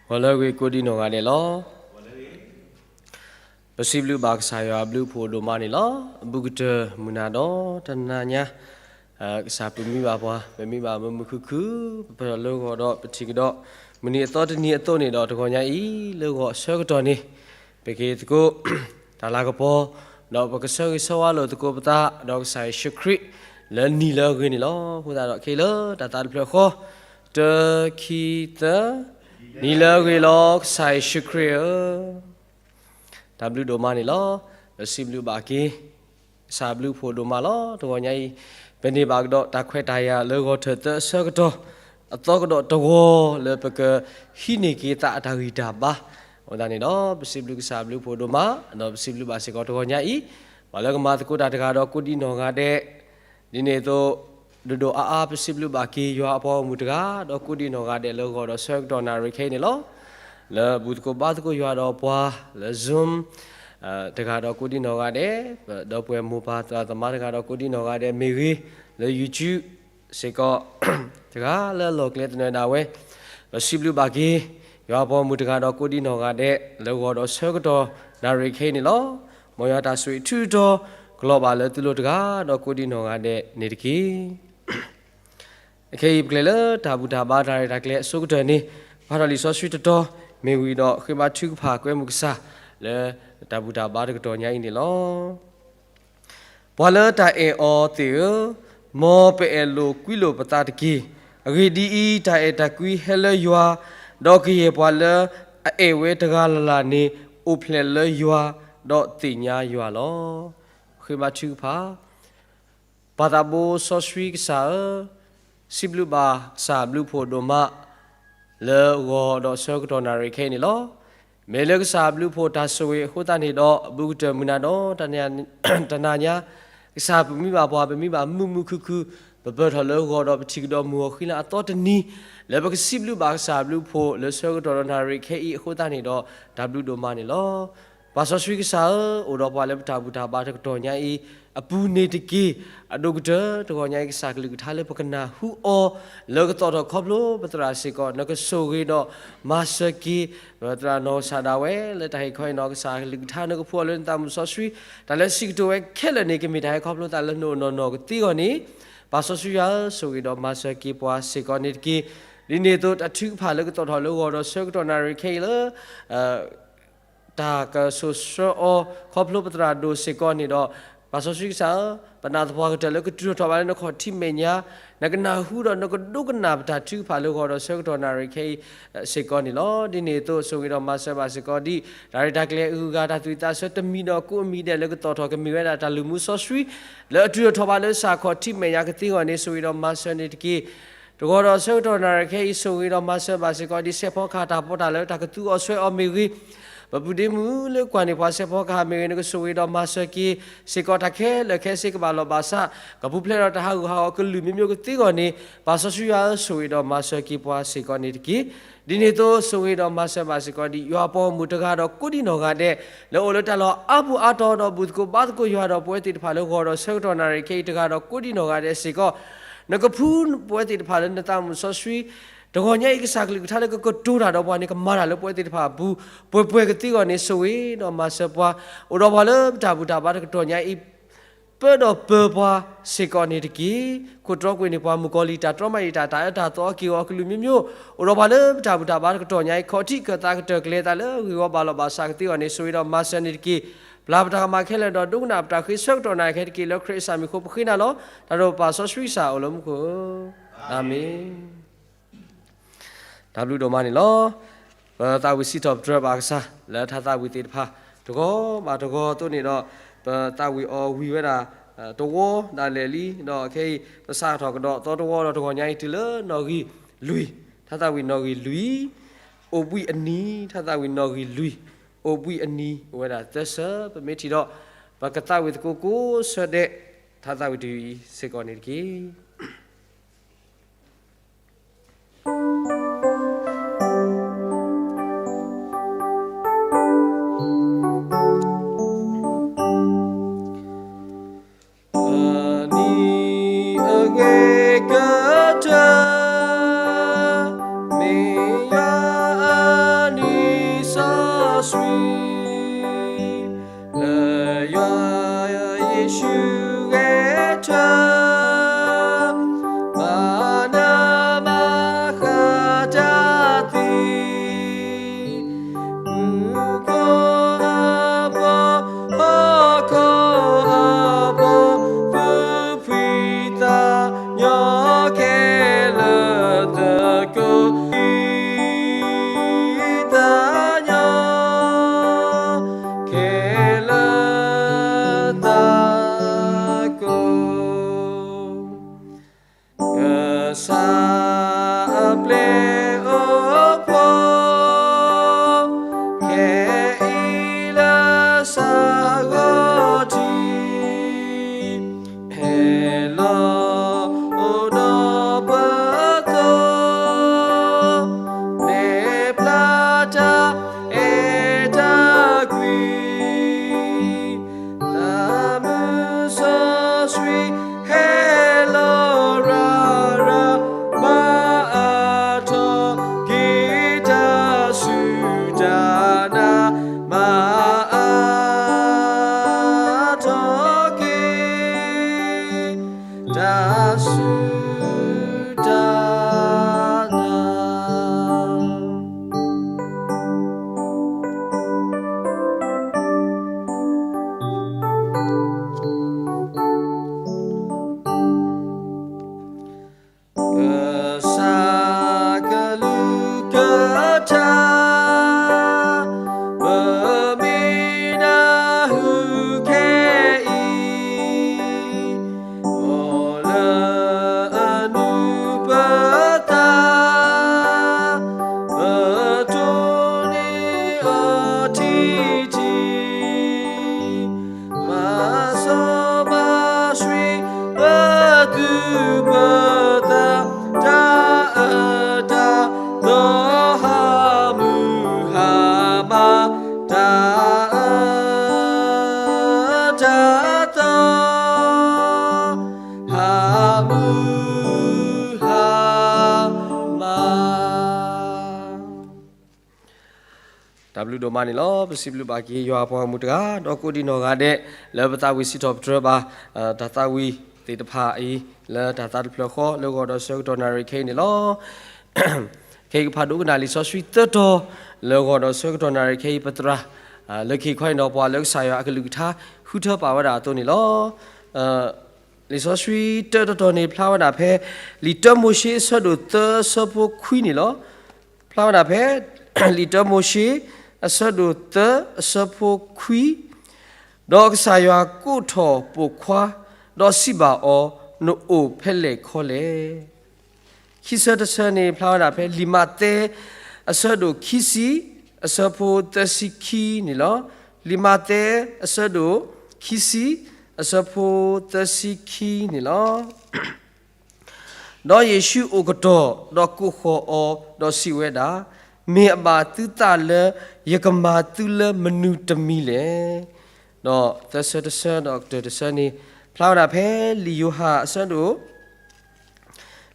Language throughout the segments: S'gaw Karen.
ဂီၤလၢအဂ့ၤကိးဒံနီၢ်ဂၤဒဲးလီၤ. ပစံးဘျုးဘၣ်ကစၢ်ယွၤအဘျုးအဖှိၣ်ဒိၣ်မးန့ၣ်လီၤ. အဘူးကတၢၢ်မုၢ်နၤဒီးတနၤညါ ကစၢ်ပာ်မူဘၣ်ပှၤ ပမ့ၢ်ဘၣ်မုာ်မုာ်ခုၣ်ခုၣ် ပပၢၢ်ထီၣ်လၢဂီၤဒီးပထံၣ်ကဒီး မုၢ်နံၤအသီတနံၤအသိးန့ၣ်ဒီး တဂီၤညါအံၤ လၢဂီၤအဆၢကတီၢ်န့ၣ် ပက့ၤသကိး တၢ်လၤကပီၤ ဒီးပကဆၢဂ့ၤဆၢဝါလိာ်သကိးပသး ဒီးကစၢ်ယ့ၣ်ၡူးခရံာ် လၢနံၤလၢအဂ့ၤန့ၣ်လီၤ. အဃိသတးဒီးခဲအံၤလၢတၢ်သးတဖျၢၣ်ဃီ တၢ ခံ သၢ နံၤလၢအဂ့ၤလီၤ ကစၢ်ယ့ၣ်ၡူးခရံာ်ဧၢ တၢ်ဘျုးဒိၣ်မးန့ၣ်လီၤ. ပစံးဘျုးဘၣ်က့ၤ ကစၢ်အဘျုးအဖှိၣ်ဒိၣ်မးလီၤ. တဂီၤညါအံၤ ပန့ၢ်ဘၣ်ကဒီးတၢ်ခွဲးတၢ်ယာ်လၢဂီၤထၢၣ်သၢအဆၢကတီၢ် အသီကဒီးတဝီလၢပကဟံးန့ၢ်က့ၤသးအတၢ်ဂံၢ်တၢ်ဘါ အဃိသတးန့ၣ်ဒီး ပစံးဘျုးကစၢ်အဘျုးအဖှိၣ်ဒိၣ်မး ဒီးပစံးဘျုးဘၣ်စ့ၢ်ကီးတဂီၤညါအံၤ ပှၤလၢကမၤသကိးတၢ်တဂၤဒီးကိးဒံနီၢ်ဂၤဒဲး ဒ်န့ၣ်အသိး ဒိၣ်ဒိၣ်အါအါ ပစံးဘျုးဘၣ်က့ၤယွၤအပှၤဂီၢ်မုၢ်တဂၤ ဒီးကိးဒံနီၢ်ဂၤဒဲးလၢဂီၤဒီးဆၢကတီၢ်နၣ်ရံၣ်ခဲအံၤန့ၣ်လီၤ. လၢအဘူးသကိးဘါသကိးယွၤဒီးပှၤလၢ Zoom တဂၤဒီးကိးဒံနီၢ်ဂၤဒဲး ဒီပုၢ်ဝဲၢ်မိၢ်ပၢ်သရၣ်သမါတဂၤဒီးကိးဒံနီၢ်ဂၤဒဲး မ့ၢ်ဂ့ၤ လၢ YouTube စ့ၢ်ကီး တဂၤလၢအလီၢ်ကျဲသနၢၣ်ဒၣ်ဝဲ ပစံးဘျုးဘၣ်က့ၤ ယွၤအပှၤဂီၢ်မုၢ်တဂၤဒီးကိးဒံနီၢ်ဂၤဒဲး လၢဂီၤဒီးဆၢကတီၢ်နၣ်ရံၣ်ခဲအံၤန့ၣ်လီၤ. မ်ယွၤတၢ်ဆိၣ်ဂ့ၤထုးထီၣ် ကလီၤဘၣ်လၢသုလိၤတဂၤဒီးကိးဒံနီၢ်ဂၤဒဲးန့ၣ်တက့ၢ်. အခဲအံၤပကလဲၤလၢတၢ်ဘူၣ်တၢ်ဘါတၢ်ရဲၣ်တၢ်ကျဲၤအဆိကတၢၢ်န့ၣ် ပှၤထီၣ်လံာ်စီဆှံတတီၤ မ့ၢ်ဝံၤဒီးဃ့ဘါထုကဖၣ်ကွဲမုာ်ကစၢ်လၢတၢ်ဘူၣ်တၢ်ဘါတကတီၢ်ညါအံၤန့ၣ်လီၤ. ပှၤလၢတၢ်အဲၣ်အီၤသ့ၣ်ဧၢ, မ်ပအဲၣ်လိာ်ကွံလိာ်ပသးတက့ၢ်. အဂ့ၢ်ဒ်အံၤ, တၢ်အဲၣ်တၢ်ကွံဟဲလၢယွၤ, ဒီးကယဲၢ်ပှၤလၢအအဲၣ်ဝဲတဂၤလၢ်လၢ်န့ၣ် အိၣ်ဖျဲၣ်လၢယွၤ, ဒီးသ့ၣ်ညါယွၤလီၤ. ဃ့ဘါထုကဖၣ် ပၢ်သးဘိစီဆှံကစၢ်ဧၢ, စံးဘျုးဘၣ်ကစၢ်ဘျုးဖှိၣ်ဒိၣ်မး လၢဂီၤဒီးဆၢကတီၢ်နၣ်ရံၣ်ခဲအံၤန့ၣ်လီၤ. မ့ၢ်လၢကစၢ်ဘျုးဖှိၣ်တၢ်ဆိၣ်ဂ့ၤအဃိသတးန့ၣ်ဒီး အဘူးကတၢၢ်မုၢ်နၤဒီး တနၤညါ ကစၢ်ပာ်မူဘၣ်ပှၤ ပမ့ၢ်ဘၣ်မုာ်မုာ်ခုၣ်ခုၣ် ပပၢၢ်ထီၣ်လၢဂီၤဒီးပထံၣ်ကဒီးမုၢ်ဂီၤဃံလၤအသီတနံၤ လၢပကစံးဘျုးဘၣ်ကစၢ်ဘျုးဖှိၣ်လၢဆၢကတီၢ်ဒီးနၣ်ရံၣ်ခဲအံၤအဃိသတးန့ၣ်ဒီး တၢ်ဘျုးဒိၣ်မးန့ၣ်လီၤ. ပၢ်စီဆှံကစၢ်ဧၢ, အိၣ်ဒီးပှၤလၢပတၢ်ဘူၣ်တၢ်ဘါတကတီၢ်ညါအံၤ အပူၤန့ၣ်တက့ၢ်. အဒိၣ်ကတၢၢ်တဂီၤညါအံၤ ကစၢ်ကလုၢ်ကထါလၢပကနၢ်ဟူအီၤ လၢကသီၣ်ထီၣ်ခီဖျိပသရၣ်စ့ၢ်ကီး နကဆိၣ်ဂ့ၤဒီးမၤစၢၤက့ၤ ပသရၣ်နီၢ်ကစၢ်ဒၣ်ဝဲ လၢတၢ်ဟ့ၣ်ခီဟ့ၣ်နီၤကစၢ်ကလုၢ်ကထါ နကဖှူအီၤလၢနသးမုၢ်စီဆှံ တၢ်လၢစံးကတိၤဝဲခဲလၢာ်န့ၣ် ကမ့ၢ်တၢ်ဟဲခီဖျိသးလၢနအိၣ်နီၢ်နီၢ်ကသ့အဂီၢ်န့ၣ် ပၢ်စီဆှံယွၤဧၢ, ဆိၣ်ဂ့ၤဒီးမၤစၢၤက့ၤပှၤစ့ၢ်ကီးန့ၣ်တက့ၢ်. ဒ်န့ၣ်အသိး တၢ်ထုကဖၣ်လၢကသီၣ်ထီၣ်လၢဂီၤဒီးဆၢကတီၢ်နၣ်ရံၣ်ခဲအံၤလၢ တၢ်ကဆိၣ်ဆှၢအီၤခီဖျိပသရၣ်ဒိၣ်စ့ၢ်ကီးန့ၣ်ဒီး ပၢ်စီဆှံကစၢ်ဧၢ, ပနာ်သပှၢ်ကတၢၢ်လၢကတုၤထီၣ်ထီၣ်ဘၣ်လၢနခီၣ်ထံးမဲာ်ညါ, နကနၢ်ဟူဒီးနကဒိကနၣ်ပတၢ်ထုကဖၣ်လၢဂီၤဒီးဆၢကတီၢ်နၣ်ရံၣ်ခဲအံၤစ့ၢ်ကီးန့ၣ်လီၤ. ဒ်န့ၣ်အသိး ဆိၣ်ဂ့ၤဒီးမၤစၢၤဘၣ်စ့ၢ်ကီးဒ် တၢ်ရဲၣ်တၢ်ကျဲၤအဂုၤအဂၤ တၢ်သူၣ်ဝံၣ်သးဆၢတမံၤဒီးကိးအမံၤဒဲးလၢကသီၣ်ထီၣ်ကမ့ၢ်ဝဲဒၣ်တၢ်လုၢ်မူစီဆှံ လၢအတုၤထီၣ်ထီၣ်ဘၣ်လၢကစၢ်ခီၣ်ထံးမဲာ်ညါကသ့အဂီၢ်န့ၣ် ဆိၣ်ဂ့ၤဒီးမၤစၢၤန့ၣ်တက့ၢ်. တဂီၤဒီးဆၢကတီၢ်နၣ်ရံၣ်ခဲအံၤ ဆိၣ်ဂ့ၤဒီးမၤစၢၤဘၣ်စ့ၢ်ကီးဒ်စဲးဖီကဟၣ်တၢ်ပီးတၢ်လၢတၢ်ကသူအီၤဆွဲအီၤမ့ၢ်ဂ့ၤ, ပပုၢ်ဒ့မုၣ်လၢကွၢ်န့ၢ်ပှၤစဲးဖီကဟၣ်မ့ၢ်ဂ့ၤ နကဆိၣ်ဂ့ၤဒီးမၤစၢၤက့ၤစ့ၢ်ကီးတၢ်ခဲလၢာ်ခဲဆ့ကဘၣ်လီၢ်ဘၣ်စး ကပူၤဖျဲးဒီးတၢ်ဟးဂူာ်ဟးဂီၤကလုာ်မ့ၢ်မ့ၢ်ကသ့အဂီၢ်န့ၣ် ပၢ်စီဆှံယွၤဧၢ ဆိၣ်ဂ့ၤဒီးမၤစၢၤက့ၤပှၤစ့ၢ်ကီးန့ၣ်တက့ၢ်. ဒ်န့ၣ်အသိး ဆိၣ်ဂ့ၤဒီးမၤစၢၤဘၣ်စ့ၢ်ကီးဒ် ယွၤအပှၤဂီၢ်မုၢ်တဂၤဒီးကိးဒံနီၢ်ဂၤဒဲး လၢအိၣ်လၢတၢ်လီၢ်အါပူၤအါတီၤဒီးဘူၣ်သကိးဘါသကိးယွၤဒီးပဝဲသ့ၣ်တဖၣ်လၢဂီၤဒီးဆၢကတီၢ်နၣ်ရံၣ်ခဲအံၤတဂၤဒီးကိးဒံနီၢ်ဂၤဒဲးစ့ၢ်ကီး နကဖှူပဝဲသ့ၣ်တဖၣ်လၢနသးမုၢ်စီဆှံ တဂီၤညါအံၤ ကစၢ်ကလုၢ်ကထါလၢကကတိၤတၢ်ဒီးပှၤန့ၣ် ကမၤတၢ်လၢပဝဲသ့ၣ်တဖၣ်အပူၤ ပှဲၤပှဲၤကသ့အဂီၢ်န့ၣ် ဆိၣ်ဂ့ၤဒီးမၤစၢၤပှၤ အိၣ်ဒီးပှၤလၢပတၢ်ဘူၣ်တၢ်ဘါတကတီၢ်ညါအံၤ ပၢဒီးပၢၤပှၤစ့ၢ်ကီးန့ၣ်တက့ၢ်. ခိၣ်တြီကွံာ်န့ၢ်ပှၤမုၣ်ကီၤလံၢ် တၢ်တြီမၤအံၤတၢ် တၢ်အၢတၢ်သီအက့ၢ်အဂီၤအကလုာ်မ့ၢ်မ့ၢ် အိၣ်ဒီးပှၤလၢပတၢ်ဘူၣ်တၢ်ဘါတကတီၢ်ညါအံၤ ခီၣ်ထံးကၢၣ်သးကတၢၢ်ကျဲၤသးလၢဂ့ၢ်ဝီဘၣ်လီၢ်ဘၣ်စးကသ့အဂီၢ်န့ၣ် ဆိၣ်ဂ့ၤဒီးမၤစၢၤန့ၣ်တက့ၢ်. ပျၢ်ပတၢ်ကမၣ်ခဲလၢာ်ဒီးဒိကနၣ်ပတၢ်ဃ့ဆၢကတီၢ်နၣ်ရံၣ်ခဲအံၤတက့ၢ် လၢခရံာ်အမံၤအဃိပဃ့နၤလီၤ. တၢ်ဒီးပၢ်စီဆှံကစၢ်အိၣ်လၢမူခိၣ်ဧၢ, အၤမ့ၣ်. တၢ်ဘျုးဒိၣ်မးန့ၣ်လီၤ. ပသးဝံၣ်စံးထီၣ်ပတြၢၤဘၣ်ကစၢ် လၢတၢ်သးဝံၣ်သ့ၣ်တဖၣ် တဂီၤဘၣ်တဂီၤအသိးန့ၣ်ဒီး ပသးဝံၣ်အီၤဝံၤဝဲဒၣ် တဝီဒၣ်လဲာ်လံ, ဒီးခဲအံၤ ပစးထီၣ်ကဒီးသီတဝီဒီးတဂီၤညါအံၤတုၤလၢနီၣ်ဂံၢ်လွံၢ်, တၢ်သးဝံၣ်နီၣ်ဂံၢ်လွံၢ်, အိၣ်ဘှံးအနံၤ, တၢ်သးဝံၣ်နီၣ်ဂံၢ်လွံၢ်, အိၣ်ဘှံးအနံၤ အိၣ်ဝဲဒၣ်သၢဆၢ, ပမ့ၢ်ထံၣ်ဒီး ပကသးဝံၣ်သကိးကိးဆၢဒဲး တၢ်သးဝံၣ်တယုၢ်အံၤစ့ၢ်ကီးန့ၣ်တက့ၢ်. စီဆှံ လၢယွၤယ့ၣ်ၡူးဂဲၤဆၢ မၤနၢၤမၤဃၣ်တၢ်သံ မူခိၣ်အပီၤ ဟီၣ်ခိၣ်အပီၤ သူၣ်ဖှံသးညီခဲလၢာ်သကိး သးညီ ခဲလၢာ်သကိး ကစၢ်အပျဲၢ်အိၣ်ဖှိၣ် ခဲအံၤလၢစးဂီၤထံး ဟဲလီၤအိၣ်ဒီးပသိး နဲၣ်ဖျါတၢ်အဲၣ်တၢ်ကွံ သးမုၢ်စီဆှံ ဟဲလီၤရၤရၤ မၤအါထီၣ်က့ၤတၢ်စူၢ်တၢ်နာ် မၤအါထီၣ်က့ၤ တၢ်စူၢ်တၢ်နာ် ကစၢ်ကလုၢ်ကထါ ပမ့ၢ်နၢ်ဟူခဲအံၤ အိၣ်လၢအနုာ်ပသး ပတိၢ်န့ၢ်အီၤထံထံ မၤစီမၤဆှံ ပသူၣ်ပသး တၢ်အၢတၢ်သီ ဟးမုၢ်ဟါမၢ် တၢ်အၢတၢ်သီ ဟးမုၢ်ဟါမၢ် တၢ်ဘျုးဒိၣ်မးန့ၣ်လီၤ. ပစံးဘျုးဘၣ်က့ၤယွၤအပှၤဂီၢ်မုၢ်တဂၤ ဒီးကိးဒံးနီၢ်ဂၤဒဲး လၢပသးဝံၣ်စံးထီၣ်ပတြၢၤဘၣ် တၢ်သးဝံၣ်သ့ၣ်တဖၣ်အံၤ လၢတၢ်သးတဖျၢၣ်ဃီ လၢဂီၤဒီးဆၢကတီၢ်နၣ်ရံၣ်ခဲအံၤန့ၣ်လီၤ. ခဲအံၤကဖးဒိကနၣ်လံာ်စီဆှံသၢတီၤ လၢဂီၤဒီးဆၢကတီၢ်နၣ်ရံၣ်ခဲအံၤ ပသရၣ် လၢခံခီအံၤနီၢ်ပှၤလၢကစၢ်ယွၤအကလုၢ်ကထါ ဃုထၢပာ်ဝဲဒၣ်အသိးန့ၣ်လီၤ. လံာ်စီဆှံတၢတတီၤန့ၣ် ဖျါဝဲဒၣ်ဖဲ လံာ်တၢမိၤၡ့အဆၢဒိၣ်သၢအဆၢဖိခွံန့ၣ်လီၤ. ဖျါဝဲဒၣ်ဖဲ လံာ်တၢမိၤၡ့ အဆၢဒိၣ်သၢအဆၢဖိခွံ, ဒီးကစၢ်ယွၤကိးထီၣ်ပိာ်ခွါ, ဒီးစံးဘၣ်အီၤ, နအိၣ်ဖဲလဲၣ်ခီလဲၣ်. ခံဆၢတဆၢန့ၣ် ဖျါဝဲဒၣ်ဖဲလံာ်မးသဲ အဆၢဒိၣ်ခံဆံ အဆၢဖိသၢဆံခံန့ၣ်လီၤ. လံာ်မးသဲ အဆၢဒိၣ်ခံဆံ အဆၢဖိသၢဆံခံန့ၣ်လီၤ. ဒီးယ့ၣ်ၡူးအိၣ်ကတီၢ်, ဒီးကိးဃီၤအီၤ, ဒီးစံးဝဲဒၣ်, မ့ၢ်အဘၣ်သုသးလၢ ယကမၤသုလၢမနုၤတမံၤလဲၣ်. ဒီးသၢဆၢတဆၢ ဒီးကတၢၢ်တဆၢန့ၣ် ဖျါဝဲဒၣ်ဖဲ လံာ်ယိၤဟၣ်အဆၢဒိၣ်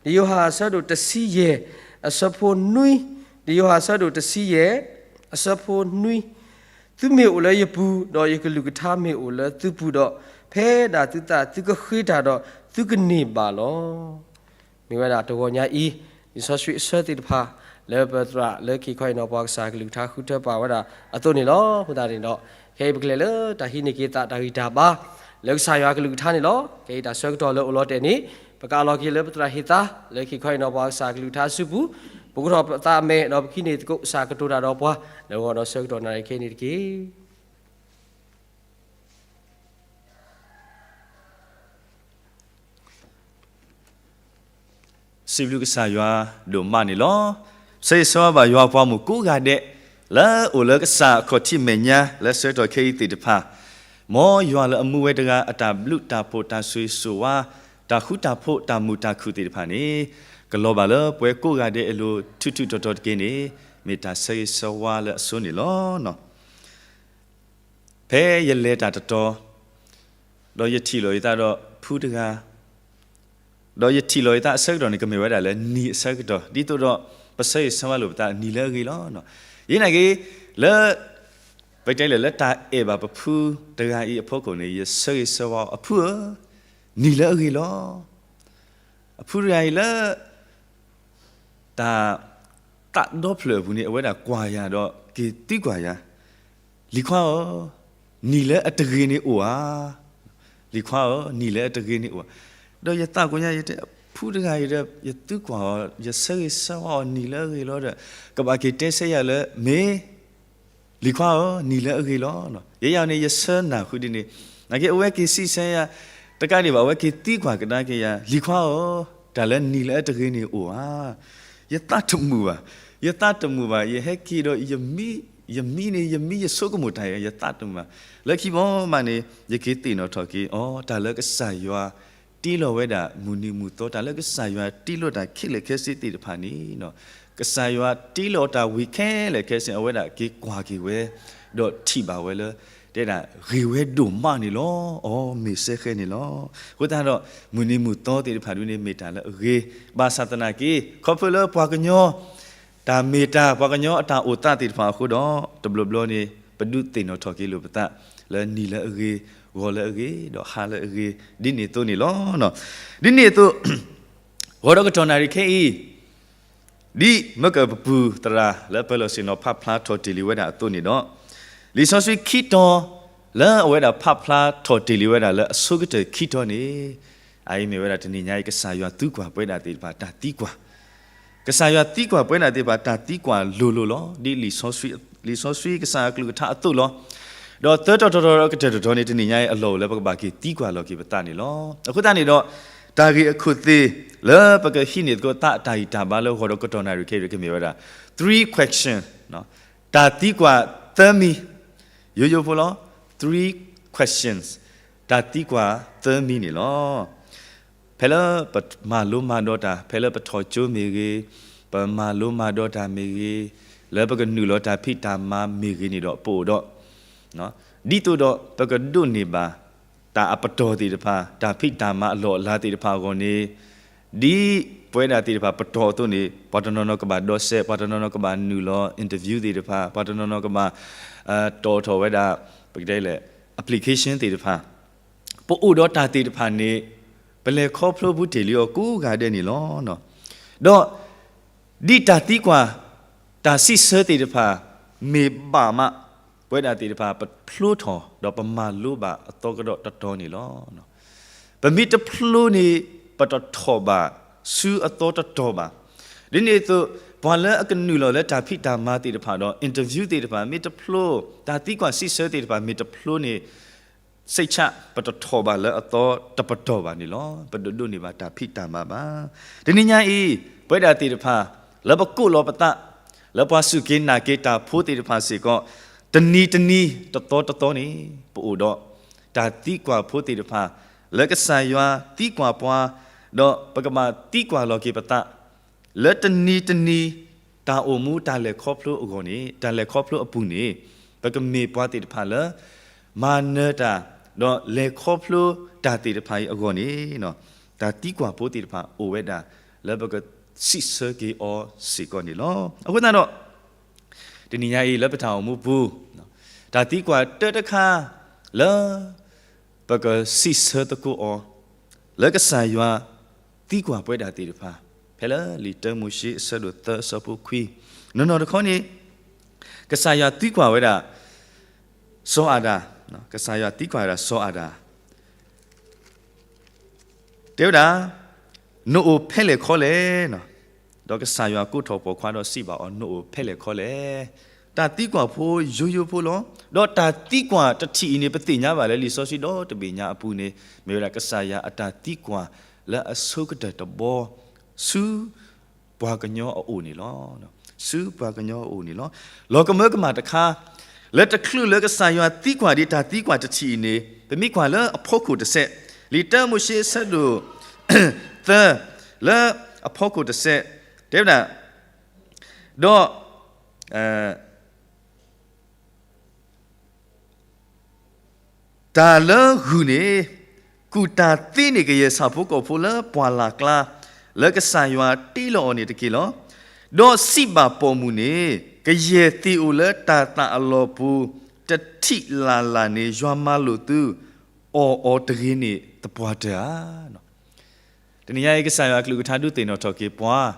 လံာ်ယိၤဟၣ်အဆၢဒိၣ်တဆံယဲၢ် အဆၢဖိနွံ, လံာ်ယိၤဟၣ်အဆၢဒိၣ်တဆံယဲၢ် အဆၢဖိနွံ, သုမ့ၢ်အိၣ်လၢယပူၤ, ဒီးယကလုၢ်ကထါမ့ၢ်အိၣ်လၢသုပူၤဒီး, ဖဲဒၣ်သုသးသုကဃ့တၢ်ဒီး သုကန့ၢ်ဘၣ်လီၤ. မ့ၢ်ဝဲဒၣ်တဂီၤညါအံၤ လံာ်စီဆှံအဆၢသ့ၣ်တဖၣ် လၢပသရၣ်လၢခံခီအံၤနီၢ်ပှၤ ကစၢ်ကလုၢ်ကထါဃုထၢပာ်ဝဲဒၣ်အသိးန့ၣ်လီၤ. အဃိသတးန့ၣ်ဒီး ခဲအံၤပကလဲၤလၢတၢ်ဟံးန့ၢ်က့ၤသးတၢ်ဂံၢ်တၢ်ဘါ လၢကစၢ်ယွၤကလုၢ်ကထါန့ၣ်လီၤ. ခဲအံၤတၢ်ဆၢကတီၢ်လၢအိၣ်လီၤတဲာ်န့ၣ် ပကအးလီၤက့ၤလၢပသရၣ်ဟ့ၣ်သါ လၢခံခီအံၤနီၢ်ပှၤ ကစၢ်ကလုၢ်ကထါအစုပူၤ, ပကထီၣ်ပသးအမဲာ် ဒီးပကဟံးန့ၢ်သကိးကစၢ်ကတိၤတၢ်ဒီးပှၤ လၢဂီၤဒီးဆၢကတီၢ်နၣ်ရံၣ်ခဲအံၤန့ၣ်တက့ၢ်. စံးဘျုးကစၢ်ယွၤဒိၣ်မးန့ၣ်လီၤ. ဆၢဂ့ၤဆၢဝါဘၣ်ယွၤပှၤမိၢ်ကိးဂၤဒဲး လၢအိၣ်လၢကစၢ်အခီၣ်ထံးမဲာ်ညါ လၢဆၢကတီၢ်ခဲအံၤသ့ၣ်တဖၣ်, မ်ယွၤလၢအမူဝဲတဂၤ အတၢ်ဘျုးတၢ်ဖှိၣ်တၢ်ဆိၣ်ဂ့ၤဆိၣ်ဝါ တၢ်ဃူတၢ်ဖိးတၢ်မုာ်တၢ်ခုၣ်သ့ၣ်တဖၣ်န့ၣ် ကလီၤဘၣ်လၢပှၤကိးဂၤဒဲးအလိၤ ထူးထူးတီၤတီၤတက့ၢ်န့ၣ် မ့ၢ်တၢ်ဆၢဂ့ၤဆၢဝါလၢအဆိန့ၣ်လီၤ. ဖဲယလဲၤတၢ်တတီၤ, ဒီးယထံၣ်လီၤယသးဒီးဖုတဂၤ, ဒီးယထံၣ်လီၤယသးအဆၢကတီၢ်န့ၣ် ကမ့ၢ်ဝဲဒၣ်လၢနံၤအဆၢကတီၢ် ဒ်သိးဒီး ပဆၢဂ့ၤဆၢဝါလိာ်ပသးနံၤလၢအဂ့ၤလီၤ. ယနာ်က့ၤ လၢ ပတဲလဲၣ်လၢတၢ်အဲၣ်ဘၣ်ပဖုတဂၤအံၤအဖီခိၣ်န့ၣ် ယဆၢဂ့ၤဆၢဝါအီၤ အဖုဧၢ, နံၤလၢအဂ့ၤလီၤ. အဖုတဂၤအံၤလၢ တၢ် သးဒီဖျၢၣ်အပူၤန့ၣ် အဝဲဒၣ်ကွၢ်ယၤဒီးက့ၤသံကွၢ်ယၤ, လံၤခွါဧၢ, နံၤလၢအတဂ့ၤန့ၣ်အိၣ်ဧါ. လံၤခွါဧၢ, နံၤလၢအတဂ့ၤန့ၣ်အိၣ်ဧါ. ဒီးယသးကိးညါ ယတဲ ဖုတဂၤအံၤဒီး ယသံကွၢ်အီၤ ယဆၢဂ့ၤဆၢဝါအီၤ နံၤလၢအဂ့ၤလီၤဒီး ကဘၣ်က့ၤတဲဆၢယၤလၢ မ့ၢ် လံၤခွါဧၢ, နံၤလၢအဂ့ၤလီၤ. ယဲယၤန့ၣ် ယဆၢနၢ်ဃုဒ်န့ၣ်, နာ်က့ အဝဲက့ၤစံးဆၢယၤ တကးဒံးဘၣ် အဝဲက့ၤသံကွၢ်ကဒါက့ၤယၤ လံၤခွါဧၢ, တၢ်လၢနံၤလၢအတဂ့ၤန့ၣ်အိၣ်ဧါ. ယသးတမုာ်ဘၣ်, ယသးတမုာ်ဘၣ်, ယဟဲက့ၤဒီး ယမံန့ၣ် ယမံယဆိကမိၣ်တၢ်အံၤ ယသးတမုာ်ဘၣ်. လၢခံဘီမးန့ၣ် ယက့ၤသ့ၣ်နီၣ်ထီၣ်က့ၤအီၤ တၢ်လၢကစၢ်ယွၤ တ့လီၤဝဲဒၣ်မုၢ်နံၤမုၢ်သီ တၢ်လၢကစၢ်ယွၤတ့လီၤတၢ်ခဲလၢာ်ခဲဆ့သ့ၣ်တဖၣ်န့ၣ် ကစၢ်ယွၤတ့လီၤတၢ်ဝံၤခဲလၢာ်ခဲဆ့ အဝဲဒၣ်က့ၤကွၢ်က့ၤဝဲ ဒီးထံၣ်ဘၣ်ဝဲလၢ တဲဒၣ်ဂ့ၤဝဲဒိၣ်မးန့ၣ်လီၤ. အီ မ့ၢ်စဲဃဲန့ၣ်လီၤ. အဃိသတးဒီး မုၢ်နံၤမုၢ်သီသ့ၣ်တဖၣ်ဒ်န့ၣ် မ့ၢ်တၢ်လၢအဂ့ၤ ဘၣ်ဆၣ်သနာ်က့ ခီဖျိလၢပှၤကညီ တၢ်မ့ၢ်တၢ် ပှၤကညီအတၢ်အိၣ်သးသ့ၣ်တဖၣ်အဃိဒီး တဘျီဘျီန့ၣ် ပဒုးသ့ၣ်နီၣ်ထီၣ်က့ၤလိာ်ပသး လၢနံၤလၢအဂ့ၤ, ဂီၤလၢအဂ့ၤ, ဒီးဟါလၢအဂ့ၤ ဒ်န့ၣ်အသိးန့ၣ်လီၤ. ဒ်န့ၣ်အသိး ဂီၤဒီးကတီၢ်နၣ်ရံၣ်ခဲအံၤ ဒ်မၢကပပူၤသရၣ်လၢပၢၤလီၢ်ဆ့ၣ်နီၤဖးဖျါထီၣ်တ့ၢ်လံဝဲဒၣ်အသိးန့ၣ်ဒီး လံာ်စီဆှံခံတီၤ လၢအဝဲဒၣ်ဖးဖျါထီၣ်တ့ၢ်လံဝဲဒၣ်လၢအဆိကတၢၢ်ခံတီၤန့ၣ် အအံၤမ့ၢ်ဝဲဒၣ်တနံၤညါအံၤ ကစၢ်ယွၤသံကွၢ်ပဝဲဒၣ်သ့ၣ်တဖၣ်တၢ်သံကွၢ် ကစၢ်ယွၤသံကွၢ်ပဝဲဒၣ်သ့ၣ်တဖၣ်တၢ်သံကွၢ်လိၤလိၤလီၤ. ဒ်လံာ်စီဆှံ လံာ်စီဆှံကစၢ်အကလုၢ်ကထါအသိးလီၤ. ဒီးသၢတီၤတီၤတီၤဒီးကတၢၢ်တီၤတီၤန့ၣ် တနံၤညါအံၤအလီၢ်အိၣ်လၢပကဘၣ်က့ၤသံကွၢ်လီၤက့ၤပသးန့ၣ်လီၤ. အဃိသတးန့ၣ်ဒီး တၢ်ဂ့ၢ်အခိၣ်သ့ၣ်လၢပကဟံးန့ၢ်သကိးသးအတၢ်ဂံၢ်တၢ်ဘါလၢဂီၤဒီးကတီၢ်နၣ်ရံၣ်ခဲအံၤကမ့ၢ်ဝဲဒၣ် three question တၢ်သံကွၢ်သၢမံၤ, ယိယိဖိလီၤ. Three questions တၢ်သံကွၢ်သၢမံၤန့ၣ်လီၤ. ဖဲလၢပမၤလိမၤဒိးတၢ်, ဖဲလၢပထီၣ်ကၠိမ့ၢ်ဂ့ၤ, ပမၤလိမၤဒိးတၢ်မ့ၢ်ဂ့ၤ, လၢပကနုာ်လီၤတၢ်ဖံးတၢ်မၤမ့ၢ်ဂ့ၤန့ၣ်ဒီး ပအိၣ်ဒီး ဒ်သိးဒီးပကဒိးန့ၢ်ဘၣ် တၢ်အပတီၢ်သ့ၣ်တဖၣ်, တၢ်ဖံးတၢ်မၤအလီၢ်အလၤသ့ၣ်တဖၣ်အဂီၢ်န့ၣ် ဒ်ပဝဲဒၣ်သ့ၣ်တဖၣ်ပတီၢ်အသိးန့ၣ် ပှၤတနီၤနီၤကဘၣ်ဒီးစဲး, ပှၤတနီၤနီၤကဘၣ်နုာ်လီၤ interview သ့ၣ်တဖၣ်, ပှၤတနီၤနီၤကဘၣ် တီၣ်ထီၣ်ဝဲဒၣ် ပကတဲလဲၣ် application သ့ၣ်တဖၣ်, ပအိၣ်ဒီးတၢ်သ့ၣ်တဖၣ်န့ၣ် ပလဲၤခီဖျိဘူးတ့ၢ်လံအီၤကိးဂၤဒဲးန့ၣ်လီၤ. ဒီး ဒ်တၢ်သံကွၢ် တၢ်စံးဆၢသ့ၣ်တဖၣ် မ့ၢ်ဘၣ်မး ပဝဲဒၣ်သ့ၣ်တဖၣ် ပဖျိထီၣ် ဒီးပမၤလိဘၣ်အသီကဒီးတတီၤန့ၣ်လီၤ. ပမ့ၢ်တဖျိန့ၣ် ပတထီၣ်ဘၣ်ဆူအသီတတီၤဘၣ်. ဒ်န့ၣ်အသိး ပှၤလၢအကနုာ်လီၤလၢတၢ်ဖံးတၢ်မၤသ့ၣ်တဖၣ်ဒီး interview သ့ၣ်တဖၣ် မ့ၢ်တဖျိ တၢ်သံကွၢ်စံးဆၢသ့ၣ်တဖၣ် မ့ၢ်တဖျိန့ၣ် စိတ်ချ ပတထီၣ်ဘၣ်လၢအသီတပတီၢ်ဘၣ်န့ၣ်လီၤ. ပဒိးဒိးန့ၢ်ဘၣ်တၢ်ဖံးတၢ်မၤဘၣ်. တနံၤညါအံၤ ပဝဲဒၣ်သ့ၣ်တဖၣ် လၢပကိးလီၤပသး လၢပှၤစူၢ်က့ၤနာ်က့ၤတၢ်ဖိသ့ၣ်တဖၣ်စ့ၢ်ကီး တနံၤတနံၤ တသီတသီန့ၣ် ပအိၣ်ဒီး တၢ်သံကွၢ်ဖိသ့ၣ်တဖၣ် လၢကစၢ်ယွၤသံကွၢ်ပှၤ ဒီးပကဘၣ်သံကွၢ်လီၤက့ၤပသး လၢတနံၤတနံၤ တၢ်အိၣ်မူတၢ်လဲၤခီဖျိအဂီၢ်န့ၣ် တၢ်လဲၤခီဖျိအပူၤန့ၣ် ပကမ့ၢ်ပှၤသ့ၣ်တဖၣ်လၢ မၤနၢၤတၢ် ဒီးလဲၤခီဖျိတၢ်သ့ၣ်တဖၣ်အံၤအဂီၢ်န့ၣ် တၢ်သံကွၢ်ဖိသ့ၣ်တဖၣ်အိၣ်ဝဲဒၣ် လၢပကစံးဆၢက့ၤအီၤစ့ၢ်ကီးန့ၣ်လီၤ. အဃိသတးဒီး တနံၤညါအံၤလၢပတၢ်အိၣ်မူပူၤ တၢ်သံကွၢ်တၢတခါလၢ ပကစံးဆၢသကိးအီၤ လၢကစၢ်ယွၤသံကွၢ်ပဝဲဒၣ်သ့ၣ်တဖၣ် ဖဲလၢလံာ်တၢမိၤၡ့အဆၢဒိၣ်သၢအဆၢဖိခွံ နီၢ်နီၢ်တခီန့ၣ် ကစၢ်ယွၤသံကွၢ်ဝဲဒၣ် စီၤအၤဒၣ်, ကစၢ်ယွၤသံကွၢ်ဝဲဒၣ်စီၤအၤဒၣ် တဲဝဲဒၣ် နအိၣ်ဖဲလဲၣ်ခီလဲၣ်. ဒီးကစၢ်ယွၤကိးထီၣ်ပိာ်ခွါဒီးစံးဘၣ်အီၤ နအိၣ်ဖဲလဲၣ်ခီလဲၣ်. တၢ်သံကွၢ်ဖိယိယိဖိလီၤ. ဒီးတၢ်သံကွၢ်တထံၣ်အံၤန့ၣ် ပသ့ၣ်ညါဘၣ်လၢလံာ်စီဆှံဒီတဘ့ၣ်ညါအပူၤန့ၣ် မ့ၢ်ဝဲဒၣ်ကစၢ်ယွၤအတၢ်သံကွၢ်လၢအဆိကတၢၢ်တဘီ ဆူ ပှၤကညီအအိၣ်န့ၣ်လီၤ. ဆူပှၤကညီအအိၣ်န့ၣ်လီၤ. လီၤကမၢကမၣ်တခါ လၢတချုးလၢကစၢ်ယွၤသံကွၢ်ဒံးတၢ်သံကွၢ်တထံၣ်အံၤန့ၣ် ပမ့ၢ်ကွၢ်လၢအဖီခိၣ်တစဲး လံာ်တၢမိၤၡ့အဆၢဒိၣ် သၢ လၢအဖီခိၣ်တစဲး တဲဝဲဒၣ် ဒီး တၢ်လၢဂုၢ်န့ၣ် ကူၣ်တၢ်သ့န့ၢ်ကယဲၢ်ဆၣ်ဖိကီၢ်ဖိလၢပှၢ်လၢ်ကျါ လၢကစၢ်ယွၤတ့လီၤအီၤန့ၣ်တက့ၢ်လီၤ. ဒီးစံးဘၣ်ပိာ်မုၣ်န့ၣ် ကယဲၢ်သ့ၣ်အိၣ်လၢတၢ်သၣ်အလီၢ်ပူၤ တထံၣ်လၢ်လၢ်န့ၣ် ယွၤမၤလိာ်သု အီၣ်အီၤတဂ့ၤန့ၣ်သပှၢ်တၢၢ်ဧါ. တနံၤညါအံၤ ကစၢ်ယွၤအကလုၢ်ကထါဒုးသ့ၣ်နီၣ်ထီၣ်က့ၤပှၤ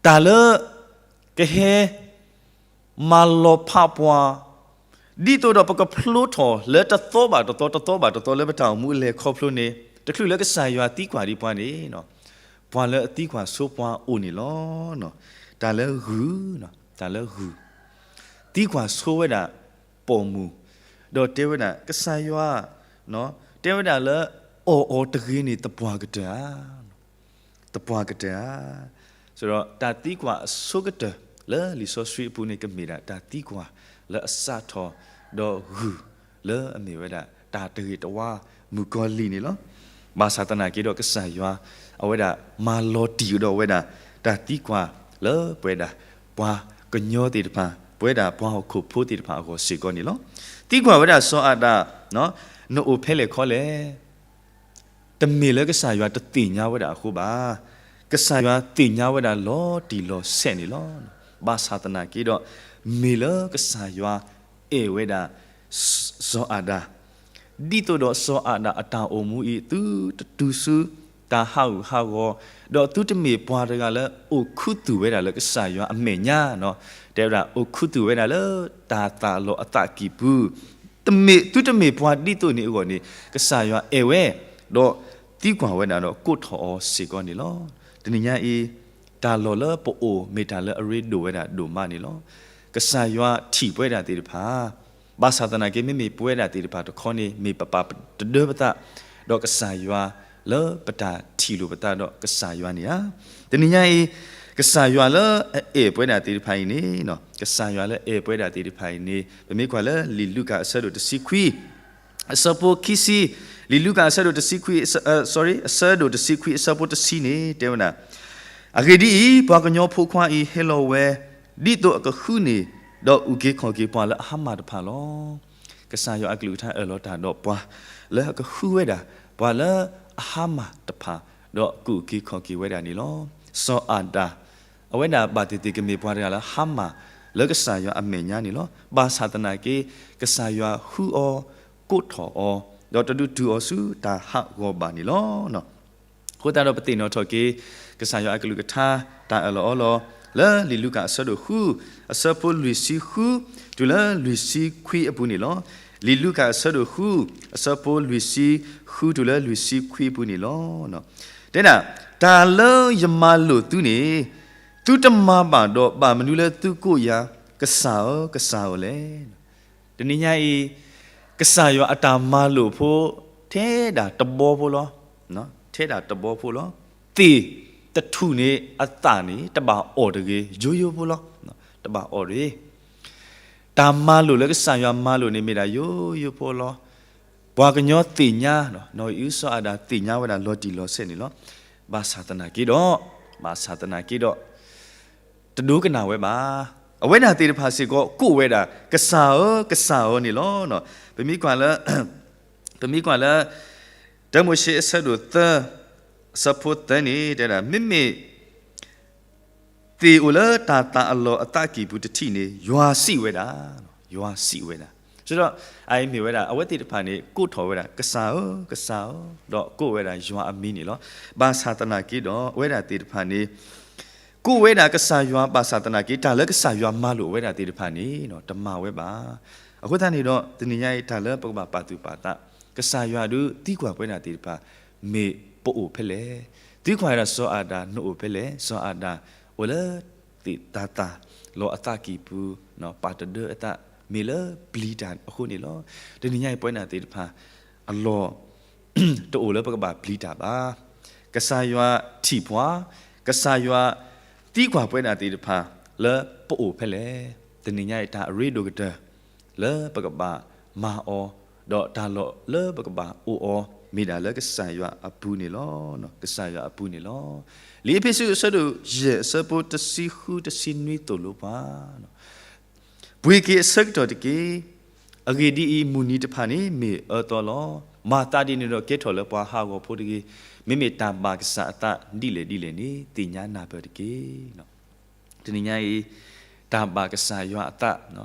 တၢ်လၢ ကဟဲ မၤလီၤဖးပှၤ ဒ်သိးဒီးပကဖျိထီၣ်လၢတသီဘၣ်တသီ တသီဘၣ်တသီလၢပတၢ်အိၣ်မူအလဲၤခီဖျိန့ၣ် တချုးလၢကစၢ်ယွၤသံကွၢ်ဒံးပှၤန့ၣ် ပှၤလၢအသံကွၢ်ဆိပှၤအိၣ်န့ၣ်လီၤ. တၢ်လၢဂုၢ်, တၢ်လၢဂုၢ်, သံကွၢ်ဆိဝဲဒၣ်ပိာ်မုၣ်, ဒီးတဲဝဲဒၣ်ကစၢ်ယွၤ, တဲဝဲဒၣ်လၢ အီၣ်အီၤတဂ့ၤန့ၣ်သပှၢ်ကတၢၢ်ဧါ. သပှၢ်ကတၢၢ်ဧါ. ဆိုတော့ တၢ်သံကွၢ်အဆိကတၢၢ်လၢလံာ်စီဆှံအပူၤန့ၣ် ကမ့ၢ်ဒၣ်တၢ်သံကွၢ်လၢအစးထီၣ် ဒီးဂုၢ်လၢအမ့ၢ်ဝဲဒၣ် တၢ်တဂ့ၤတဝါမုၣ်ကီၤလံၢ်န့ၣ်လီၤ. ဘၣ်ဆၣ်သနာ်က့ဒီးကစၢ်ယွၤ အဝဲဒၣ်မၤလီၤတံၢ်ကဒီးဝဲဒၣ် တၢ်သံကွၢ်လၢပဝဲဒၣ် ပှၤကညီသ့ၣ်တဖၣ် ပဝဲဒၣ်ပှၤဟီၣ်ခိၣ်ဖိသ့ၣ်တဖၣ်အဂီၢ်စ့ၢ်ကီးန့ၣ်လီၤ. သံကွၢ်ဝဲဒၣ်စီၤအၤဒၣ်, နအိၣ်ဖဲလဲၣ်ခီလဲၣ်. တမ့ၢ်လၢကစၢ်ယွၤတသ့ၣ်ညါဝဲဒၣ်အဃိဘၣ်. ကစၢ်ယွၤသ့ၣ်ညါဝဲဒၣ်လီၤတံၢ်လီၤဆဲးန့ၣ်လီၤ. ဘၣ်ဆၣ်သနာ်က့ဒီး မ့ၢ်လၢကစၢ်ယွၤအဲၣ်ဝဲဒၣ် စီၤအၤဒၣ်, ဒ်သိးဒီးစီၤအၤဒၣ်အတၢ်အိၣ်မူအံၤ သုတတုၤဆူတၢ်ဟးဂူာ်ဟးဂီၤ, ဒီးသုတမ့ၢ်ပှၤတဂၤလၢအိၣ်ခူသူၣ်ဝဲဒၣ်လၢကစၢ်ယွၤအမဲာ်ညါ, တဲဝဲဒၣ် အိၣ်ခူသူၣ်ဝဲဒၣ်လၢတၢ်သၣ်လီၤအသးကံၢ်ပူၤ တမ့ၢ် သုတမ့ၢ်ပှၤဒ်သိးန့ၣ်အဂီၢ်န့ၣ် ကစၢ်ယွၤအဲၣ်ဝဲ, ဒီးသံကွၢ်ဝဲဒၣ်ဒီးကိးထီၣ်အီၤစ့ၢ်ကီးန့ၣ်လီၤ. တနံၤညါအံၤ တၢ်လီၢ်လၢပအိၣ်မ့ၢ်တၢ်လၢအရ့ဒိၣ်ဝဲဒၣ်ဒိၣ်မးန့ၣ်လီၤ. ကစၢ်ယွၤထံၣ်ပဝဲဒၣ်သ့ၣ်တဖၣ်, ဘၣ်ဆၣ်သနာ်က့ မ့မ့ၢ်ပဝဲဒၣ်သ့ၣ်တဖၣ်တခီန့ၣ် မ့ၢ်ပပာ်တဒၢပသး ဒီးကစၢ်ယွၤလၢပတၢ်ထံၣ်လိာ်ပသးဒီးကစၢ်ယွၤန့ၣ်ဧါ. တနံၤညါအံၤ ကစၢ်ယွၤလၢအအဲၣ်ပဝဲဒၣ်သ့ၣ်တဖၣ်အံၤန့ၣ်, ကစၢ်ယွၤလၢအအဲၣ်ပဝဲဒၣ်သ့ၣ်တဖၣ်အံၤန့ၣ် ပမ့ၢ်ကွၢ်လၢလံာ်လူၤကၣ်အဆၢဒိၣ်တဆံခွံ အဆၢဖိခံဆံ, လံာ်လူၤကၣ်အဆၢဒိၣ်တဆံခွံ, အဆၢဒိၣ်တဆံခွံ အဆၢဖိတဆံန့ၣ် တဲဝဲဒၣ်, အဂ့ၢ်ဒ်အံၤ, ပှၤကညီဖိခွါအံၤဟဲလီၤဝဲ ဒ်သိးအကဃုန့ၢ် ဒီးအုၣ်က့ၤခီၣ်က့ၤပှၤလၢအဟါမၢ်တဖၣ်လီၤ. ကစၢ်ယွၤအကလုၢ်ကထါအၢၣ်လီၤတၢ်ဒီးပှၤလၢအကဃုဝဲဒၣ် ပှၤလၢအဟါမၢ်တဖၣ်, ဒီးကအုၣ်က့ၤခီၣ်က့ၤဝဲဒၣ်န့ၣ်လီၤ. စီၤအၤဒၣ် အဝဲဒၣ်ဘၣ်သ့ၣ်သ့ၣ်ကမ့ၢ်ပှၤတဂၤလၢဟါမၢ်လၢကစၢ်ယွၤအမဲာ်ညါန့ၣ်လီၤ. ဘၣ်ဆၣ်သနာ်က့ ကစၢ်ယွၤဃုအီၤ, ကိးထီၣ်အီၤ, ဒီးတဒုးတုၤအီၤဆူတၢ်ဟးဂီၤဘၣ်န့ၣ်လီၤ. အဃိသတးဒီးပသ့ၣ်နီၣ်ထီၣ်က့ၤ ကစၢ်ယွၤအကလုၢ်ကထါ တၢ်အၢၣ်လီၤအီလီၤ လၢလံာ်လူၤကၣ်အဆၢဒိၣ်ဃု အဆၢဖိလွံၢ်ဆံဃု တုၤလၢလွံၢ်ဆံခွံအပူၤန့ၣ်လီၤ. လံာ်လူၤကၣ်အဆၢဒိၣ်ဃု အဆၢဖိလွံၢ်ဆံဃု တုၤလၢလွံၢ်ဆံခွံအပူၤန့ၣ်လီၤ. တဲဒၣ်, တၢ်လၢယမၤလိာ်သုန့ၣ် သုတမၤဘၣ်ဒီးဘၣ်မနုၤလၢသုကိးယၤ ကစၢ်ဧၢ, ကစၢ်ဧၢလဲၣ်. တနံၤညါအံၤ ကစၢ်ယွၤအတၢ်မၤလိာ်ဖိ ထဲဒၣ်တဘီဖိလီၤ. ထဲဒၣ်တဘီဖိလီၤ. သ့ၣ်တထူၣ်န့ၣ်အသၣ်န့ၣ် တဘၣ်အီၣ်တဂ့ၤ, ယိယိဖိလီၤ. တဘၣ်အီၣ်တဂ့ၤ. တၢ်မၤလိာ်လၢကစၢ်ယွၤမၤလိာ်န့ၣ်မ့ၢ်ဒၣ်ယိယိဖိလီၤ. ပှၤကညီသ့ၣ်ညါ, နီၢ်အံၣ်အုစီၤအၤဒၣ်သ့ၣ်ညါဝဲဒၣ်လီၤတံၢ်လီၤဆဲးန့ၣ်လီၤ. ဘၣ်ဆၣ်သနာ်က့ဒီး, ဘၣ်ဆၣ်သနာ်က့ဒီး တဒိကနၣ်ဝဲဘၣ်. အဝဲဒၣ်သ့ၣ်တဖၣ်စ့ၢ်ကီး ကိးဝဲဒၣ် ကစၢ်ဧၢ, ကစၢ်ဧၢန့ၣ်လီၤ. ပမ့ၢ်ကွၢ်လၢ, ပမ့ၢ်ကွၢ်လၢ တၢမိၤၡ့အဆၢဒိၣ်သၢ အဆၢဖိသၢန့ၣ် တဲဒၣ်, မ့မ့ၢ် သ့ၣ်အိၣ်လၢတၢ်သၣ်အလီၢ်အသးကံၢ်ပူၤတထံၣ်န့ၣ် ယွၤစံးဝဲဒၣ်, ယွၤစံးဝဲဒၣ်. ဆိုတော့ အအံၤမ့ၢ်ဝဲဒၣ် အဝဲသ့ၣ်တဖၣ်န့ၣ် ကိးထီၣ်ဝဲဒၣ် ကစၢ်ဧၢ, ကစၢ်ဧၢ, ဒီးကိးဝဲဒၣ်ယွၤအမံၤန့ၣ်လီၤ. ဘၣ်ဆၣ်သနာ်က့ဒီး အဝဲဒၣ်သ့ၣ်တဖၣ်န့ၣ် ကိးဝဲဒၣ်ကစၢ်ယွၤ ဘၣ်ဆၣ်သနာ်က့ တၢ်လၢကစၢ်ယွၤမၤလိာ်အဝဲဒၣ်သ့ၣ်တဖၣ်န့ၣ် တမၤဝဲဘၣ်. အဃိသတးန့ၣ်ဒီး တနံၤညါအံၤ တၢ်လၢပကဘၣ်ပာ်သူၣ်ပာ်သး, ကစၢ်ယွၤဒုးသံကွၢ်ပဝဲဒၣ်သ့ၣ်တဖၣ် မ့ၢ်ပအိၣ်ဖဲလဲၣ်. သံကွၢ်ဝဲဒၣ်စီၤအၤဒၣ် နအိၣ်ဖဲလဲၣ်. စီၤအၤဒၣ် အိၣ်လၢသ့ၣ်တၢ်သၣ်လီၤအသးကံၢ်ပူၤ, ပာ်တဒၢအသး မ့ၢ်လၢပျံၤတၢ်အဃိန့ၣ်လီၤ. တနံၤညါအံၤ ပဝဲဒၣ်သ့ၣ်တဖၣ် အလီၢ် တအိၣ်လၢပကဘၣ်ပျံၤတၢ်ဘၣ်. ကစၢ်ယွၤထံၣ်ပှၤ, ကစၢ်ယွၤသံကွၢ်ပဝဲဒၣ်သ့ၣ်တဖၣ် လၢပအိၣ်ဖဲလဲၣ်. တနံၤညါအံၤ တၢ်အရ့ဒိၣ်ကတၢၢ် လၢပကဘၣ်မၤအီၤ, ဒီးတၢ်လီၢ်လၢပကဘၣ်အိၣ်အီၤ မ့ၢ်ဒၣ်လၢကစၢ်ယွၤအပူၤန့ၣ်လီၤ. ကစၢ်ယွၤအပူၤန့ၣ်လီၤ. လံာ်အ့းဖ့းစူးအဆၢဒိၣ်ယဲၢ် အဆၢဖိတဆံဃု တဆံနွံသိၣ်လိပှၤ ပှ့ၤက့ၤအဆၢကတီၢ်တက့ၢ်. အဂ့ၢ်ဒ်အံၤ, မုၢ်နံၤတဖၣ်န့ၣ် မ့ၢ်အၢသီလီၤ. မၤသးဒ်န့ၣ်ဒီးကဲထီၣ်လၢပှၤဟးဂီၤဖိတဂ့ၤ. မ့မ့ၢ်တၢ်ဘၣ်ကစၢ်အသးဒ်လဲၣ်ဒ်လဲၣ်န့ၣ် သ့ၣ်ညါနၢ်ပၢၢ်တက့ၢ်. တနံၤညါအံၤ တၢ်ဘၣ်ကစၢ်ယွၤအသး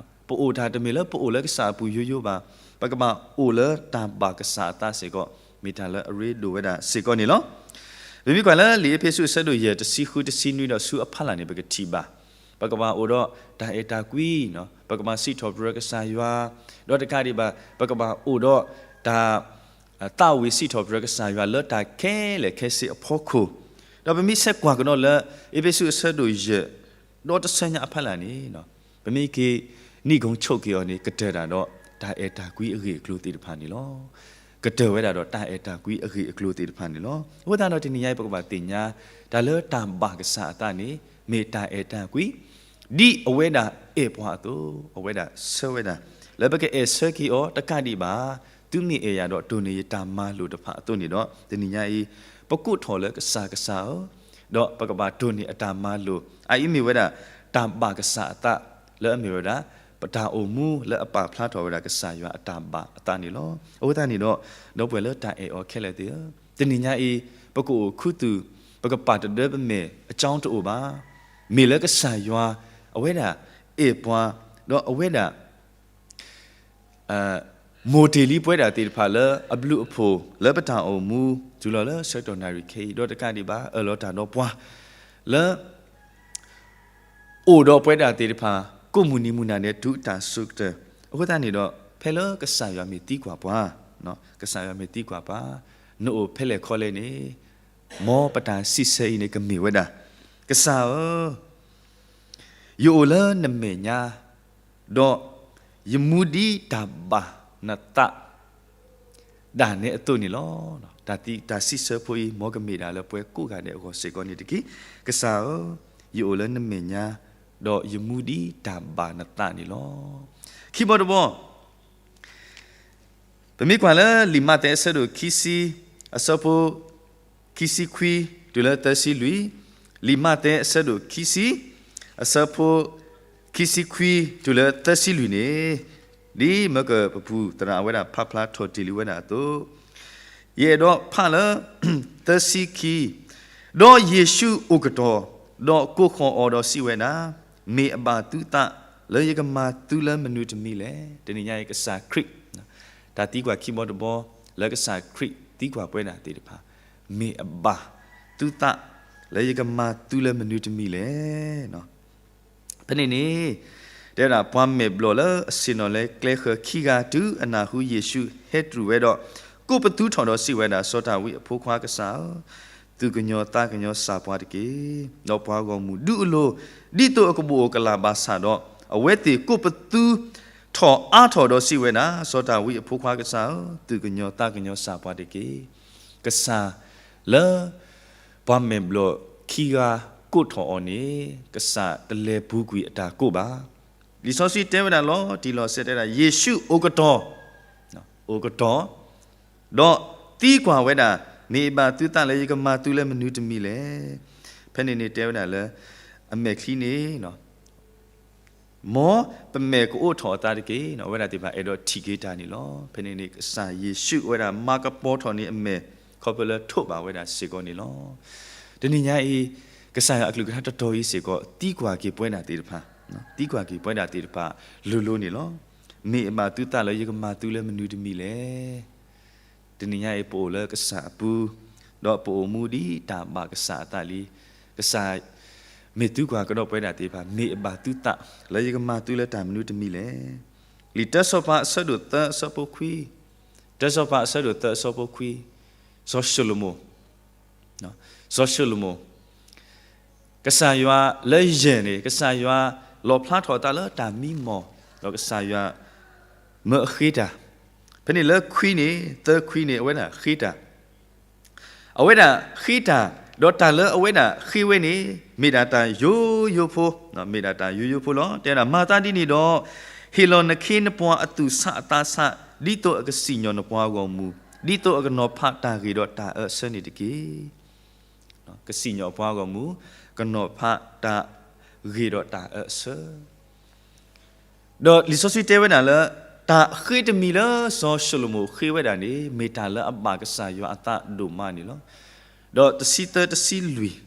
ပအိၣ်တၢ်တမ့ၢ်လၢပအိၣ်လၢကစၢ်အပူၤယိယိဘၣ်, ပကဘၣ်အိၣ်လၢတၢ်ဘၣ်ကစၢ်အသးစ့ၢ်ကီး, မ့ၢ်တၢ်လၢအရ့ဒိၣ်ဝဲဒၣ်စ့ၢ်ကီးန့ၣ်လီၤ. ပမ့ၢ်ကွၢ်လၢလံာ်အ့းဖ့းစူးအဆၢဒိၣ်ယဲၢ်တဆံဃုတဆံနွံဒီးဆူအဖီလာ်န့ၣ် ပကထံၣ်ဘၣ်, ပကဘၣ်အိၣ်ဒီးတၢ်အဲၣ်တၢ်ကွံ, ပကဘၣ်စံးထီၣ်ပတြၢၤကစၢ်ယွၤ, ဒီးတကးဒံးဘၣ် ပကဘၣ်အိၣ်ဒီးတၢ် သးဝံၣ်စံးထီၣ်ပတြၢၤကစၢ်ယွၤလၢတၢ်ခဲလၢာ်ခဲဆ့အဖီခိၣ်, ဒီးပမ့ၢ်ဆဲးကွၢ်ကဒီးလၢ အ့းဖ့းစူးအဆၢဒိၣ်ယဲၢ် ဒီးတဆၢညါအဖီလာ်န့ၣ်, ပမ့ၢ်က့ၤနံၣ်ကိၤဆိးက့ၤအီၤန့ၣ် ကတၢၢ်ဒၣ်ဒီးတၢ်အဲၣ်တၢ်ကွံအဂ့ၢ်အကျိၤသ့ၣ်တဖၣ်န့ၣ်လီၤ. ကတၢၢ်ဝဲဒၣ်ဒီးတၢ်အဲၣ်တၢ်ကွံအဂ့ၢ်အကျိၤသ့ၣ်တဖၣ်န့ၣ်လီၤ. အဃိသတးဒီးတနံၤညါအံၤ ပကဘၣ်သ့ၣ်ညါ တၢ်လၢတၢ်ဘၣ်ကစၢ်အသးန့ၣ် မ့ၢ်တၢ်အဲၣ်တၢ်ကွံ ဒ်အဝဲဒၣ်အဲၣ်ပှၤအသိး, အဝဲဒၣ်ဆၢဝဲဒၣ်, လၢပကအဲၣ်ဆၢက့ၤအီၤတကးဒံးဘၣ်, သုမ့ၢ်အဲၣ်ယၤဒီးတိၢ်န့ၢ်ယတၢ်မၤလိာ်တဖၣ်အသိးန့ၣ်ဒီး တနံၤညါအံၤ ပကိးထီၣ်လၢကစၢ်ကစၢ်ဧၢ, ဒီးပကဘၣ်တိၢ်န့ၢ်အတၢ်မၤလိာ်, အအံၤမ့ၢ်ဝဲဒၣ် တၢ်ဘၣ်ကစၢ်အသး, လၢအမ့ၢ်ဝဲဒၣ် ပတၢ်အိၣ်မူလၢအပာ်ဖျါထီၣ်ဝဲဒၣ်ကစၢ်ယွၤအတၢ်ဘၣ်အသးန့ၣ်လီၤ. အဃိသတးန့ၣ်ဒီး ဒီပုၢ်ဝဲၢ်လၢတၢ်အဲၣ်အီၤခဲလၢာ်သ့ၣ်ဧၢ, တနံၤညါအံၤ ပကအိၣ်ခူသူၣ်, ပကပာ်တဒၢပမဲာ်အကၠီတအိၣ်ဘၣ်. မ့ၢ်လၢကစၢ်ယွၤ အဝဲဒၣ်အဲၣ်ပှၤ, ဒီးအဝဲဒၣ် မိၣ်တ့ၢ်လံပဝဲဒၣ်သ့ၣ်တဖၣ်လၢအဘျုးအဖှိၣ်လၢပတၢ်အိၣ်မူ တုၤလီၤလၢဆၢကတီၢ်နၣ်ရံၣ်ခဲအံၤ, ဒီးတကးဒံးဘၣ် အၢၣ်လီၤတၢ်ဒီးပှၤ လၢ အိၣ်ဒီးပဝဲဒၣ်သ့ၣ်တဖၣ် ကိးမုၢ်နံၤမုၢ်နၤဒဲးတုၤတၢ်ဆိကတၢၢ်. အဃိသတးန့ၣ်ဒီး ဖဲလၢကစၢ်ယွၤမ့ၢ်သံကွၢ်ပှၤ, ကစၢ်ယွၤမ့ၢ်သံကွၢ်ပှၤ, နအိၣ်ဖဲလဲၣ်ခီလဲၣ်န့ၣ်, မ်ပတၢ်စံးဆၢအံၤန့ၣ် ကမ့ၢ်ဝဲဒၣ်, ကစၢ်ဧၢ, ယအိၣ်လၢနမဲာ်ညါ, ဒီးယမူဒ်တၢ်ဘၣ်နသး ဒၣ်နဲအသိးန့ၣ်လီၤ. တၢ်သံ, တၢ်စံးဆၢဖိအံၤ မ်ကမ့ၢ်ဒၣ်လၢပှၤကိးဂၤဒဲးအဂီၢ်စ့ၢ်ကီးန့ၣ်တက့ၢ်. ကစၢ်ဧၢ, ယအိၣ်လၢနမဲာ်ညါ, ဒီးယမူဒ်တၢ်ဘၣ်နသးန့ၣ်လီၤ. ခံဘီတဘီ ပမ့ၢ်ကွၢ်လၢလံာ်မးသဲအဆၢဒိၣ်ခံဆံ, အဆၢဖိ ခံဆံခွံ တုၤလၢသၢဆံလွံၢ်, လံာ်မးသဲအဆၢဒိၣ်ခံဆံ, အဆၢဖိ ခံဆံခွံ တုၤလၢသၢဆံလွံၢ်န့ၣ်, ဒ်မၢကပပူၤသရၣ်အဝဲဒၣ်ဖးဖျါထီၣ်တ့ၢ်လံဝဲဒၣ်အသိး, ယအဲၣ်ဒိးဖးလၢ သၢဆံခံ, ဒီးယ့ၣ်ၡူးအိၣ်ကတီၢ်, ဒီးကိးဃီၤအီၤဒီးစံးဝဲဒၣ်, မ့ၢ်အဘၣ်သုသး လၢယကမၤသုလၢမနုၤတမံၤလဲၣ်. တနံၤညါအံၤကစၢ်ခရံာ်, တၢ်သံကွၢ်ခံဘီတဘီ လၢကစၢ်ခရံာ်သံကွၢ်ပဝဲဒၣ်သ့ၣ်တဖၣ်, မ့ၢ်အဘၣ်သုသး လၢယကမၤသုလၢမနုၤတမံၤလဲၣ်. ဖဲန့ၣ်န့ၣ် တဲဝဲဒၣ် ပှၤမဲာ်ဘျီၣ်လၢအဆ့ၣ်နီၤလၢကျဲဃၢၤခံဂၤ တုၤအနၢ်ဟူယ့ၣ်ၡူးဟဲတြူာ်ဝဲဒီး ကိးပသူထီၣ်ဒီးစံးဝဲဒၣ်, စီၤဒၤဝံးအဖိခွါကစၢ်ဧၢ, သူၣ်ကညီၤသးကညီၤစၢ်ပှၤတက့ၢ်. ဒီးပှၤဂီၢ်မုၢ်ဒုးအလိၤ ဒ်သိးအကဘိၣ်ဧိၤကလာ်ဘၣ်ဆၣ်ဒီး, အဝဲသ့ၣ်ကိးပသူထီၣ်အါထီၣ်ဒီးစံးဝဲဒၣ်, စီၤဒၤဝံးအဖိခွါကစၢ်ဧၢ, သူၣ်ကညီၤသးကညီၤစၢ်ပှၤတက့ၢ်. ကစၢ်လၢ ပှၤမဲာ်ဘျီၣ်ခံဂၤကိးထီၣ်အီၤန့ၣ် ကစၢ်တလဲၤပူၤကွံာ်အတၢ်ကိးဘၣ်. လံာ်စီဆှံတဲဝဲဒၣ်လီၤတံၢ်လီၤဆဲးတဲဝဲဒၣ် ယ့ၣ်ၡူးအိၣ်ကတီၢ်, အိၣ်ကတီၢ်, ဒီးသံကွၢ်ဝဲဒၣ်, မ့ၢ်အဘၣ်သုသးလၢယကမၤသုလၢမနုၤတမံၤလဲၣ်. ဖဲန့ၣ်န့ၣ်တဲဝဲဒၣ်လၢ အမဲာ်ချံန့ၣ် မ်ပမဲာ်ကအိးထီၣ်အသးတက့ၢ်. အဝဲဒၣ်သ့ၣ်တဖၣ်အဲၣ်ဒိးထံၣ်က့ၤတၢ်န့ၣ်လီၤ. ဖဲန့ၣ်န့ၣ် ကစၢ်ယ့ၣ်ၡူးဝဲဒၣ်မၤကပီၤထီၣ်န့ၢ်အမဲာ် ခီဖျိလၢထိးဘၣ်ဝဲဒၣ်စ့ၢ်ကီးန့ၣ်လီၤ. တနံၤညါအံၤ ကစၢ်ယွၤအကလုၢ်ကထါတတီၤအံၤစ့ၢ်ကီး သံကွၢ်က့ၤပဝဲဒၣ်သ့ၣ်တဖၣ်, သံကွၢ်က့ၤပဝဲဒၣ်သ့ၣ်တဖၣ် လိၤလိၤန့ၣ်လီၤ. မ့ၢ်အဘၣ်သုသးလၢယကမၤသုလၢမနုၤတမံၤလဲၣ်. တနံၤညါအံၤ ပအိၣ်လၢကစၢ်အပူၤ, ဒီးပအိၣ်မူဒ်တၢ်ဘၣ်ကစၢ်အသးလံ. ကစၢ်မ့ၢ်သံကွၢ်ကဒီးပဝဲဒၣ်သ့ၣ်တဖၣ်, မ့ၢ်အဘၣ်သုသးလၢယကမၤသုလၢတၢ်မနုၤတမံၤလဲၣ်. လံာ်တၢစီၤပၤအဆၢဒိၣ်သၢအဆၢဖိခွံ, တၢစီၤပၤအဆၢဒိၣ်သၢအဆၢဖိခွံ, စီၤၡလိၤမိၣ် စီၤၡလိၤမိၣ်, ကစၢ်ယွၤလၢယဲၢ်န့ၣ် ကစၢ်ယွၤလီၣ်ဖျါထီၣ်အသးလၢတၢ်မံမီၢ်, ဒီးကစၢ်ယွၤမၢအဃ့တၢ်, ဖဲန့ၣ်လၢခွံန့ၣ် သၢခွံန့ၣ် အဝဲဒၣ်ဃ့တၢ်, အဝဲဒၣ်ဃ့တၢ်, ဒီးတၢ်လၢအဝဲဒၣ်ဃ့ဝဲန့ၣ် မ့ၢ်ဒၣ်တၢ်ယိယိဖိ, မ့ၢ်ဒၣ်တၢ်ယိယိဖိလီၤ. တဲဝဲဒၣ် မၤသးဒ်န့ၣ်ဒီး ဟ့ၣ်လီၤနခ့နပှၤအသူၣ်ဆးအသးဆး, ဒ်သိးအကစံၣ်ညီၣ်နပှၤဂီၢ်မုၢ်, ဒ်သိးအကနီၤဖးတၢ်ဂ့ၤဒီးတၢ်အၢအဆၢန့ၣ်တက့ၢ်. ကစံၣ်ညီၣ်ပှၤဂီၢ်မုၢ်, ကနီၤဖးတၢ်ဂ့ၤဒီးတၢ်အၢအဆၢ. ဒီးလံာ်စီဆှံတဲဝဲဒၣ်လၢ တၢ်ဃ့တမံၤလၢစီၤၡလိၤမိၣ်ဃ့ဝဲဒၣ်န့ၣ် မ့ၢ်တၢ်လၢအဘၣ်ကစၢ်ယွၤအသးဒိၣ်မးန့ၣ်လီၤ. ဒီးတဆံသၢတဆံလွံၢ်,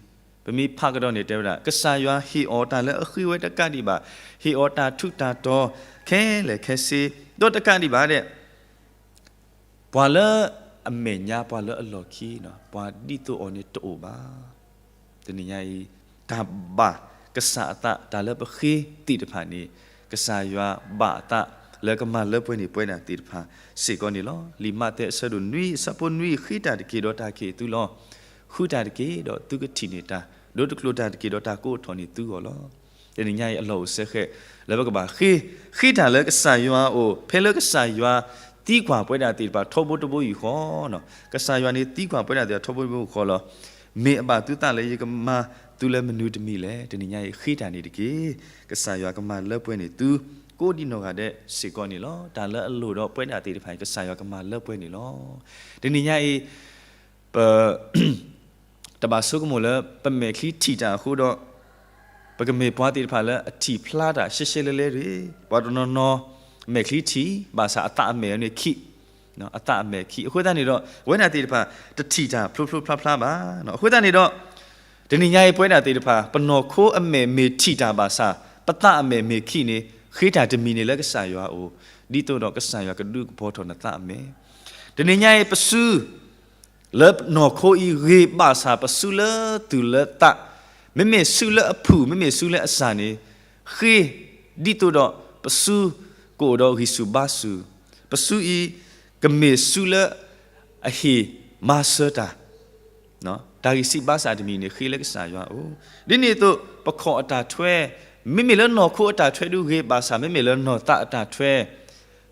ပ ပမ့ၢ်ဖးကဒီးန့ၣ်တဲဝဲဒၣ် ကစၢ်ယွၤဟ့ၣ်အီၤတၢ်လၢအဃံဝဲတကးဒံးဘၣ်, ဟ့ၣ်အီၤတၢ်ထူးတၢ်တီၤခဲလၢာ်ခဲဆ့, ဒီးတကးဒံးဘၣ်ဒဲး ပှၤလၢအမဲာ်ညါ ပှၤလၢအလီၢ်ခံ, ပှၤဒ်သိးအီၤန့ၣ်တအိၣ်ဘၣ်. တနံၤညါအံၤ တၢ်ဘၣ်ကစၢ်အသး တၢ်လၢပဃ့သ့ၣ်တဖၣ်န့ၣ် ကစၢ်ယွၤဘၣ်အသးလၢကမၤလၢပှဲၤန့ၢ်ပဝဲဒၣ်သ့ၣ်တဖၣ်စ့ၢ်ကီးန့ၣ်လီၤ. လံာ်မးသဲအဆၢဒိၣ်နွံ အဆၢဖိနွံ, ဃ့တၢ်တက့ၢ် ဒီးတၢ်ကဟ့ၣ်သုလီၤ. ဃုတၢ်တက့ၢ် ဒီးသုကထံၣ်န့ၢ်တၢ်, ဒိတကျိၤတၢ်တက့ၢ် ဒီးတၢ်ကအိးထီၣ်န့ၢ်သုဂီၢ်လီၤ. တနံၤညါအံၤအလီၢ်အိၣ်စဲဃဲး လၢပကဘၣ်ဃ့, ဃ့တၢ်လၢကစၢ်ယွၤအအိၣ်, ဖဲလၢကစၢ်ယွၤသံကွၢ်ပဝဲဒၣ်သ့ၣ်တဖၣ်ထီဘိတဘိယူၢ်ဃီ, ကစၢ်ယွၤန့ၣ်သံကွၢ်ပဝဲဒၣ်သ့ၣ်တဖၣ်ထီဘိတဘိယူၢ်ဃီလီၤ. မ့ၢ်အဘၣ်သုသးလၢယကမၤသုလၢမနုၤတမံၤလဲၣ်. တနံၤညါအံၤဃ့တၢ်န့ၣ်တက့ၢ်. ကစၢ်ယွၤကမၤလၢပှဲၤန့ၢ်သု ကိးဒံနီၢ်ဂၤဒဲးစ့ၢ်ကီးန့ၣ်လီၤ. တၢ်လၢအလိၣ်ဒီးပဝဲဒၣ်သ့ၣ်တဖၣ်အံၤ ကစၢ်ယွၤကမၤလၢပှဲၤန့ၣ်လီၤ. တနံၤညါအံၤ ပ တဘၣ်ဆိကမိၣ်လၢပမဲာ်ချံထံၣ်တၢ်အဃိဒီး ပကမ့ၢ်ပှၤသ့ၣ်တဖၣ်လၢအထံၣ်ဖျါတၢ်ရှဲရှဲလဲလဲတဂ့ၤ. ပှၤတနီၤနီၤမဲာ်ချံထံၣ် ဘၣ်ဆၣ်အသးအမဲာ်န့ၣ်ခံး, အသးအမဲာ်ခံး. အဃိသတးန့ၣ်ဒီး ပဝဲဒၣ်သ့ၣ်တဖၣ် တထံၣ်တၢ်ဖျိဖျိဖျါဖျါဘၣ်. အဃိသတးန့ၣ်ဒီး တနံၤညါအံၤပဝဲဒၣ်သ့ၣ်တဖၣ် ပနီၢ်ခိအမဲာ်မ့ၢ်ထံၣ်တၢ်ဘၣ်ဆၣ် ပသးအမဲာ်မ့ၢ်ခံးန့ၣ် ဃ့တၢ်တမံၤန့ၣ်လၢကစၢ်ယွၤအအိၣ်, ဒ်သိးဒီးကစၢ်ယွၤကဒုးကပီၤထီၣ်နသးအမဲာ်. တနံၤညါအံၤပစု လၢနီၢ်ခိအံၤဂ့ၤဘၣ်ဆၣ်ပစုလၢသူၣ်လၢသး, မ့မ့ၢ်စုလၢအဖုၣ် မ့မ့ၢ်စုလၢအစၢ်န့ၣ် ဃ့ ဒ်သိးဒီးပစုကအိၣ်ဒီးဂံၢ်ဆူၣ်ဘါဆူၣ်, ပစုအံၤ ကမ့ၢ်စုလၢအဟ့ၣ်မၤစၢၤတၢ် တၢ်ဂံၢ်စၢ်ဘါစၢ်တမံၤန့ၣ် ဃ့လၢကစၢ်ယွၤအအိၣ်, ဒ်န့ၣ်အသိး ပခီၣ်အတၢ်ထွဲ, မ့မ့ၢ်လၢနီၢ်ခိအတၢ်ထွဲဒုးဂ့ၤဘၣ်ဆၣ် မ့မ့ၢ်လၢနီၢ်သးအတၢ်ထွဲ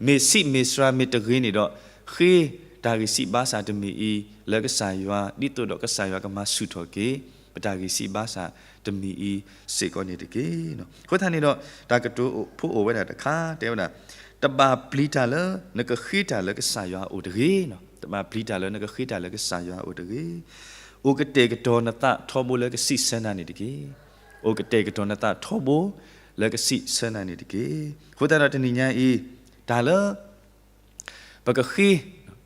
မ့ၢ်ဆံးမ့ၢ်စှၤမ့ၢ်တဂ့ၤန့ၣ်ဒီး ဃ့တၢ်ဂံၢ်စၢ်ဘါစၢ်တမံၤအံၤလၢကစၢ်ယွၤ ဒ်သိးဒီးကစၢ်ယွၤကမၤဆူၣ်ထီၣ်က့ၤ ပတၢ်ဂံၢ်စၢ်ဘါစၢ်တမံၤအံၤစ့ၢ်ကီးန့ၣ်တက့ၢ်. အဃိသတးန့ၣ်ဒီး တၢ်ကတိၤဖိအိၣ်ဝဲဒၣ်တခါ တဲဝဲဒၣ်, တဘၣ်ပျံၤတၢ်လၢနကဃ့တၢ်လၢကစၢ်ယွၤအအိၣ်တဂ့ၤ, တဘၣ်ပျံၤတၢ်လၢနကဃ့တၢ်လၢကစၢ်ယွၤအအိၣ်တဂ့ၤ. အိၣ်ကတဲာ်ကတီၤနသးထီဘိလၢကစံးဆၢနၤန့ၣ်တက့ၢ်. အိၣ်ကတဲာ်ကတီၤနသးထီဘိလၢကစံးဆၢနၤန့ၣ်တက့ၢ်. အဃိသတးဒီးတနံၤညါအံၤ တၢ်လၢ ပကဃ့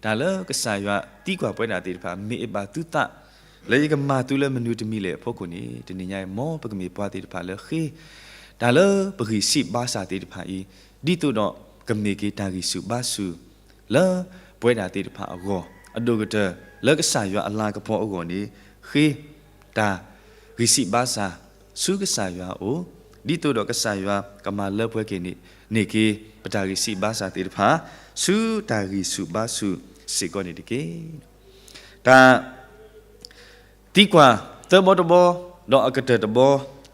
တၢ်လၢကစၢ်ယွၤသံကွၢ်ပဝဲဒၣ်သ့ၣ်တဖၣ် မ့ၢ်အဘၣ်သုသး လၢယကမၤသုလၢမနုၤတမံၤလဲၣ်အဖီခိၣ်န့ၣ် တနံၤညါအံၤ မ်ပကမ့ၢ်ပှၤသ့ၣ်တဖၣ်လၢဃ့ တၢ်လၢပဂံၢ်စၢ်ဘါစၢ်သ့ၣ်တဖၣ်အံၤ ဒ်သိးဒီးကမ့ၢ်က့ၤတၢ်ဂံၢ်ဆူၣ်ဘါဆူၣ် လၢပဝဲဒၣ်သ့ၣ်တဖၣ်အဂီၢ် အဒိၣ်ကတၢၢ်လၢကစၢ်ယွၤအလၤကပီၤအဂီၢ်န့ၣ် ဃ့ တၢ်ဂံၢ်စၢ်ဘါစၢ် ဆူကစၢ်ယွၤအအိၣ်, ဒ်သိးဒီးကစၢ်ယွၤကမၤလၢပှဲၤက့ၤန့ၣ် န့ၢ်က့ၤ ပတၢ်ဂံၢ်စၢ်ဘါစၢ်သ့ၣ်တဖၣ် ဆူတၢ်ဂံၢ်ဆူၣ်ဘါဆူၣ်စ့ၢ်ကီးန့ၣ်တက့ၢ်. တၢ် သံကွၢ်သၢဘီတဘီ ဒီးအကတၢၢ်တဘီ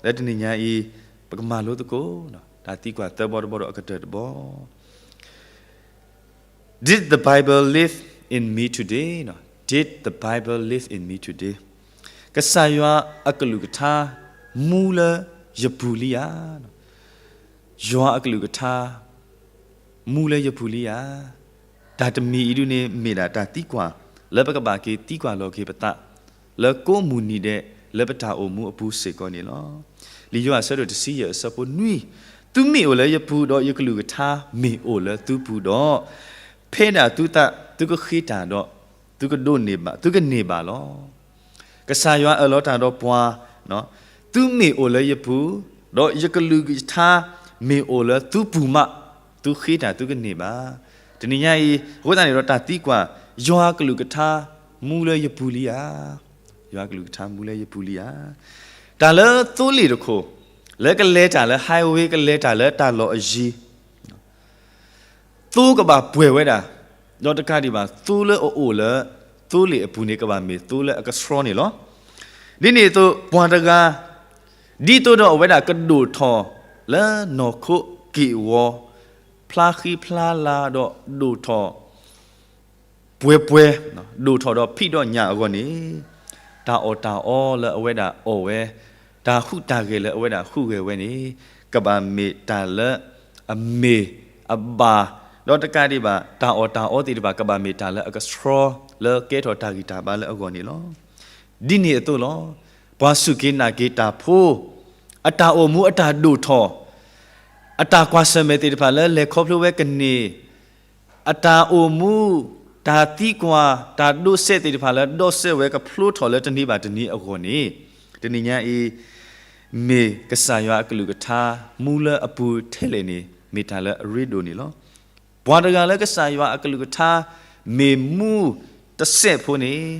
လၢတနံၤညါအံၤ ပကမၤလိသကိး တၢ်သံကွၢ်သၢဘီတဘီဒီးအကတၢၢ်တဘီ Did the Bible live in me today? Did the Bible live in me today? ကစၢ်ယွၤအကလုၢ်ကထါ မူလၢယပူၤလံဧါ. ယွၤအကလုၢ်ကထါ မူလၢယပူၤလံဧါ. တၢ်တမံၤအံၤဒုန့ၣ် မ့ၢ်ဒၣ်တၢ်သံကွၢ် လၢပကဘၣ်က့ၤသံကွၢ်လီၤက့ၤပသး လၢကိးမုၢ်နံၤဒဲး လၢပတၢ်အိၣ်မူအပူၤစ့ၢ်ကီးန့ၣ်လီၤ. လံာ်ယိၤဟၣ်အဆၢဒိၣ်တဆံယဲၢ်အဆၢဖိနွံ, သုမ့ၢ်အိၣ်လၢယပူၤ ဒီးယကလုၢ်ကထါမ့ၢ်အိၣ်လၢသုပူၤဒီး, ဖဲဒၣ်သုသး သုကဃ့တၢ်ဒီး သုကဒိးန့ၢ်ဘၣ်, သုကန့ၢ်ဘၣ်လီၤ. ကစၢ်ယွၤအၢၣ်လီၤတၢ်ဒီးပှၤ, သုမ့ၢ်အိၣ်လၢယပူၤ, ဒီးယကလုၢ်ကထါမ့ၢ်အိၣ်လၢသုပူၤမး, သုဃ့တၢ်သုကန့ၢ်ဘၣ်. တနံၤညါအံၤ အဃိသတးန့ၣ်ဒီးတၢ်သံကွၢ်, ယွၤအကလုၢ်ကထါမူလၢယပူၤလံဧါ. ယွၤအကလုၢ်ကထါမူလၢယပူၤလံဧါ. တၢ်လၢသိလ့ၣ်တခိၣ်, လၢကလဲၤတၢ်လၢ highway ကလဲၤတၢ်လၢတၢ်လီၢ်အယံၤ သိကဘၣ်ပှဲၤဝဲဒၣ်, ဒီးတကးဒံးဘၣ် သိလၢအအိၣ်လၢ သိလ့ၣ်အပူၤန့ၣ် ကဘၣ်မ့ၢ်သိလၢအကဆှီန့ၣ်လီၤ. ဒ်န့ၣ်အသိး ပှၤတဂၤ ဒ်သိးဒီးအဝဲဒၣ်ကဒိၣ်ထီၣ်လၢနီၢ်ခိက့ၣ်ဝီ ဖျါဃံဖျါလၤဒီးဒိၣ်ထီၣ် ပှဲၤပှဲၤ, ဒိၣ်ထီၣ်ဒီးဖံးဒီးညၣ်အဂီၢ်န့ၣ်, တၢ်အီၣ်တၢ်အီလၢအဝဲဒၣ်အီၣ်ဝဲ, တၢ်ဟူးတၢ်ဂဲၤလၢအဝဲဒၣ်ဟူးဂဲၤဝဲန့ၣ်, ကဘၣ်မ့ၢ်တၢ်လၢအမ့ၢ်အဘၣ်, ဒီးတကးဒံးဘၣ် တၢ်အီၣ်တၢ်အီသ့ၣ်တဖၣ် ကဘၣ်မ့ၢ်တၢ်လၢအကဆှီလၢကဲထီၣ်တၢ်ဂံၢ်တၢ်ဘါလၢအဂီၢ်န့ၣ်လီၤ. ဒ်န့ၣ်အသိးလီၤ. ပှၤစူၢ်က့ၤနာ်က့ၤတၢ်ဖိ, အတၢ်အိၣ်မူအတၢ်ဒိၣ်ထီၣ်, အတၢ်ကွၢ်ဆၢၣ်မဲာ်သ့ၣ်တဖၣ်လၢလဲၤခီဖျိဝဲကန့ၢ်, အတၢ်အိၣ်မူ, တၢ်သံကွၢ်, တၢ်ဒိးစဲးသ့ၣ်တဖၣ်လၢဒီးစဲးဝဲကဖျိထီၣ်လၢတနံၤဘၣ်တနံၤအဂီၢ်န့ၣ်, တနံၤညါအံၤ မ့ၢ်ကစၢ်ယွၤအကလုၢ်ကထါ မူလၢအပူၤထဲလဲၣ်န့ၣ် မ့ၢ်တၢ်လၢအရ့ဒိၣ်န့ၣ်လီၤ. ပှၤတဂၤလၢကစၢ်ယွၤအကလုၢ်ကထါ မ့ၢ်မူတစဲးဖိန့ၣ်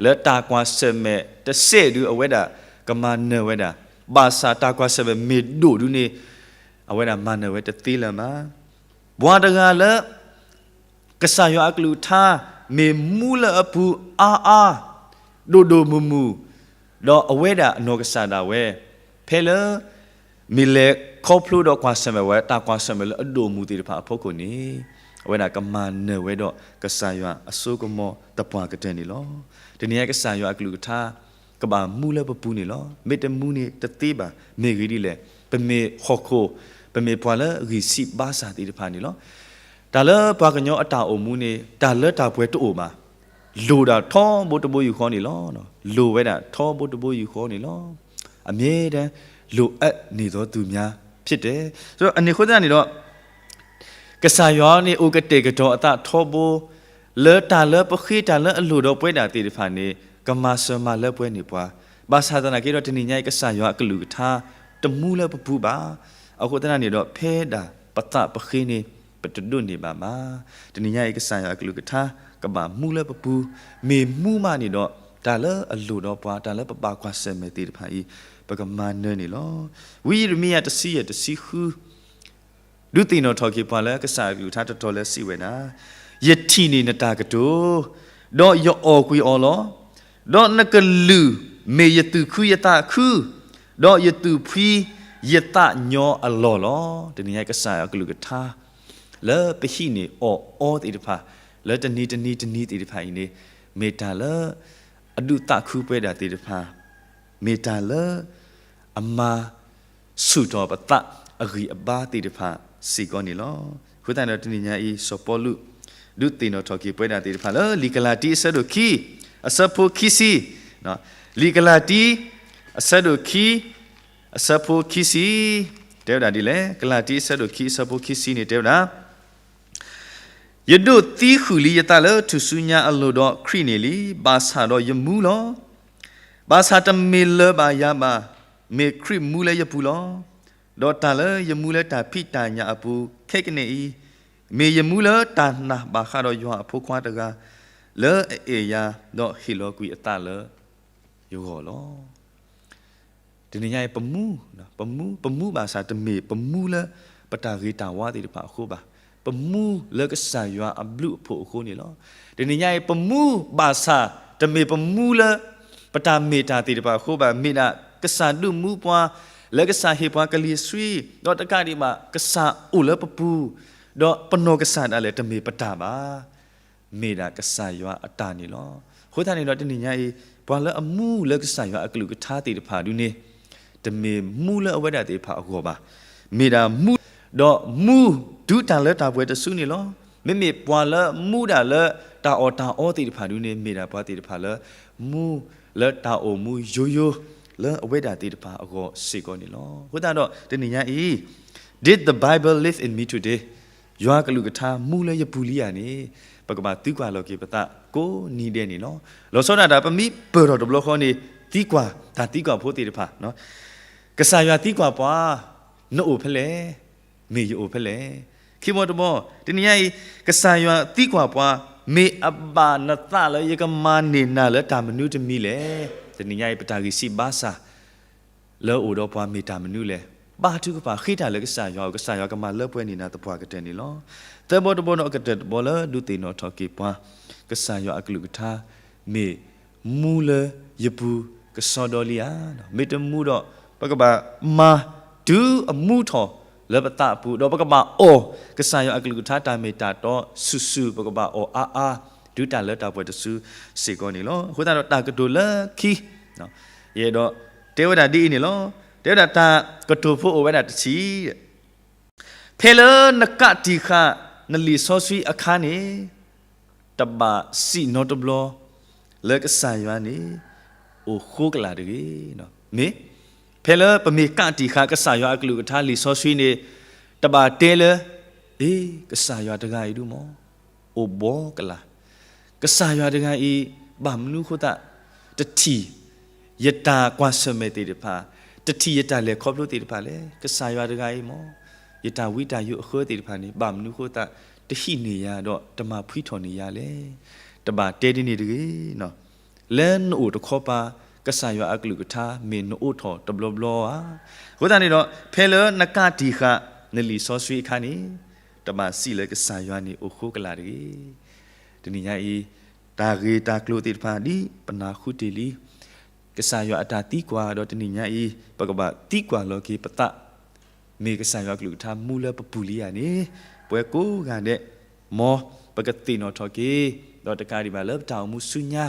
လၢတၢ်ကွၢ်ဆၢၣ်မဲာ်တစဲးဒုးအဝဲဒၣ်ကမၤနၢၤဝဲဒၣ်, ဘၣ်ဆၣ်တၢ်ကွၢ်ဆၢၣ်မဲာ်မ့ၢ်ဒိၣ်ဒုးန့ၣ် အဝဲဒၣ်မၤနၢၤဝဲတသ့လၢၤဘၣ်. ပှၤတဂၤလၢ ကစၢ်ယွၤအကလုၢ်ကထါ မ့ၢ်မူလၢအပူၤအါအါ, ဒိၣ်ဒိၣ်မုၢ်မုၢ်, ဒီးအဝဲဒၣ်အနီၢ်ကစၢ်ဒၣ်ဝဲ, ဖဲလၢ မ့ၢ်လဲၤခီဖျိဒီးကွၢ်ဆၢၣ်မဲာ်ဝဲ တၢ်ကွၢ်ဆၢၣ်မဲာ်လၢအဒိၣ်မုၢ်သ့ၣ်တဖၣ်အဖီခိၣ်န့ၣ်, အဝဲဒၣ်ကမၤနၢၤဝဲဒီးကစၢ်ယွၤအစိကမီၤသပှၢ်ကတၢၢ်န့ၣ်လီၤ. တနံၤညါကစၢ်ယွၤအကလုၢ်ကထါ ကဘၣ်မူလၢပပူၤန့ၣ်လီၤ. မ့ၢ်တမူန့ၣ်တသ့ဘၣ်. မ့ၢ်ဂ့ၢ်ဒ်လဲၣ်, ပမ့ၢ်ဟီၣ်ခိၣ်, ပမ့ၢ်ပှၤလၢအဂံၢ်ဆံးဘါစၢ်သ့ၣ်တဖၣ်န့ၣ်လီၤ. တၢ်လၢပှၤကညီအတၢ်အိၣ်မူန့ၣ် တၢ်လၢတၢ်ပှဲၤတအိၣ်ဘၣ်. လိၣ်ဒၣ်ထီဘိတဘိယူၢ်ဃီန့ၣ်လီၤ. လိၣ်ဝဲဒၣ်ထီဘိတဘိယူၢ်ဃီန့ၣ်လီၤ. အမြဲတမ်း လိုအပ်နေသောသူများဖြစ်တယ်. အန့ၣ်အဃိသတးန့ၣ်ဒီး ကစၢ်ယွၤန့ၣ်အိၣ်ကတဲာ်ကတီၤအသးထီဘိ လၢတၢ်လၢပဃ့တၢ်လၢအလိၣ်ဒီးပဝဲဒၣ်သ့ၣ်တဖၣ်န့ၣ် ကမၤစၢၤမၤလၢပှဲၤန့ၢ်ပှၤ, ဘၣ်ဆၣ်သနာ်က့ဒီးတနံၤညါအံၤ ကစၢ်ယွၤအကလုၢ်ကထါ တမူလၢပပူၤဘၣ်. အဃိသတးန့ၣ်ဒီး ဖဲဒၣ်ပသးပဃ့န့ၣ် ပတဒိးန့ၢ်ဘၣ်ဘၣ်. တနံၤညါအံၤ ကစၢ်ယွၤအကလုၢ်ကထါ ကဘၣ်မူလၢပပူၤ, မ့ၢ်မူမးန့ၣ်ဒီး တၢ်လၢအလိၣ်ဒီးပှၤ တၢ်လၢပဘၣ်ကွၢ်ဆၢၣ်မဲာ်သ့ၣ်တဖၣ်အံၤ ပကမၤနၢၤန့ၣ်လီၤ. ဝံယံးရမံယၤတဆံယဲၢ်တဆံဃု ဒုးသ့ၣ်နီၣ်ထီၣ်က့ၤပှၤလၢကစၢ်အကလုၢ်ကထါတတီၤလၢစံးဝဲဒၣ်, ယထံၣ်န့ၢ်နတၢ်ကတိၤ, ဒီးယအီၣ်ကွံာ်အီၤလီၤ. ဒီးနကလုၢ်မ့ၢ်ယသူၣ်ခုယသးခု, ဒီးယသူၣ်ဖှံယသးညီအလီၢ်လီၤ. တနံၤညါကစၢ်အကလုၢ်ကထါ လၢပဟံးန့ၢ်အီၣ်အီသ့ၣ်တဖၣ် လၢတနံၤတနံၤတနံၤသ့ၣ်တဖၣ်အံၤန့ၣ် မ့ၢ်တၢ်လၢ အဒုးသးခုပဝဲဒၣ်သ့ၣ်တဖၣ်, မ့ၢ်တၢ်လၢ အမၤဆူၣ်ထီၣ်ပသးအဂံၢ်အဘါသ့ၣ်တဖၣ်စ့ၢ်ကီးန့ၣ်လီၤ. အဃိသတးဒီးတနံၤညါအံၤ စီၤပီလူး ဒုးသ့ၣ်နီၣ်ထီၣ်က့ၤပဝဲဒၣ်သ့ၣ်တဖၣ်လၢ လံာ်ကလၤတံ အဆၢဒိၣ်ခံ အဆၢဖိခံဆံ, လံာ်ကလၤတံ အဆၢဒိၣ်ခံ အဆၢဖိခံဆံ တဲဝဲဒၣ်ဒ်လဲၣ်. ကလၤတံ အဆၢဒိၣ်ခံ အဆၢဖိခံဆံန့ၣ်တဲဝဲဒၣ်, ယဒိးသံဃုာ်လံယသးလၢထူၣ်စုညါအလိၤဒီးခရံာ်န့ၣ်လံ, ဘၣ်ဆၣ်ဒီးယမူလီၤ. ဘၣ်ဆၣ်တမ့ၢ်လၢၤဘၣ်ယၤဘၣ်, မ့ၢ်ခရံာ်မူလၢယပူၤလီၤ. ဒီးတၢ်လၢယမူလၢတၢ်ဖံးတၢ်ညၣ်အပူၤခဲကနံၣ်အံၤ, မ့ၢ်ယမူလၢတၢ်နာ်ဘၣ်ဃးဒီးယွၤအဖိခွါတဂၤ လၢအအဲၣ်ယၤ, ဒီးဟ့ၣ်လီၤကွံာ်အသးလၢယဂီၢ်လီၤ. တနံၤညါအံၤပမူ, ပမူ, ပမူဘၣ်ဆၣ်တမ့ၢ်ပမူလၢ ပတၢ်ဂ့ၤတၢ်ဝါသ့ၣ်တဖၣ်အဃိဘၣ်. ပမူလၢကစၢ်ယွၤအဘျုးအဖှိၣ်အဃိန့ၣ်လီၤ. တနံၤညါအံၤပမူဘၣ်ဆၣ် တမ့ၢ်ပမူလၢ ပတၢ်မ့ၢ်တၢ်သ့ၣ်တဖၣ်အဃိဘၣ်. မ့ၢ်ဒၣ်ကစၢ်ဒုးမူပှၤ လၢကစၢ်ဟ့ၣ်ပှၤကလံၤဆှံ, ဒီးတကးဒံးဘၣ် ကစၢ်အိၣ်လၢပပူၤ, ဒီးပနီၢ်ကစၢ်ဒၣ်လဲာ်တမ့ၢ်ပတၢ်ဘၣ်. မ့ၢ်ဒၣ်ကစၢ်ယွၤအတၢ်န့ၣ်လီၤ. အဃိသတးန့ၣ်ဒီးတနံၤညါအံၤ ပှၤလၢအမူလၢကစၢ်ယွၤအကလုၢ်ကထါသ့ၣ်တဖၣ်ဒုန့ၣ် တမ့ၢ်မူလၢအဝဲဒၣ်သ့ၣ်တဖၣ်အဂီၢ်ဘၣ်. မ့ၢ်ဒၣ်မူ, ဒီးမူဒုးတၢ်လၢတၢ်ပှဲၤတစုန့ၣ်လီၤ. မ့မ့ၢ်ပှၤလၢမူဒၣ်လၢတၢ်အီၣ်တၢ်အီသ့ၣ်တဖၣ်ဒုန့ၣ် မ့ၢ်ဒၣ်ပှၤသ့ၣ်တဖၣ်လၢ မူလၢတၢ်အိၣ်မူယိယိ လၢအဝဲဒၣ်သ့ၣ်တဖၣ်အဂီၢ်စ့ၢ်ကီးန့ၣ်လီၤ. အဃိသတးဒီးတနံၤညါအံၤ Did the Bible live in me today? ယွၤကလုၢ်ကထါမူလၢယပူၤလံဧါန့ၣ် ပကဘၣ်သံကွၢ်လီၤက့ၤပသးကိးနံၤဒဲးန့ၣ်လီၤ. လီၤဆီဒၣ်တၢ် ပမ့ၢ်ပၢၢ်ထီၣ်တဘျီဃီန့ၣ် သံကွၢ်တၢ်သံကွၢ်ဖိသ့ၣ်တဖၣ်, ကစၢ်ယွၤသံကွၢ်ပှၤ, နအိၣ်ဖဲလဲၣ်, မ့ၢ်ယအိၣ်ဖဲလဲၣ်. ခံဘီတဘီ, တနံၤညါအံၤ ကစၢ်ယွၤသံကွၢ်ပှၤ, မ့ၢ်အဘၣ်နသးလၢယကမၤန့ၢ်နၤလၢတၢ်မနုၤတမံၤလဲၣ်. တနံၤညါအံၤ ပတၢ်ဂံၢ်ဆံးဘါစၢ် လၢအအိၣ်ဒီးပှၤမ့ၢ်တၢ်မနုၤလဲၣ်. ဘါထုကဖၣ်ဃ့တၢ်လၢကစၢ်ယွၤအအိၣ် ကစၢ်ယွၤကမၤလၢပှဲၤန့ၢ်နၤသပှၢ်ကတၢၢ်န့ၣ်လီၤ. သၢဘီတဘီဒီးအကတၢၢ်တဘီလၢဒုးသ့ၣ်နီၣ်ထီၣ်က့ၤပှၤ, ကစၢ်ယွၤအကလုၢ်ကထါ မ့ၢ်မူလၢယပူၤကစီဒီလံဧါ. မ့ၢ်တမူဒီး ပကဘၣ်မၤတုၤအမူထီၣ်လၢပသးအပူၤ, ဒီးပကဘၣ်အီၣ်ကစၢ်ယွၤအကလုၢ်ကထါတၢ်မ့ၢ်တၢ်တီစုာ်စုာ်, ပကဘၣ်အီၣ်အါအါ တုၤတၢ်လၢတၢ်ပှဲၤတစုစ့ၢ်ကီးန့ၣ်လီၤ. အဃိသတးဒီးတၢ်ကတိၤလၢခံ ယအဲၣ်ဒိးတဲဝဲဒၣ်ဒ်အံၤန့ၣ်လီၤ. တဲဝဲဒၣ်တၢ်ကတိၤဖိအိၣ်ဝဲဒၣ်တထံၣ်, ဖဲလၢနကးတံာ်ဃာ်နလံာ်စီဆှံအခါန့ၣ်, တဘၣ်စံးနီတဘျီ လၢကစၢ်ယွၤန့ၣ် အိၣ်ဃိကလာ်တဂ့ၤ. မ့ၢ်, ဖဲလၢပမ့ၢ်ကးတံာ်ဃာ်ကစၢ်ယွၤအကလုၢ်ကထါလံာ်စီဆှံန့ၣ်, တဘၣ်တဲလၢ, အ့, ကစၢ်ယွၤတဂၤအံၤဒုမၢ် အိၣ်ဘှီကလာ်, ကစၢ်ယွၤတဂၤအံၤ ဘၣ်မနုၤဃိသတး တထံၣ် ယတၢ်ကွၢ်ဆၢၣ်မဲာ်သ့ၣ်တဖၣ်, တထံၣ်ယတၢ်လဲၤခီဖျိသ့ၣ်တဖၣ်လဲၣ်. ကစၢ်ယွၤတဂၤအံၤမ့ၢ် ယတၢ်ဝံတၢ်ယိးအဃၢသ့ၣ်တဖၣ်န့ၣ် ဘၣ်မနုၤဃိသတး တဟံးန့ၢ်ယၤဒီးတမၤဖှံထီၣ်န့ၢ်ယၤလဲၣ်. တဘၣ်တဲဒ်န့ၣ်တဂ့ၤ. လၢနအိၣ်တခီပၤ ကစၢ်ယွၤအကလုၢ်ကထါ မ့ၢ်နအိးထီၣ်တဘျီဘျီဧါ. အဃိသတးန့ၣ်ဒီး ဖဲလၢနကးတံာ်ဃာ် နလံာ်စီဆှံအခါန့ၣ် တဘၣ်စံးလၢကစၢ်ယွၤန့ၣ်အိၣ်ဃိကလာ်တဂ့ၤ. တနံၤညါအံၤ တၢ်ဂ့ၢ်တၢ်ကျိၤသ့ၣ်တဖၣ် ဒ်ပနၢ်ဟူတ့ၢ်လံ ကစၢ်ယွၤအတၢ်သံကွၢ်ဒီး တနံၤညါအံၤ ပကဘၣ်သံကွၢ်လီၤက့ၤပသး, မ့ၢ်ကစၢ်ယွၤကလုၢ်ကထါမူလၢပပူၤလံဧါန့ၣ်, ပဝဲကိးဂၤဒဲး မ်ပကသ့ၣ်နီၣ်ထီၣ်က့ၤ, ဒီးတကးဒံးဘၣ်လၢပတၢ်အိၣ်မူဆူညါ,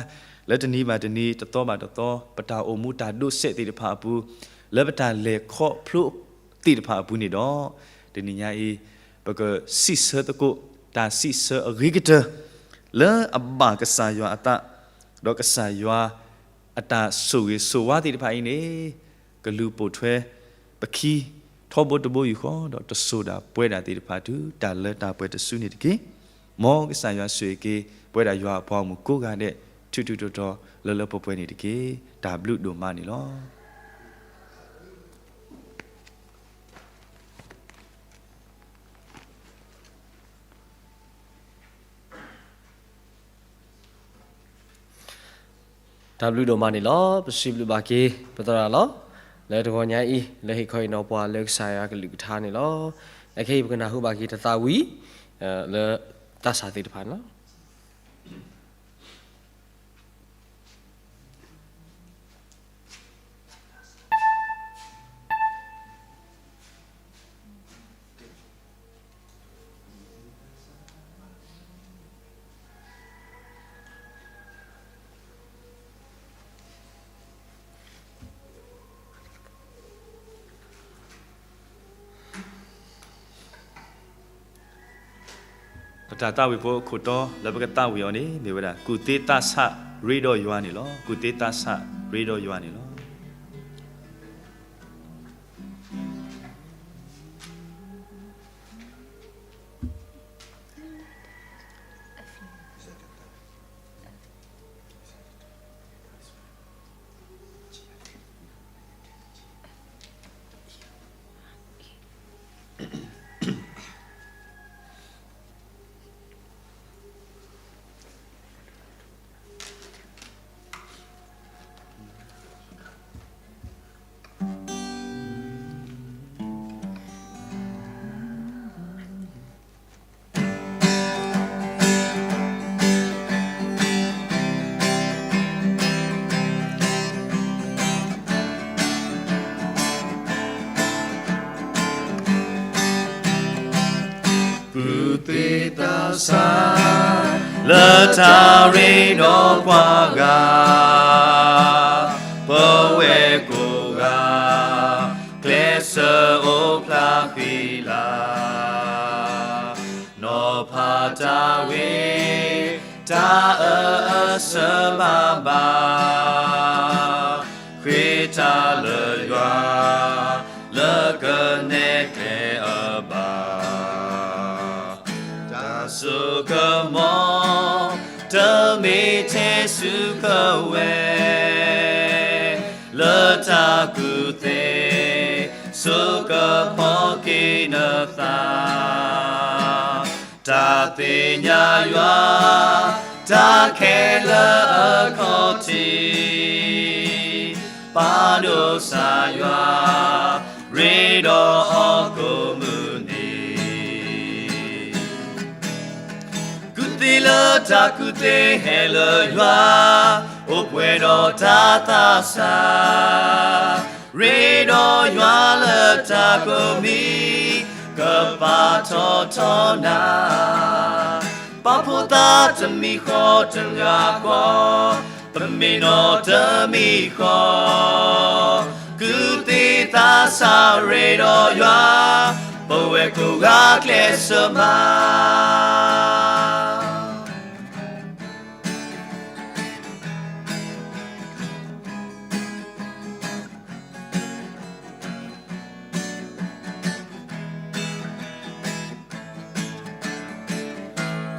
လၢတနံၤဘၣ်တနံၤ တသီဘၣ်တသီ ပတၢ်အိၣ်မူတၢ်ဒိးစဲးသ့ၣ်တဖၣ်အပူၤ, လၢပတၢ်လဲၤခီဖျိသ့ၣ်တဖၣ်အပူၤန့ၣ်ဒီး, တနံၤညါအံၤ ပကစံးဆၢသကိး တၢ်စံးဆၢအဂ့ၤကတၢၢ် လၢအဘၣ်ကစၢ်ယွၤအသး, ဒီးကစၢ်ယွၤ အတၢ်ဆိၣ်ဂ့ၤဆိၣ်ဝါသ့ၣ်တဖၣ်အံၤန့ၣ်, ကလူၤပိာ်ထွဲပခံ ထီဘိတဘိယူၢ်ဃီ ဒီးတစိၤဒၣ်ပှဲၤဒၣ်သ့ၣ်တဖၣ် တုၤတၢ်လၢတၢ်ပှဲၤတစုန့ၣ်တက့ၢ်. မ်ကစၢ်ယွၤဆိၣ်ဂ့ၤက့ၤ ပဝဲဒၣ်ယွၤအပှၤဂီၢ်မုၢ်ကိးဂၤဒဲး ထူးထူးတီၤတီၤ လၢလၢပှဲၤပှဲၤန့ၣ်တက့ၢ်. တၢ်ဘျုးဒိၣ်မးန့ၣ်လီၤ. တၢ်ဘျုးဒိၣ်မးန့ၣ်လီၤ. ပစံးဘျုးဘၣ်က့ၤပသရၣ်လီၤ. လၢတဂီၤညါအံၤ လၢဟ့ၣ်ခီဟ့ၣ်နီၤပှၤလၢကစၢ်ယွၤကလုၢ်ကထါန့ၣ်လီၤ. အခဲအံၤပကနၢ်ဟူဘၣ်က့ၤတၢ်သးဝံၣ် လၢတၢ်ဆၢသ့ၣ်တဖၣ်န့ၣ်လီၤ. ပတၢ်သးဝံၣ်ဖိအခိၣ်တီ လၢပကသးဝံၣ်အီၤန့ၣ် မ့ၢ်ဝဲဒၣ် ကူၣ်သ့သးဆးရ့ဒီးယွၤန့ၣ်လီၤ. ကူၣ်သ့သးဆးရ့ဒီးယွၤန့ၣ်လီၤ. ကူၣ်သ့သးဆး လၢတၢ်ရ့ဒီးပှၤဂၤ, ပဝဲကိးဂၤ ကျဲးစၢးအိၣ်ဖျါဃံလၤ, နီၤဖးတၢ်ဂ့ၤ တၢ်အၢအဆၢဘၣ်ဘၣ်, ဃ့တၢ်လၢယွၤ လၢကနဲၣ်ကျဲအဘၣ်, တၢ်စိကမီၤ တမ့ၢ်ထဲဆူကဝဲၤ, လၢတၢ်ကူၣ်သ့ စိကဖီက့ၤနသး, တၢ်သ့ၣ်ညါယွၤ တၢ်ခဲလၢာ်အခီၣ်ထံး, ပာ်ဒိၣ်ကစၢ်ယွၤ ရ့ဒီးအီၤကိးမုၢ်နံၤ. ကူၣ်သ့လၢတၢ်ကူၣ်သ့ ဟဲလၢယွၤ အိၣ်ပှဲၤဒီးတၢ်သးဆး, ရ့ဒီးယွၤလၢတၢ်ကိးမံၤ ကပာ်ထီၣ်ထီနၤ, ပာ်ဖှိၣ်သးတမံၤဃီတဂၤဃီ, ပမ့ၢ်နီၢ်တမံၤဃီ, ကူၣ်သ့သးဆးရ့ဒီးယွၤ, ပဝဲကိးဂၤကျဲးစၢးမၤ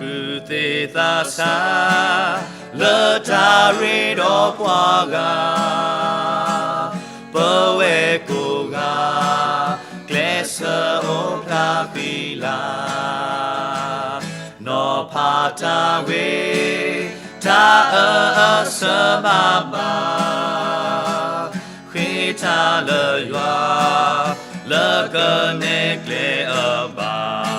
ကူၣ်သ့သးဆး လၢတၢ်ရ့ဒီးပှၤဂၤ, ပဝဲၢ်ကိးဂၤ ကျဲးစၢးအိၣ်ဖျါဃံလၤ, နီၤဖးတၢ်ဂ့ၤ တၢ်အၢအဆၢမၤဘၣ်, ဃ့တၢ်လၢယွၤ လၢကနဲၣ်ကျဲအဘၣ်.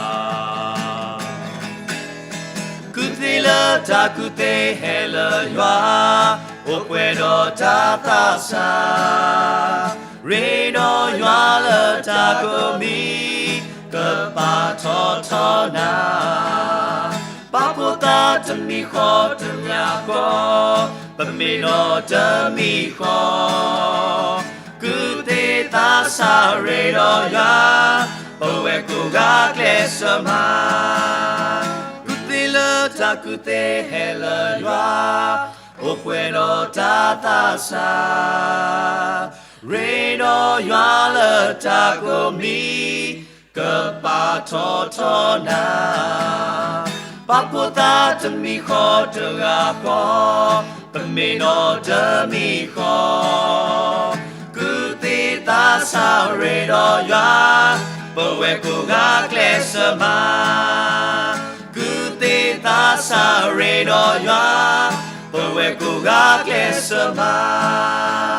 ကူၣ်သ့လၢတၢ်ကူၣ်သ့ ဟဲလၢယွၤ အိၣ်ပှဲၤဒီးတၢ်သးစၢ်, ရ့ဒီးယွၤလၢတၢ်ကိးမံၤ ကပာ်ထီၣ်ထီနၤ, ပာ်ဖှိၣ်သးတမံၤဃီတမံၤဃီ, ပမ့ၢ်နီၢ်တမံၤဃီ ကူၣ်သ့သးစၢ်ရ့ဒီးယွၤ, ပဝဲၢ်ကိးဂၤကျဲးစၢးမၤ, ကူၣ်သ့လၢတၢ်ကူၣ်သ့ ဟဲလၢယွၤ အိၣ်ပှဲၤဒီးတၢ်သးစၢ်, ရ့ဒီးယွၤလၢတၢ်ကိးမံၤ ကပာ်ထီၣ်ထီနၤ, ပာ်ဖှိၣ်သးတမံၤဃီတဂၤဃီ, ပမ့ၢ်နီၢ်တမံၤဃီ, ကူၣ်သ့သးစၢ်ရ့ဒီးယွၤ, ပဝဲၢ်ကိးဂၤကျဲးစၢးမၤ, ကူၣ်သ့သးစၢ်ရ့ဒီးယွၤ, ပဝဲၢ်ကိးဂၤကျဲးစၢးမၤ.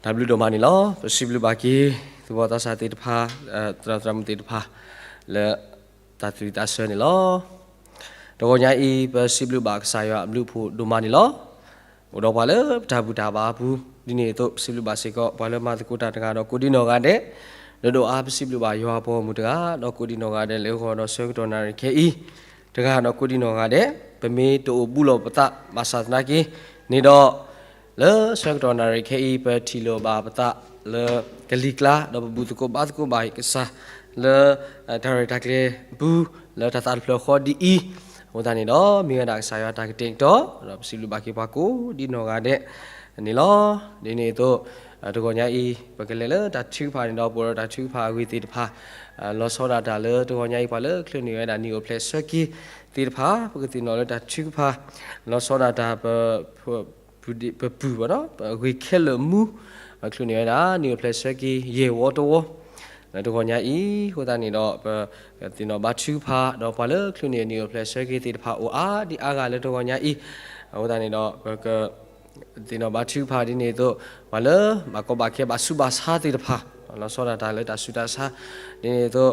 တၢ်ဘျုးဒိၣ်မးန့ၣ်လီၤ. ပစံးဘျုးဘၣ်က့ၤ သူၣ်ဘီၣ်သးစၢ်သ့ၣ်တဖၣ်, သရၣ်သရၣ်မုၣ်သ့ၣ်တဖၣ် လၢတၢ်သးစၢ်န့ၣ်လီၤ. တဂီၤညါအံၤ ပစံးဘျုးဘၣ်ကစၢ်ယွၤအဘျုးအဖှိၣ်ဒိၣ်မးန့ၣ်လီၤ. အိၣ်ဒီးပှၤလၢပတၢ်ဘူၣ်တၢ်ဘါအပူၤ, ဒ်န့ၣ်အသိး ပစံးဘျုးဘၣ်စ့ၢ်ကီး ပှၤလၢမၤသကိးတၢ်တဂၤဒီးကိးဒံနီၢ်ဂၤဒဲး, ဒီးဒိၣ်အါ ပစံးဘျုးဘၣ်ယွၤအပှၤဂီၢ်မုၢ်တဂၤ ဒီးကိးဒံနီၢ်ဂၤဒဲး လၢဂီၤဒီးဆၢကတီၢ်နၣ်ရံၣ်ခဲအံၤ တဂၤဒီးကိးဒံနီၢ်ဂၤဒဲး, ပမ့ၢ်တအိၣ်ဘူးလီၤပသးဘၣ်ဆၣ်သနာ်က့န့ၣ်ဒီး လၢဆၢကတီၢ်နၣ်ရံၣ်ခဲအံၤ ပထံၣ်လိာ်ဘၣ်ပသးလၢကလံၤကျါ ဒီးပဘူၣ်သကိးဘါသကိးဘၣ်ကစၢ် လၢတၢ်ရဲၣ်တၢ်ကျဲၤအပူၤ လၢတၢ်သးတဖျၢၣ်ဃီဒ်အံၤ, အဃိသတးန့ၣ်ဒီး မ့ၢ်ဝဲဒၣ်ကစၢ်ယွၤတၢ်ကတဲာ်ကတီၤ ဒီးပစံးဘျုးဘၣ်က့ၤပှၤကိးဒံနီၢ်ဂၤဒဲးန့ၣ်လီၤ. ဒ်န့ၣ်အသိး တဂီၤညါအံၤ ပကလဲၤလၢတၢ်ထုကဖၣ်န့ၣ်ဒီး ပအိၣ်ဒီးတၢ်ထုကဖၣ်အဂ့ၢ်သ့ၣ်တဖၣ် လီၤဆီဒၣ်တၢ်လၢတဂီၤညါအံၤ ပှၤလၢချုးန့ၢ်ဝဲဒၣ်နံၣ်အိၣ်ဖျဲၣ်ဆၢက့ၤသ့ၣ်တဖၣ် ပကသ့ၣ်နီၣ်လၢတၢ်ထုကဖၣ် လီၤဆီဒၣ်တၢ် ပပုၢ် ပဂ့ၤခဲလၢာ်မူ ချုးန့ၢ်ဝဲဒၣ် နံၣ်အိၣ်ဖျဲၣ်ဆၢက့ၤ ယဲၢ်ဝီတဝီ လၢတဂီၤညါအံၤ, အဃိသတးန့ၣ်ဒီး ပသ့ၣ်နီၣ်ဘါထုကဖၣ် ဒီးပှၤလၢချုးန့ၢ်နံၣ်အိၣ်ဖျဲၣ်ဆၢက့ၤသ့ၣ်တဖၣ်အိၣ်အါဒံအါဂၤလၢတဂီၤညါအံၤ, အဃိသတးန့ၣ်ဒီး ပက သ့ၣ်နီၣ်ဘါထုကဖၣ်ဒ်န့ၣ်အသိး ပှၤလၢဘၣ်ကီဘၣ်ခဲဘၣ်ဆူးဘၣ်ဆါသ့ၣ်တဖၣ် လီၤဆီဒၣ်တၢ်လၢတၢ်ဆူးတၢ်ဆါ ဒ်န့ၣ်အသိး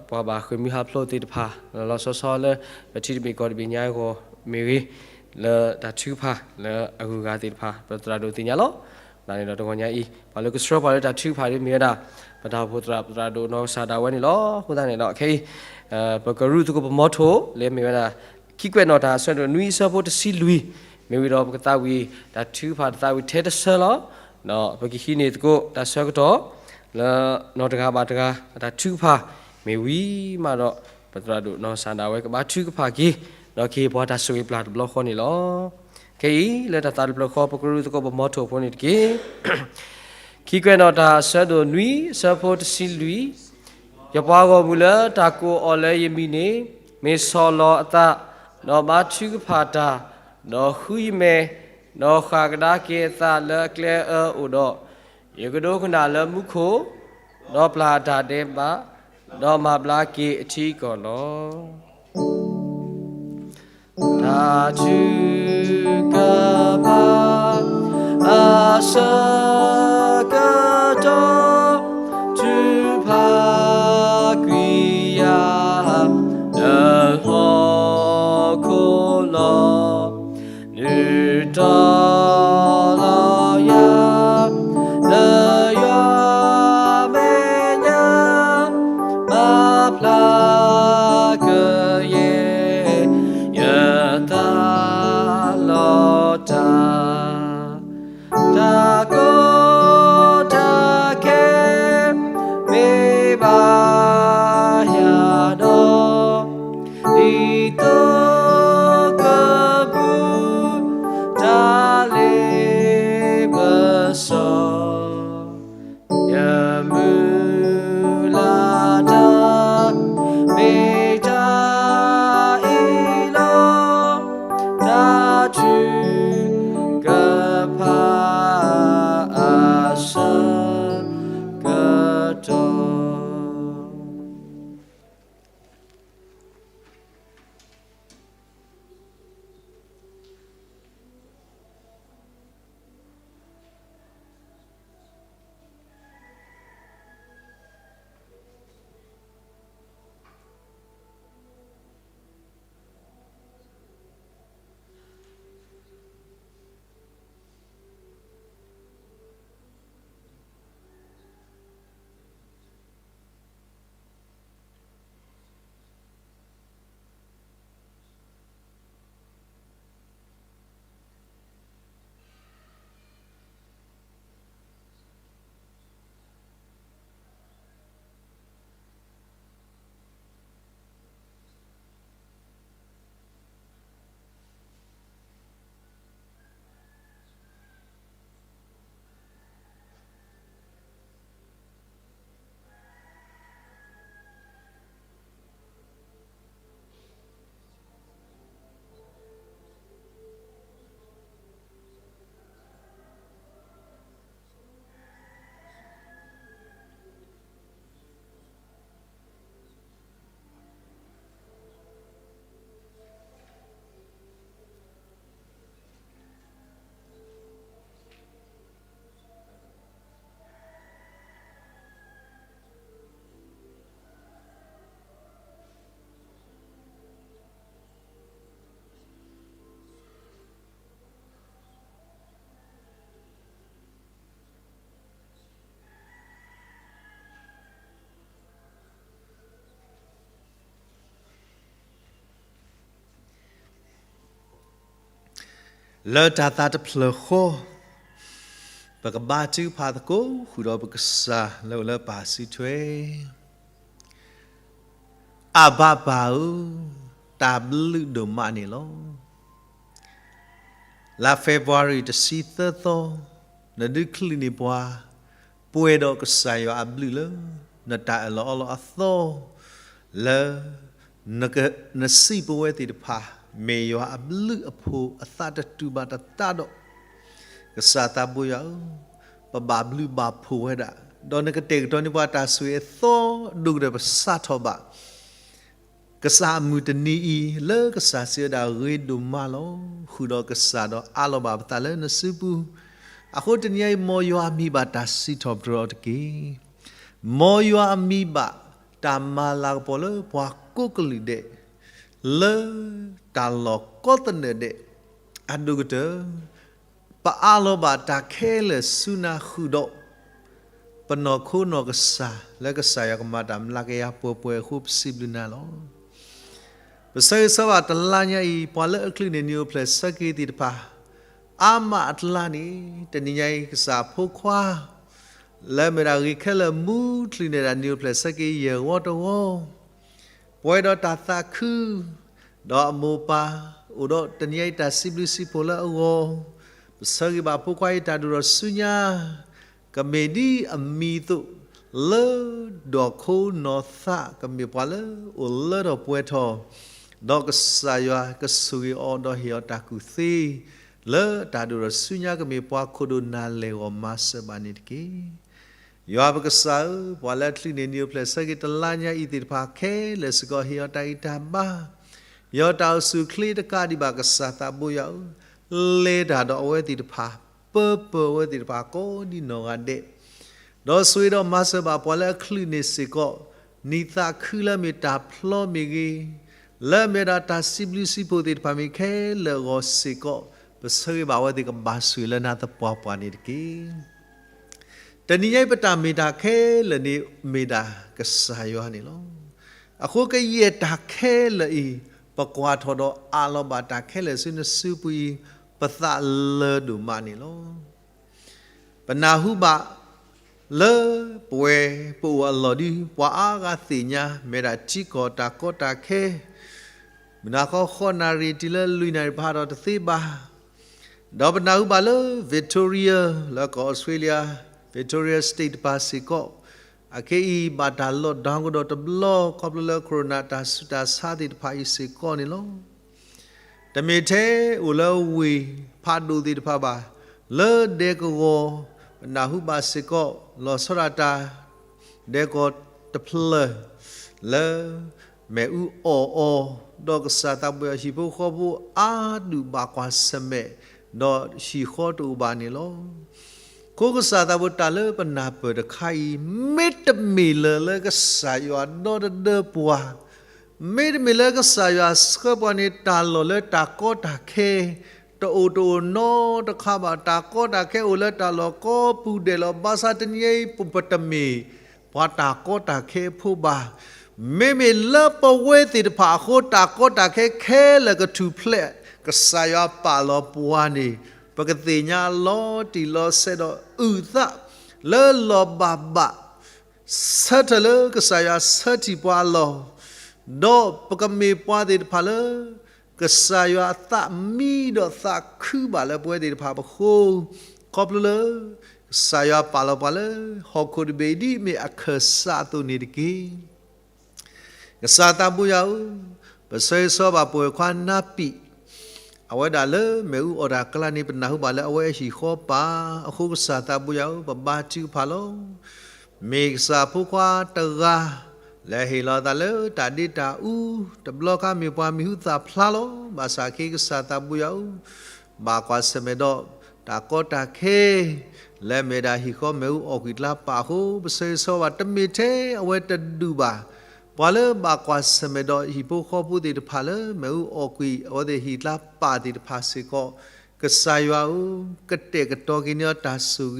ပှၤဘၣ်ဃ့ၢ်မှံဟးဖျိးသ့ၣ်တဖၣ် လီၤဆီဆီလၢ ပထံတဘ့ၣ်ကီၢ်တဘ့ၣ်ညါအဂီၢ်မ့ၢ်ဂ့ၤ လၢတၢ်ထုကဖၣ်လၢအဂုၤအဂၤသ့ၣ်တဖၣ် ပသရၣ်ဒိၣ်သ့ၣ်ညါလီၤ. သတးန့ၣ်ဒီးတဂီၤညါအံၤ ပှၤလၢကဆှၢပှၤလၢတၢ်ထုကဖၣ်ဒ်မ့ၢ်ဝဲဒၣ် ပတၢ်အိၣ်ဖှိၣ်သရၣ် ပသရၣ်ဒိၣ်နီၢ်ကစၢ်ဒၣ်ဝဲန့ၣ်လီၤ. အဃိသတးန့ၣ်ဒီး ခဲအံၤ ပကရူၢ်သကိးပမီထိၣ်လၢမ့ၢ်ဝဲဒၣ် ခံကွဲးနီၣ်တၢ်အဆၢဒိၣ်နွံအဆၢဖိတဆံလွံၢ် မ့ၢ်ဝံၤဒီးပကသးဝံၣ်တၢ်ထုကဖၣ်တသးဝံၣ်ထဲတဆၢလီၤ. ဒီးပကဟံးန့ၢ်သကိးတၢ်ဆၢကတီၢ် လၢနီၢ်တဂၤဘၣ်တဂၤ တၢ်ထုကဖၣ် မ့ၢ်ဝံၤမးဒီး ပသရၣ်ဒိၣ်နီၢ်ကစၢ်ဒၣ်ဝဲကဘါထုကဖၣ်က့ၤ ဒီးကဟ့ၣ်ပှၤတၢ်ဆိၣ်ဂ့ၤပျၢ်တဘျီဃီန့ၣ်လီၤ. ခဲအံၤ လၢတၢ်သးတဖျၢၣ်ဃီ ပကရူၢ်သကိးပမီထိၣ်ဖိန့ၣ်တက့ၢ်. ခံကွဲးနီၣ်တၢ်အဆၢဒိၣ်နွံ အဆၢဖိတဆံလွံၢ်, ယပှၤဂီၢ်မုၢ်လၢတၢ်ကိးအီၤလၢယမံၤန့ၣ် မ့ၢ်ဆီၣ်လီၤအသး, ဒီးဘါထုကဖၣ်တၢ်, ဒီးဃုယမဲာ်, ဒီးဃၣ်ကဒါက့ၤအသးလၢအကျဲအၢအိၣ်ဒီး, ယကဒိကနၣ်လၢမူခိၣ်, ဒီးပျၢ်အတၢ်ဒဲးဘး, ဒီးမၤဘျါက့ၤအထံအကီၢ်လီၤ. တၢ်ထုကဖၣ် အဆၢကတီၢ် ထုကဖၣ်ကွံာ်ယၤ လၢဟီၣ်ခိၣ်လီၤ. နုာ်ထီၣ်လီၤယၤ လၢယွၤမဲာ်ညါ မၤဖျါကယဲၢ် ယသးလီၤတၢ် တၢ်ကိး လၢတၢ်သးတဖျၢၣ်ဃီ, ပကဘါထုကဖၣ်သကိးဃုာ်ဒီးပကစၢ်လၢအိၣ်လၢပၢ်စုထွဲ, အၢ်ဘၣ်ပၢ်ဧၢ, တၢ်ဘျုးဒိၣ်မးန့ၣ်လီၤ. လါ February တဆံသၢသီ, နဒုးချုးန့ၢ်ပှၤ ပှဲၤဒီးကစၢ်ယွၤအဘျုးလၢ နတၢ်အၢၣ်လီၤအီလီၤအသီ, လၢ နစံးပဝဲသ့ၣ်တဖၣ် မ့ၢ်ယွၤအဘျုးအဖှိၣ်အသးတတူာ်ဘၣ်တသးဒီး, ကစၢ်သးဘိယွၤဧၢ, ပဘၣ်ဘျုးဘၣ်ဖှိၣ်ဝဲဒၣ်, ဒီးနကတဲာ်ကတီၤန့ၢ်ပှၤတၢ်ဆိၣ်ဂ့ၤအသီဒိၣ်ကတၢၢ်ပစးထီၣ်ဘၣ် ကစၢ်အမုၢ်တနံၤအံၤ လၢကစၢ်စံးဝဲဒၣ်ဂ့ၤဒိၣ်မးလီၤ. ဃုာ်ဒီးကစၢ်ဒီးအးလီၤဘၣ်ပသးလၢနစုပူၤ, အဃိတနံၤအံၤ မ်ယွၤအမံၤဘၣ်တၢ်စံးထီၣ်ပတြၢၤအီၤတက့ၢ်. မ်ယွၤအမံၤဘၣ်တၢ်မၤလၤကပီၤလၢပှၤကိးကလုာ်ဒဲး, လၢတၢ်လီၢ်ကိးသနၢၣ်ဒဲး, အဒိၣ်ကတၢၢ် ပအးလီၤဘၣ်တၢ်ခဲလၢာ်ဆူနၤဃုာ်ဒီး ပနီၢ်ခိနီၢ်ကစၢ် လၢကစၢ်ယွၤကမၤတၢ်မျးကယၤပှဲၤပှဲၤအဃိပစံးဘျုးနၤလီၤ. ပဆၢဂ့ၤဆၢဝါတလါညါအံၤ ပှၤလၢအချုးန့ၢ်နံၣ်အိၣ်ဖျဲၣ်ဆၢက့ၤသ့ၣ်တဖၣ် အါမးအကျါန့ၣ် တနံၤညါအံၤကစၢ်အဖိခွါ လၢအမ့ၢ်ဒၣ်ဂ့ၤခဲလၢာ်မူချုးန့ၢ်ဒၣ်နံၣ်အိၣ်ဖျဲၣ်ဆၢက့ၤယဲၢ်ဝီတဝီ ပှဲၤဒီးတၢ်သးခု ဒီးအမိၢ်ပၢ် အိၣ်ဒီးတနံၤညါအံၤတၢ်စံးဘျုးစံးဖှိၣ်လၢအဂီၢ်, ပဆၢဂ့ၤဘၣ်ဖိခွါအံၤတၢ်ဒိၣ်ထီၣ်ဆူညါ ကမ့ၢ်ဒ်အမံၤအသိး လၢဒီးခိနီၢ်သး ကမ့ၢ်ပှၤလၢအိၣ်လၢထီၣ်ပှဲၤထီၣ်, ဒီးကစၢ်ယွၤကဆိၣ်ဂ့ၤအီၤဒီးဟ့ၣ်အီၤတၢ်ကူၣ်သ့, လၢတၢ်ဒိၣ်ထီၣ်ဆူညါကမ့ၢ်ပှၤခိၣ်ဒိၣ်နၢ်လဲၢ်ဂီၢ်မၤစၢၤဘၣ်န့ၣ်တက့ၢ်. ယွၤပကစၢ်ဧၢ, ပှၤလၢအချုးန့ၢ်နံၣ်အိၣ်ဖျဲၣ်ဆၢက့ၤတလါညါအံၤသ့ၣ်တဖၣ်ခဲလၢာ်စ့ၢ်ကီး ဟ့ၣ်အီၤတၢ်ဂံၢ်တၢ်ဘါ, ဟ့ၣ်အီၤတၢ်အိၣ်ဆူၣ်အိၣ်ချ့တကးဒံးဘၣ် ကစၢ်သးဘိယွၤဧၢ, လဲၤတၢ်ဒီးအဝဲသ့ၣ်တဖၣ်, ပၢပၢၤအဝဲသ့ၣ်တဖၣ်ကိးဒံနီၢ်ဂၤဒဲး, ဒီးဆိၣ်ဂ့ၤဒီးမၤစၢၤဘၣ်ပှၤလၢအချုးန့ၢ်စ့ၢ်ကီး နံၣ်သးခုလၢအမ့ၢ်တၢ်ဖျီမ့ၢ်ဂ့ၤ, လၢအမ့ၢ်ဝဲဒၣ်တၢ်စံးဘျုးစံးဖှိၣ်သ့ၣ်တဖၣ်မ့ၢ်ခဲလၢာ်အဂီၢ်စ့ၢ်ကီး, ပဆၢဂ့ၤဘၣ်အဝဲသ့ၣ်ကဘၣ်ဆိၣ်ဂ့ၤလၢနၤသပှၢ်ပှၢ်န့ၣ်တက့ၢ်. တနံၤညါအံၤပတၢ်မ့ၢ်တၢ်ခဲလၢာ်န့ၣ်မ့ၢ်ဒၣ်ကစၢ်ယွၤန့ၣ်လီၤ. အဃိကယဲၢ်တၢ်ခဲလၢာ်အံၤ ပကွၢ်ထီၣ်ဒီးအးလီၤဘၣ်တၢ်ခဲလၢာ်ဆူနစုပူၤအံၤ ပသးလၢဒိၣ်မးန့ၣ်လီၤ. ပနၢ်ဟူဘၣ်လၢပဝဲပအိၣ်အလီၢ်ဒု ပှၤအါဂၤသ့ၣ်ညါ မ့ၢ်ဒၣ်ထံကီၢ်တၢ်ကီတၢ်ခဲ မုၢ်နၤဃီဃိးနၣ်ရံၣ်တုၤလၢလွံၢ်နၣ်ရံၣ် ပဟးထီၣ်တသ့ဘၣ်. ဒီးပနၢ်ဟူဘၣ်လၢ Victoria လၢကီၢ် Australia, Victoria State တဖၣ်စ့ၢ်ကီး, အခဲအံၤဘၣ်တၢ် lockdown ကဒီးတဘျီ ခီဖျိလၢ corona တၢ်ဆူးတၢ်ဆါသ့ၣ်တဖၣ်အံၤစ့ၢ်ကီးန့ၣ်လီၤ. တမ့ၢ်ထဲအိၣ်လၢဝ့ၢ်ဖးဒိၣ်သ့ၣ်တဖၣ်ဘၣ်, လၢဒဲကဝီၤ ပနၢ်ဟူဘၣ်စ့ၢ်ကီး လီၤဆီဒၣ်တၢ် ဒဲကဝီၤတဖျၢၣ် လၢ မ့ၣ်အူအီၣ်အီၤ, ဒီးကစၢ်သးဘိယွၤဟံၣ်ဖိဃီဖိအါဒူၣ်ဘၣ်ကွၢ်ဆၢၣ်မဲာ်, ဒီးဟံၣ်ဃီတအိၣ်ဘၣ်န့ၣ်လီၤ. အဃိကစၢ်သးဘိတၢ်လၢပနၢ်ပၢၢ်တခါအံၤ မ့တမ့ၢ်လၢၤလၢကစၢ်ယွၤဒီတဒၢပှၤ မ့တမ့ၢ်လၢကစၢ်ယွၤဆှၢပှၤန့ၣ် တၢ်လီၢ်လၢတၢ်ကီတၢ်ခဲ တအိၣ်တအိၣ်နီတခါဘၣ်. တၢ်ကီတၢ်ခဲအိၣ်လၢတၢ်လီၢ်ကိးပူၤဒဲးလီၤ. ဘၣ်ဆၣ်တနံၤအံၤ ပတမ့ၢ်ပှၤတၢ်ကီတၢ်ခဲအဖိဘၣ်. မ့မ့ၢ်လၢပဝဲသ့ၣ်တဖၣ်အဃိ တၢ်ကီတၢ်ခဲခဲလၢာ်ကထူၣ်ဖျဲး ကစၢ်ယွၤပာ်လီၤပှၤန့ၣ် ပကသ့ၣ်ညါလီၤတံၢ်လီၤဆဲးဒီးအုၣ်သး လၢလီၤဘၣ်ဘၣ် ဆၢထၢၣ်လၢကစၢ်ယွၤဆၢထံၣ်ပှၤအလီၢ်, ဒီးပကမ့ၢ်ပှၤသ့ၣ်တဖၣ်လၢ ကစၢ်ယွၤအသးမံဒီးသးခုဘၣ်လၢပဝဲသ့ၣ်တဖၣ်ပဃိ, ခီဖျိလၢ ကစၢ်ယွၤပာ်လီၤပှၤလၢ ဟီၣ်ခိၣ်တဘ့ၣ်အံၤဒ်အမ့ၢ်အခၢၣ်စးအသိးန့ၣ်တက့ၢ်. ကစၢ်သးဘိယွၤဧၢ, ပဆၢဂ့ၤဆၢဝါဘၣ်ပဝဲခွါနါပံာ် အဝဲဒၣ်လၢမ့ၣ်အူအီၣ်တၢ်ကျါန့ၣ် ပနၢ်ဟူဘၣ်လၢအဝဲအဟံၣ်ဃီပာ်, အဃိကစၢ်သးဘိယွၤဧၢ, ပဘါထုကဖၣ်လီၤ. မ့ၢ်ကစၢ်ဖိခွါတဂၤ လၢဟ့ၣ်လီၤအသးလၢတၢ်ဒ့တၢ်အူ, တဘျီခါမ့ၢ်ပှၤမံၤဟူသၣ်ဖျါလီၤ. ဘၣ်ဆၣ်ခဲအံၤကစၢ်သးဘိယွၤဧၢ, ဘၣ်ကွၢ်ဆၢၣ်မဲာ်ဒီးတၢ်ကီတၢ်ခဲ လၢအမ့ၢ်ဒၣ်ဟံၣ်ဃီမ့ၣ်အူအီၣ်ကွံာ်ကျါပာ်အဃိ ပဆၢဂ့ၤဆၢဝါဘၣ် တမ့ၢ်ထဲအဝဲတဒူၣ်ဘၣ်. ပှၤလၢဘၣ်ကွၢ်ဆၢၣ်မဲာ်ဒီးဟံၣ်ဖိဃီဖိသ့ၣ်တဖၣ်လၢမ့ၣ်အူအီၣ်ကွံာ်အဝဲသ့ၣ်ဟံၣ်ကျါပာ်သ့ၣ်တဖၣ်စ့ၢ်ကီး, ကစၢ်ယွၤဧၢ, ကတဲာ်ကတီၤက့ၤန့ၢ်အီၤတၢ်ဆိၣ်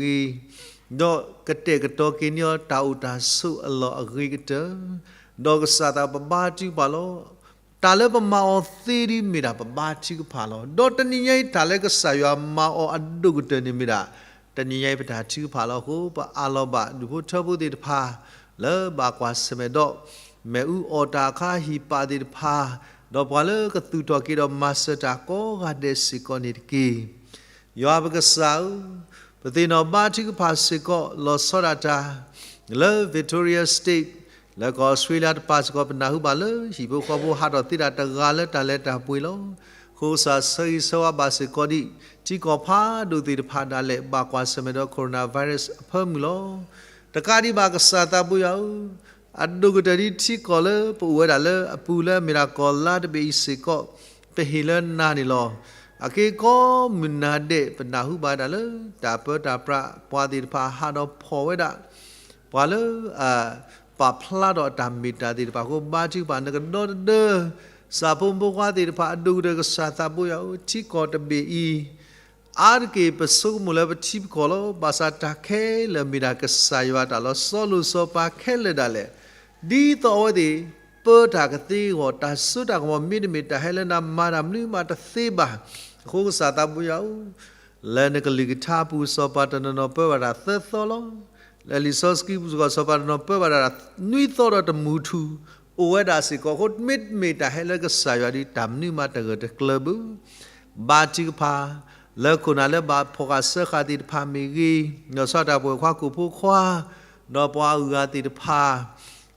ဂ့ၤ, ဒီးကတဲာ်ကတီၤက့ၤန့ၢ်အီၤတၢ်အိၣ်တၢ်ဆိးအလီၢ်အဂ့ၤကတၢၢ်, ဒီးကစၢ်သးဘိပဘါထုကဖၣ်လီၤ. တၢ်လၢပမၤအီၤသ့ဒ်မ့ၢ်ဒၣ်ပဘါထုကဖၣ်လီၤ. ဒီးတနံၤညါအံၤ တၢ်လၢကစၢ်ယွၤမၤအီၤအဒိၣ်ကတၢၢ်န့ၣ်မ့ၢ်ဒၣ် တနံၤညါအံၤပတၢ်ထုကဖၣ်လီၤအဃိ ပအးလီၤဘၣ်ဒူၣ်ဖိထၢဖိသ့ၣ်တဖၣ် လၢဘၣ်ကွၢ်ဆၢၣ်မဲာ်ဒီး မ့ၣ်အူအီၣ်တၢ်အခါဟံၣ်ပာ်သ့ၣ်တဖၣ်, ဒီးပှၤလၢကသူၣ်ထီၣ်က့ၤဒီးမၤစၢၤတၢ်ကိးဂၤဒဲးစ့ၢ်ကီးန့ၣ်တက့ၢ်. ယွၤပကစၢ်ဧၢ, ပသ့ၣ်နီၣ်ဘါထုကဖၣ်စ့ၢ်ကီး လီၤဆီဒၣ်တၢ် လၢ Victoria State လၢကီၢ်အီစထြ့လယါတပၤစ့ၢ်ကီး ပနၢ်ဟူဘၣ်လၢ ဟံၣ်ဖိဃီဖိဟးထီၣ်သ့ဒၣ်တဂၤလၢတၢ်လဲၤတၢ်ပှ့ၤလီၤ. အဃိကစၢ်ဆၢဂ့ၤဆၢဝါဘၣ်စ့ၢ်ကီးဒံး ထံကီၢ်ဖးဒိၣ်သ့ၣ်တဖၣ်ဒၣ်လဲာ် ဘၣ်ကွၢ်ဆၢၣ်မဲာ်ဒီး coronavirus အဖၢမုၢ်လီၤ. တကးဒံးဘၣ်ကစၢ်သးဘိယွၤဧၢ, အဒိၣ်ကတၢၢ်ဒ်ထံကီၢ်လၢပအိၣ်ဝဲဒၣ်လၢအပူၤလၢအမ့ၢ်ဒၣ်ကီၢ်လါတဘ့ၣ်အံၤစ့ၢ်ကီး ပဟ့ၣ်လၢနၤန့ၣ်လီၤ. အက့ကိးမုၢ်နၤဒဲး ပနၢ်ဟူဘၣ်ဝဲဒၣ်လၢ တၢ်ပၢတၢ်ပြး ပှၤသ့ၣ်တဖၣ်ဟးဒီးဖီၣ်ဝဲဒၣ် ပှၤလၢ အ ပာ်ဖျါထီၣ်အတၢ်မ့ၢ်တၢ်သ့ၣ်တဖၣ်အဃိ ဘါထုကဖၣ်နကဒီတဒၢ ဆၣ်ဖိမုၣ်ဖိခွါသ့ၣ်တဖၣ် အဒိၣ်ကတၢၢ်ကစၢ်သးဘိယွၤဧၢ, ထံကီၢ်တဘ့ၣ်အံၤ အါတက့ၢ်ပဆိကမိၣ်လၢပထံပကီၢ်လီၤ. ဘၣ်ဆၣ်တၢ်ခဲလၢာ်မ့ၢ်ဒၣ်ကစၢ်ယွၤတၢ်လီၤ. စီၤလိၣ်စီၤပၤခဲလၢာ်ဒၣ်လဲာ် ဒ်သိးအဝဲသ့ၣ် ပၢတၢ်ကသ့အဂီၢ် တၢ်စိတၢ်ကမီၤမ့တမ့ၢ် တၢ်ဟဲလၢနၤမၤတၢ်မနုၤမးတသ့ဘၣ်. အဃိကစၢ်သးဘိယွၤဧၢ, လၢနကလုၢ်ကထါအပူၤ စီၤပၤတနီၤနီၤပၢဘၣ်တၢ်သၢသီလီၤ. လၢလံာ်စီဆှံပူၤစ့ၢ်ကီး စီၤပၤတနီၤပၢဘၣ်တၢ်နွံသီဒီးတမူထူ အိၣ်ဝဲဒၣ်စ့ၢ်ကီးအဃိ မ့တမ့ၢ်တၢ်ဟဲလၢကစၢ်ယွၤဒီး တၢ်မနုၤမးတဂၢၢ်တကျၢၤဘၣ်. ဘါထုကဖၣ် လၢခိၣ်နၢ်လၢဘၣ်ဖီၣ်ဃာ်စၢဃာ်သ့ၣ်တဖၣ်မ့ၢ်ဂ့ၤ, လီၤဆီဒၣ်တၢ်ပဝဲၢ်ခွါကိၣ်ဖိခွါ ဒီးပှၤအဂုၤအဂၤသ့ၣ်တဖၣ်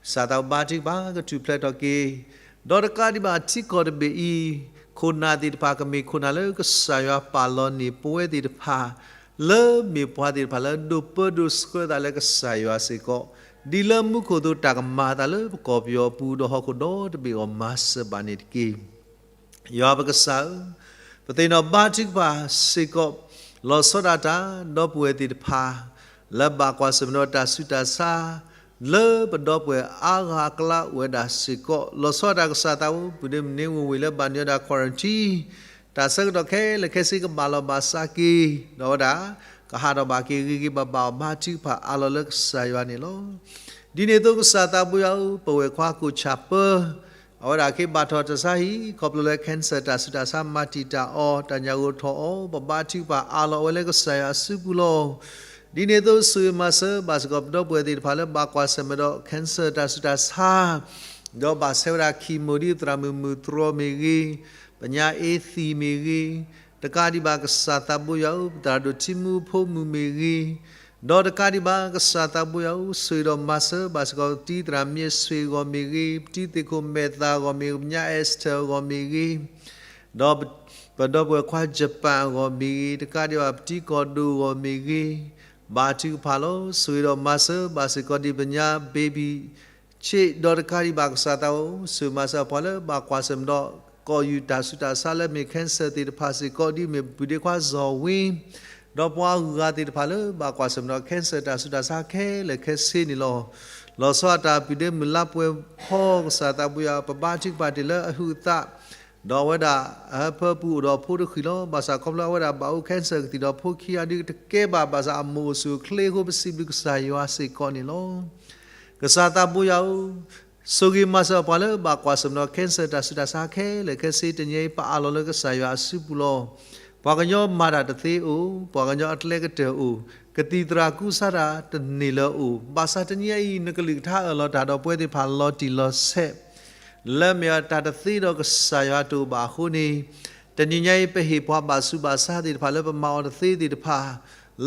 ကစၢ်သးဘိဘါထုကဖၣ်ကထူၣ်ဖျဲးထီၣ်က့ၤ, ဒီးတကးဒံးဘၣ်ထံကီၢ်တဘ့ၣ်အံၤ ခိၣ်နၢ်သ့ၣ်တဖၣ်ကမ့ၢ်ခိၣ်နၢ်လၢကစၢ်ယွၤပာ်လီၤန့ၢ်ပဝဲသ့ၣ်တဖၣ် လၢမ့ၢ်ပှၤသ့ၣ်တဖၣ်လၢဒိးပၢဒိးဆှၢသးလၢကစၢ်ယွၤစ့ၢ်ကီး, ဒ်လၢမူခိၣ်အသိးတၢ်ကမၤအသးလၢပကီၢ်ပယီၤအပူၤ ဒီးဟီၣ်ခိၣ်ဒီတဘ့ၣ်အဂီၢ်မၤစၢၤဘၣ်န့ၣ်တက့ၢ်. ယွၤပကစၢ်ဧၢ, ပသ့ၣ်နီၣ်ဘါထုကဖၣ်စ့ၢ်ကီး လီၤဆီဒၣ်တၢ် ဒီပုၢ်ဝဲၢ်သ့ၣ်တဖၣ် လၢဘၣ်ကွၢ်ဆၢၣ်မဲာ်ဒီးတၢ်ဆူးတၢ်ဆါ လၢပဒီပုၢ်ဝဲၢ်အါဂၤအကျါအိၣ်ဝဲဒၣ်စ့ၢ်ကီး လီၤဆီဒၣ်တၢ်ကစၢ်သးဘိ ပုၢ်ဒ့မုၣ်န့ၣ်ဝ့ၢ်ဝ့ၢ်လၢဘၣ်နုၤဝဲဒၣ် quarantine တၢ်ဆၢကတီၢ်ခဲလၢာ်ခဲဆ့ကဘၣ်လီၤဘၣ်စးက့ၤ ဒီးဝဲဒၣ် ကဟးထီၣ်ဘၣ်က့ၤဂ့ၤဂ့ၤဘၣ်ဘၣ်အီၤ ဘါထုကဖၣ်အးလီၤလၢကစၢ်ယွၤန့ၣ်လီၤ. ဒ်န့ၣ်အသိးကစၢ်သးဘိယွၤဧၢ, ပဝဲၢ်ခွါကိၣ်ဆၣ်ပၢ အဝဲဒၣ်က့ၤဘၣ်ထီၣ်တၢ်ဆါဟံၣ် ခီဖျိလၢ cancer တၢ်ဆူးတၢ်ဆါမၤတံာ်တာ်အီၤ တၢ်ညၣ်ဂိၢ်ထီၣ်အီၤ ပဘါထုကဖၣ်အးလီၤဝဲလၢကစၢ်ယွၤအစုပူၤလီၤ. ဒ်န့ၣ်အသိးဆိၣ်ဂ့ၤမၤစၢၤဘၣ်စ့ၢ်ကီး ပဒီပုၢ်ဝဲၢ်သ့ၣ်တဖၣ်လၢဘၣ်ကွၢ်ဆၢၣ်မဲာ်ဒီး cancer တၢ်ဆူးတၢ်ဆါ ဒီးဘၣ်ဆဲးဝဲဒၣ် chemo ဒ်သရၣ်မုၣ်မုၢ်တြီမ့ၢ်ဂ့ၤ, ပညါအ့သံၣ်မ့ၢ်ဂ့ၤ, တကးဒံးဘၣ်ကစၢ်သးဘိယွၤဧၢ, ပသရၣ်ဒိၣ်ထံမူဖိမုၣ်မ့ၢ်ဂ့ၤ, ဒီးတကးဒံးဘၣ်ကစၢ်သးဘိယွၤဧၢ, ဆိၣ်ဂ့ၤဒီးမၤစၢၤဘၣ်စ့ၢ်ကီး ပတံၤသရၣ်မ့ၢ်ဆွ့ၣ်အဂီၢ်မ့ၢ်ဂ့ၤ, ပတံၤသ့ၣ်ခိၣ်မဲာ်သၣ်အဂီၢ်မ့ၢ်ဂ့ၤ, ပညါ Esther အဂီၢ်မ့ၢ်ဂ့ၤ, ဒီးပဒီပုၢ်ဝဲၢ်ခွါ Japan အဂီၢ်မ့ၢ်ဂ့ၤ, တကးဒံးဘၣ်ပတံၤကီၢ်ဒိၣ်အဂီၢ်မ့ၢ်ဂ့ၤ, ဘါထုကဖၣ်လီၤ. ဆိၣ်ဂ့ၤဒီးမၤစၢၤဘၣ်စ့ၢ်ကီး ဒ်ပညါ baby ဆ့ၣ်ဒီးတကးဒံးဘၣ်ကစၢ်သးဘိဧၢ, ဆိၣ်ဂ့ၤမၤစၢၤပှၤလၢဘၣ်ကွၢ်ဆၢၣ်မဲာ်ဒီး ကီၢ်ယူၢ်တၢ်ဆူးတၢ်ဆါလၢမ့ၢ် cancer သ့ၣ်တဖၣ်စ့ၢ်ကီး ဒ်မ့ၢ်ပုၢ်ဒ့ခွါ စီၤဝ့ ဒီးပှၤအဂုၤအဂၤသ့ၣ်တဖၣ်လၢဘၣ်ကွၢ်ဆၢၣ်မဲာ်ဒီး cancer တၢ်ဆူးတၢ်ဆါခဲလၢာ်ခဲဆ့န့ၣ်လီၤ. လီၤဆီဒၣ်တၢ်ပုၢ်ဒ့မုၣ်လါပှဲၤဖီ ကစၢ်သးဘိယွၤ ပဘါထုကဖၣ်တ့ၢ်လၢအဟုးအသး ဒီးအဝဲဒၣ်အဟၢဖၢပူၤအိၣ်ဒီးဖိတဃံၢ်လီၤ. ဘၣ်ဆၣ်ခီဖျိအဝဲဒၣ်ဘၣ်အိၣ် cancer ကသံၣ်ဒီးဖိခံဂၤဒုးတကဲဘၣ်, ဘၣ်ဆၣ်အမိၢ်အိၣ်ဆူၣ်အိၣ်ချ့အဃိ ပစံးဘျုးကစၢ်ယွၤစ့ၢ်ကီးန့ၣ်လီၤ. ကစၢ်သးဘိယွၤဧၢ, ဆိၣ်ဂ့ၤမၤစၢၤပှၤလၢဘၣ်ကွၢ်ဆၢၣ်မဲာ်ဒီး cancer တၢ်ဆူးတၢ်ဆါခဲလၢာ်ခဲဆ့ တနံၤအံၤပအးလီၤလၢကစၢ်ယွၤအစုပူၤလီၤ. ပှၤကညီမၤတၢ်တသ့အိၣ်, ပှၤကညီအကျဲကတၢၢ်အိၣ်, ကသံၣ်သရၣ်ကူစါတၢ်တန့ၢ်လၢၤအိၣ်, ဘၣ်ဆၣ်တနံၤအံၤ နကလုၢ်ကထါအၢၣ်လီၤတၢ်ဒီးပဝဲသ့ၣ်တဖၣ်လီၤတံၢ်လီၤဆဲး လၢမ့ၢ်အတၢ်တသ့ဒီးကစၢ်ယွၤတအိၣ်ဘၣ်အဃိန့ၣ်, တနံၤညါအံၤ ပဟ့ၣ်ပှၤဘၣ်ဆူးဘၣ်ဆါသ့ၣ်တဖၣ်လၢပမၤအီၤတသ့သ့ၣ်တဖၣ်,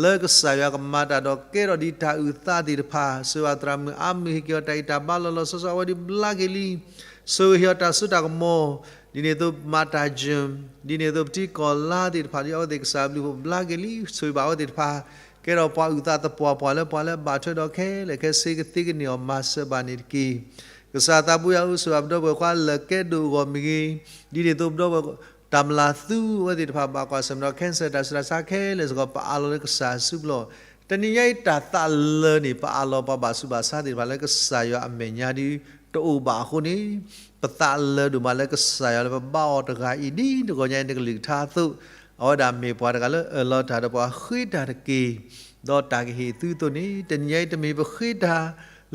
လၢကစၢ်ယွၤကမၤတၢ်ဒီးကဲထီၣ်ဒံးတၢ်အုၣ်သးသ့ၣ်တဖၣ်, ဆိၣ်ဂ့ၤဘၣ်သရၣ်မုၣ်အါမုၢ် ဟ့ၣ်က့ၤအီၤတၢ်အံၣ်တၢ်ဘါလီၤလီၤဆီဆီ အဝဲဒၣ်ဘျါက့ၤလံ, ဆိၣ်ဂ့ၤဟ့ၣ်အီၤတၢ်စိတၢ်ကမီၤ, ဒ်န့ၣ်အသိးမၤတၢ်ယုၢ်, ဒ်န့ၣ်အသိးပတံၤကီၢ်လါသ့ၣ်တဖၣ် ဒ်အဝဲသ့ၣ်ကစၢ်ဘျုးဖှိၣ်ဘျါက့ၤလံ, ဆိၣ်ဂ့ၤဘၣ်အဝဲသ့ၣ်တဖၣ် ကဲထီၣ်ပှၤအုၣ်သးသပှၢ်ပှၢ်လၢပှၤလၢဘၣ်ထွဲဒီးခဲလၢာ်ခဲဆ့ကသ့ကန့ၢ်အီၤမၤစၢၤဘၣ်န့ၣ်တက့ၢ်. ကစၢ်သးဘိယွၤဧၢ, ဆိၣ်ဂ့ၤဘၣ်ပဒီပုၢ်ဝဲၢ်ခွါလၢကဲဒိၣ်အဂီၢ်မ့ၢ်ဂ့ၤ, ဒ်န့ၣ်အသိးပဒီပုၢ်ဝဲၢ် တၢ်မျၢ်သူဝဲသ့ၣ်တဖၣ်ဘၣ်ကွၢ်ဆၢၣ်မဲာ်ဒီး cancer တၢ်ဆူးတၢ်ဆါခဲလၢာ်စ့ၢ်ကီး ပအးလီၤလၢကစၢ်စုပူၤလီၤ. တနံၤညါအံၤတၢ်သးလၢာ်န့ၣ် ပအးလီၤပှၤဘၣ်ဆူးဘၣ်ဆါသ့ၣ်တဖၣ်လၢကစၢ်ယွၤအမဲာ်ညါဒ်တအိၣ်ဘၣ်အဃိန့ၣ်, ပသးလၢာ်ဒိၣ်မးလၢကစၢ်ယွၤလၢပဘါအီၤတဂၤအံၤ ဒ်တဂီၤညါအံၤနကလုၢ်ကထါအသိး, အဝဲဒၣ်မ့ၢ်ပှၤတဂၤလၢအၢၣ်လီၤတၢ်ဒီးပှၤဃ့တၢ်တက့ၢ်. ဒီးတၢ်ကဟ့ၣ်သုအသိးန့ၣ် တနံၤညါအံၤတမ့ၢ်ပဃ့တၢ်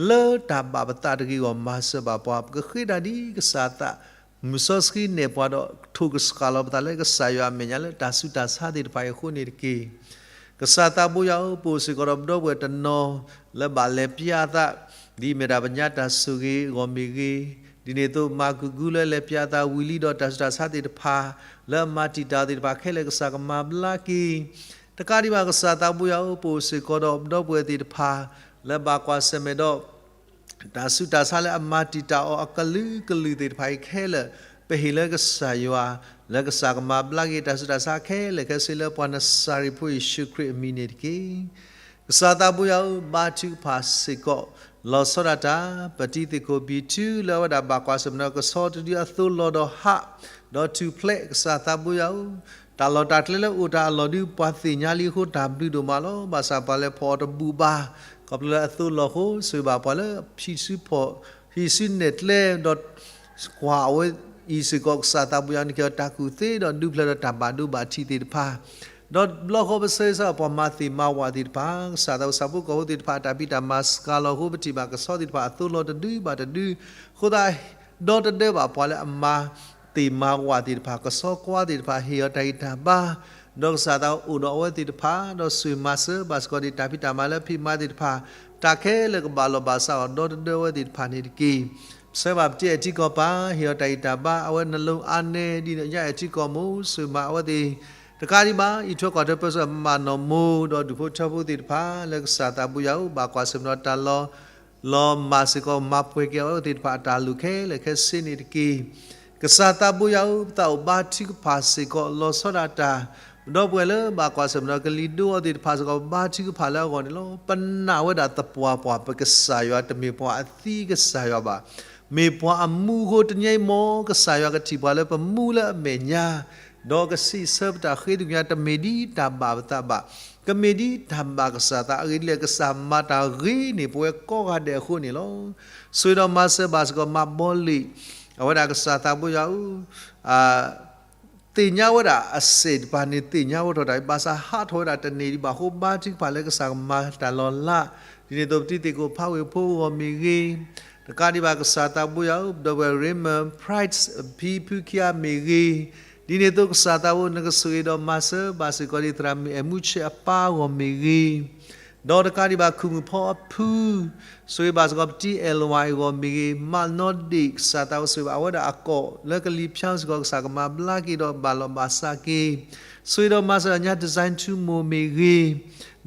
လၢတၢ်ဘၣ်ပသးတဂ့ၤအဂီၢ်မၤစၢၤဘၣ်ပှၤ, ပကဃ့တၢ်ဒ်ကစၢ်သး မုၢ်စီဆှံနဲၣ်ပှၤဒီးထိၣ်ကစှၤလီၤပသးလၢကစၢ်ယွၤအမဲာ်ညါလၢတၢ်ဆူးတၢ်ဆါသ့ၣ်တဖၣ်အံၤအဃိန့ၣ်တက့ၢ်. ကစၢ်သးဘိယွၤဧၢ, ပအိၣ်စ့ၢ်ကီးဒီးပဒီပုၢ်ဝဲၢ်တနီၤ လၢဘၣ်လဲၤပျါအသး ဒ်အမ့ၢ်ဒၣ်ပညါတၢ်ဆိၣ်ဂ့ၤအဂီၢ်မ့ၢ်ဂ့ၤ, ဒ်န့ၣ်အသိးမၤကဂုာ်လၢလဲၤပျါအသးဝံၤလံဒီးတၢ်ဆူးတၢ်ဆါသ့ၣ်တဖၣ် လၢအမၤတံာ်တာ်အီၤသ့ၣ်တဖၣ်ခဲလၢာ်ကစၢ်ကမၤဘျါက့ၤ တကးဒံးဘၣ်ကစၢ်သးဘိယွၤဧၢ, ပအိၣ်စ့ၢ်ကီးဒီးပဒီပုၢ်ဝဲၢ်သ့ၣ်တဖၣ် လၢဘၣ်ကွၢ်ဆၢၣ်မဲာ်ဒီး တၢ်ဆူးတၢ်ဆါလၢအမၤတံာ်တာ်အီၤအကလုာ်ကလုာ်သ့ၣ်တဖၣ်အံၤခဲလၢာ် ပဟ့ၣ်လၢကစၢ်ယွၤ လၢကစၢ်ကမၤဘျါက့ၤတၢ်ဆူးတၢ်ဆါခဲလၢာ်ခဲဆ့လၢပှၤနစၤရ့းဖိယ့ၣ်ၡူးခရံာ်အမံၤန့ၣ်တက့ၢ်. ကစၢ်သးဘိယွၤဧၢ, ဘါထုကဖၣ်စ့ၢ်ကီး လီၤဆီဒၣ်တၢ် ပတံၤသကိးဘံၣ်ထူလၢအဝဲဒၣ်ဘၣ်ကွၢ်ဆၢၣ်မဲာ်ဒီးကဆီတဒုအသိးလီၤဒီးဟး ဒီးထူၣ်ဖျဲး ကစၢ်သးဘိယွၤဧၢ, တၢ်လီၢ်တၢ်ကျဲလၢအိၣ်တၢ်အလီၢ်ဒုးပှၤသ့ၣ်ညါလံအဃိတၢ်ဘျုးဒိၣ်မးလီၤ. ဘၣ်ဆၣ်ပှၤလဲၤဖီၣ်အီၤတဘူၣ်ဘၣ် ခီဖျိလၢအသိးလီၢ်အဃိ ဆိၣ်ဂ့ၤဘၣ်ပှၤလၢဟံးစုဖီၣ် ဟံးစုနဲၣ်ကျဲဒီး ကွၢ်အဝဲအံၤစ့ၢ်ကီး ကစၢ်သးဘိယွၤန့ၣ်က့ၤအီၤတၢ်ကူၣ်သ့ဒီးဒုးဖျဲးဒီးတၢ်ဘၣ်ဒိဘၣ်ထံးသ့ၣ်တဖၣ် ဒီးဘျီဃီပဆၢဂ့ၤဆၢဝါပှၤမၤသ့ၣ်မၤဝၣ်သ့ၣ်တဖၣ် ကစၢ်သးဘိယွၤဆၣ်ဖိကီၢ်ဖိသ့ၣ်တဖၣ်အတၢ်ဖံးတၢ်မၤစှၤလီၤအဃိ ပထံၣ်ဘၣ်ကဆီသ့ၣ်တဖၣ်အသိးလီၤတဒုဘၣ်တဒု အဃိသတး ဒီတဒၢဘၣ်ပှၤလၢအမၤသ့ၣ်မၤဝၣ်သ့ၣ်တဖၣ် ကဆီကွၢ်သ့ၣ်တဖၣ် ဟ့ၣ်အီၤတၢ်ဂံၢ်တၢ်ဘါ ဒီးကစၢ်သးအိၣ်ဒီးအဝဲသ့ၣ်တဖၣ် ဒီးဆိၣ်ဂ့ၤမၤစၢၤဘၣ်စ့ၢ်ကီးဒံးတၢ်ဖံးတၢ်မၤလၢဖံးမၤသ့ၣ်တဖၣ် တၢ်ခဲလၢာ်ကဘၣ်လီၢ်ဘၣ်စးအီၤဒီတဒၢဝဲသ့ၣ်တဖၣ်န့ၣ်တက့ၢ်. ဆၢဘၣ်ပတံၤအဲၣ်ထံကီၢ်ပၤ ဟ့ၣ်အီၤတၢ်ဂံၢ်တၢ်ဘါ အဝဲနလိၤအါနဲဒ်န့ၣ်ညါအဲၣ်ထံကီၢ်မိၢ် ဆိၣ်ဂ့ၤမၤအဝဲသ့ၣ် တကးဒံးဘၣ် အံးထွဲကွၢ်ထွဲပၢဆှၢမၤနီၢ်မိၢ် ဒီးဒူၣ်ဖိထၢဖိသ့ၣ်တဖၣ် လၢကစၢ်သးဘိယွၤဧၢ ဘၣ်ကွၢ်ဆၢၣ်မဲာ်ဒီးတၢ်လီၤ လီၤမၢ်စ့ၢ်ကီး မၤပှဲၤက့ၤအဝဲသ့ၣ်တဖၣ်အတၢ်လိၣ်ခဲလၢာ်ခဲဆ့န့ၣ်တက့ၢ်. ကစၢ်သးဘိယွၤဧၢ ပသးအိၣ်ဘါထုကဖၣ်စ့ၢ်ကီး လီၤဆီဒၣ်တၢ် ပဒီပုၢ်ဝဲၢ်လၢဘၣ်ကွၢ်ဆၢၣ်မဲာ်ဒီးကလံၤဒိအီၤသ့ၣ်တဖၣ်စ့ၢ်ကီး ပဘါထုကဖၣ်လၢအဂီၢ်န့ၣ်လီၤ. ပနာ်ဝဲဒၣ်သပှၢ်ပှၢ် ပကစၢ်ယွၤတမ့ၢ်ပှၤအသံကစၢ်ယွၤဘၣ်. မ့ၢ်ပှၤအမူအဃိ တနံၤအံၤမ်ကစၢ်ယွၤကထံၣ်ပှၤလၢပမူလၢအမဲာ်ညါ ဒီးကစံးဆၢပတၢ်ဃ့ထုကဖၣ် တမ့ၢ်ဒ်တၢ်ဘၣ်ပသးဘၣ်, ကမ့ၢ်ဒ်တၢ်ဘၣ်ကစၢ်သး အဂ့ၢ်ဒ်လဲၣ် ကစၢ်မၤတၢ်ဂ့ၤန့ၢ်ပဝဲကိးဂၤဒဲးအဃိန့ၣ်လီၤ. ဆိၣ်ဂ့ၤဒီးမၤစၢၤဘၣ်စ့ၢ်ကီး မၤဘီလ့ၣ် အဝဲဒၣ်ကစၢ်သးဘိယွၤဧၢ သ့ၣ်ညါဝဲဒၣ်အစဲးတဖၣ်န့ၣ် သ့ၣ်ညါဝဲထီၣ်တၢ်အံၤ ဘၣ်ဆၣ်ဟးထီၣ်ဝဲဒၣ်တန့ၢ်ဒံးဘၣ်အဃိ ဘါထုကဖၣ်လၢကစၢ်ကမၤတၢ်လီၤလး, ဒ်န့ၣ်အသိးပတံၤသကိးဖးဝ့ၢ်ဖိအဂီၢ်မ့ၢ်ဂ့ၤ, တကးဒံးဘၣ်ကစၢ်သးဘိယွၤဧၢ ပဒီပုၢ်ဝဲၢ် Raymond Price ဖံဖုခံဂၤမ့ၢ်ဂ့ၤ, ဒ်န့ၣ်အသိးကစၢ်သးဘိ နကဆိၣ်ဂ့ၤဒီးမၤစၢၤဘၣ်စ့ၢ်ကီးဒံး သရၣ်မုၣ်အဲၣ်မူဆဲးအပၢ်အဂီၢ်မ့ၢ်ဂ့ၤ ဒီးတကးဒံးဘၣ် ခူၣ်မုၣ်ဖီအဖု, ဆိၣ်ဂ့ၤဘၣ်စ့ၢ်ကီး ပတံၤအဲၣ်လဝါအဂီၢ်မ့ၢ်ဂ့ၤ, မးနီဒ့ၣ် ကစၢ်သးဘိဆိၣ်ဂ့ၤဘၣ်အဝဲဒၣ်အကိးလၢကလံၤဖၠါစ့ၢ်ကီး ကစၢ်ကမၤဘျါက့ၤဒီးဘၣ်လီၤဘၣ်စးက့ၤ, ဆိၣ်ဂ့ၤဒီးမၤစၢၤညါ design ထူမိၢ်မ့ၢ်ဂ့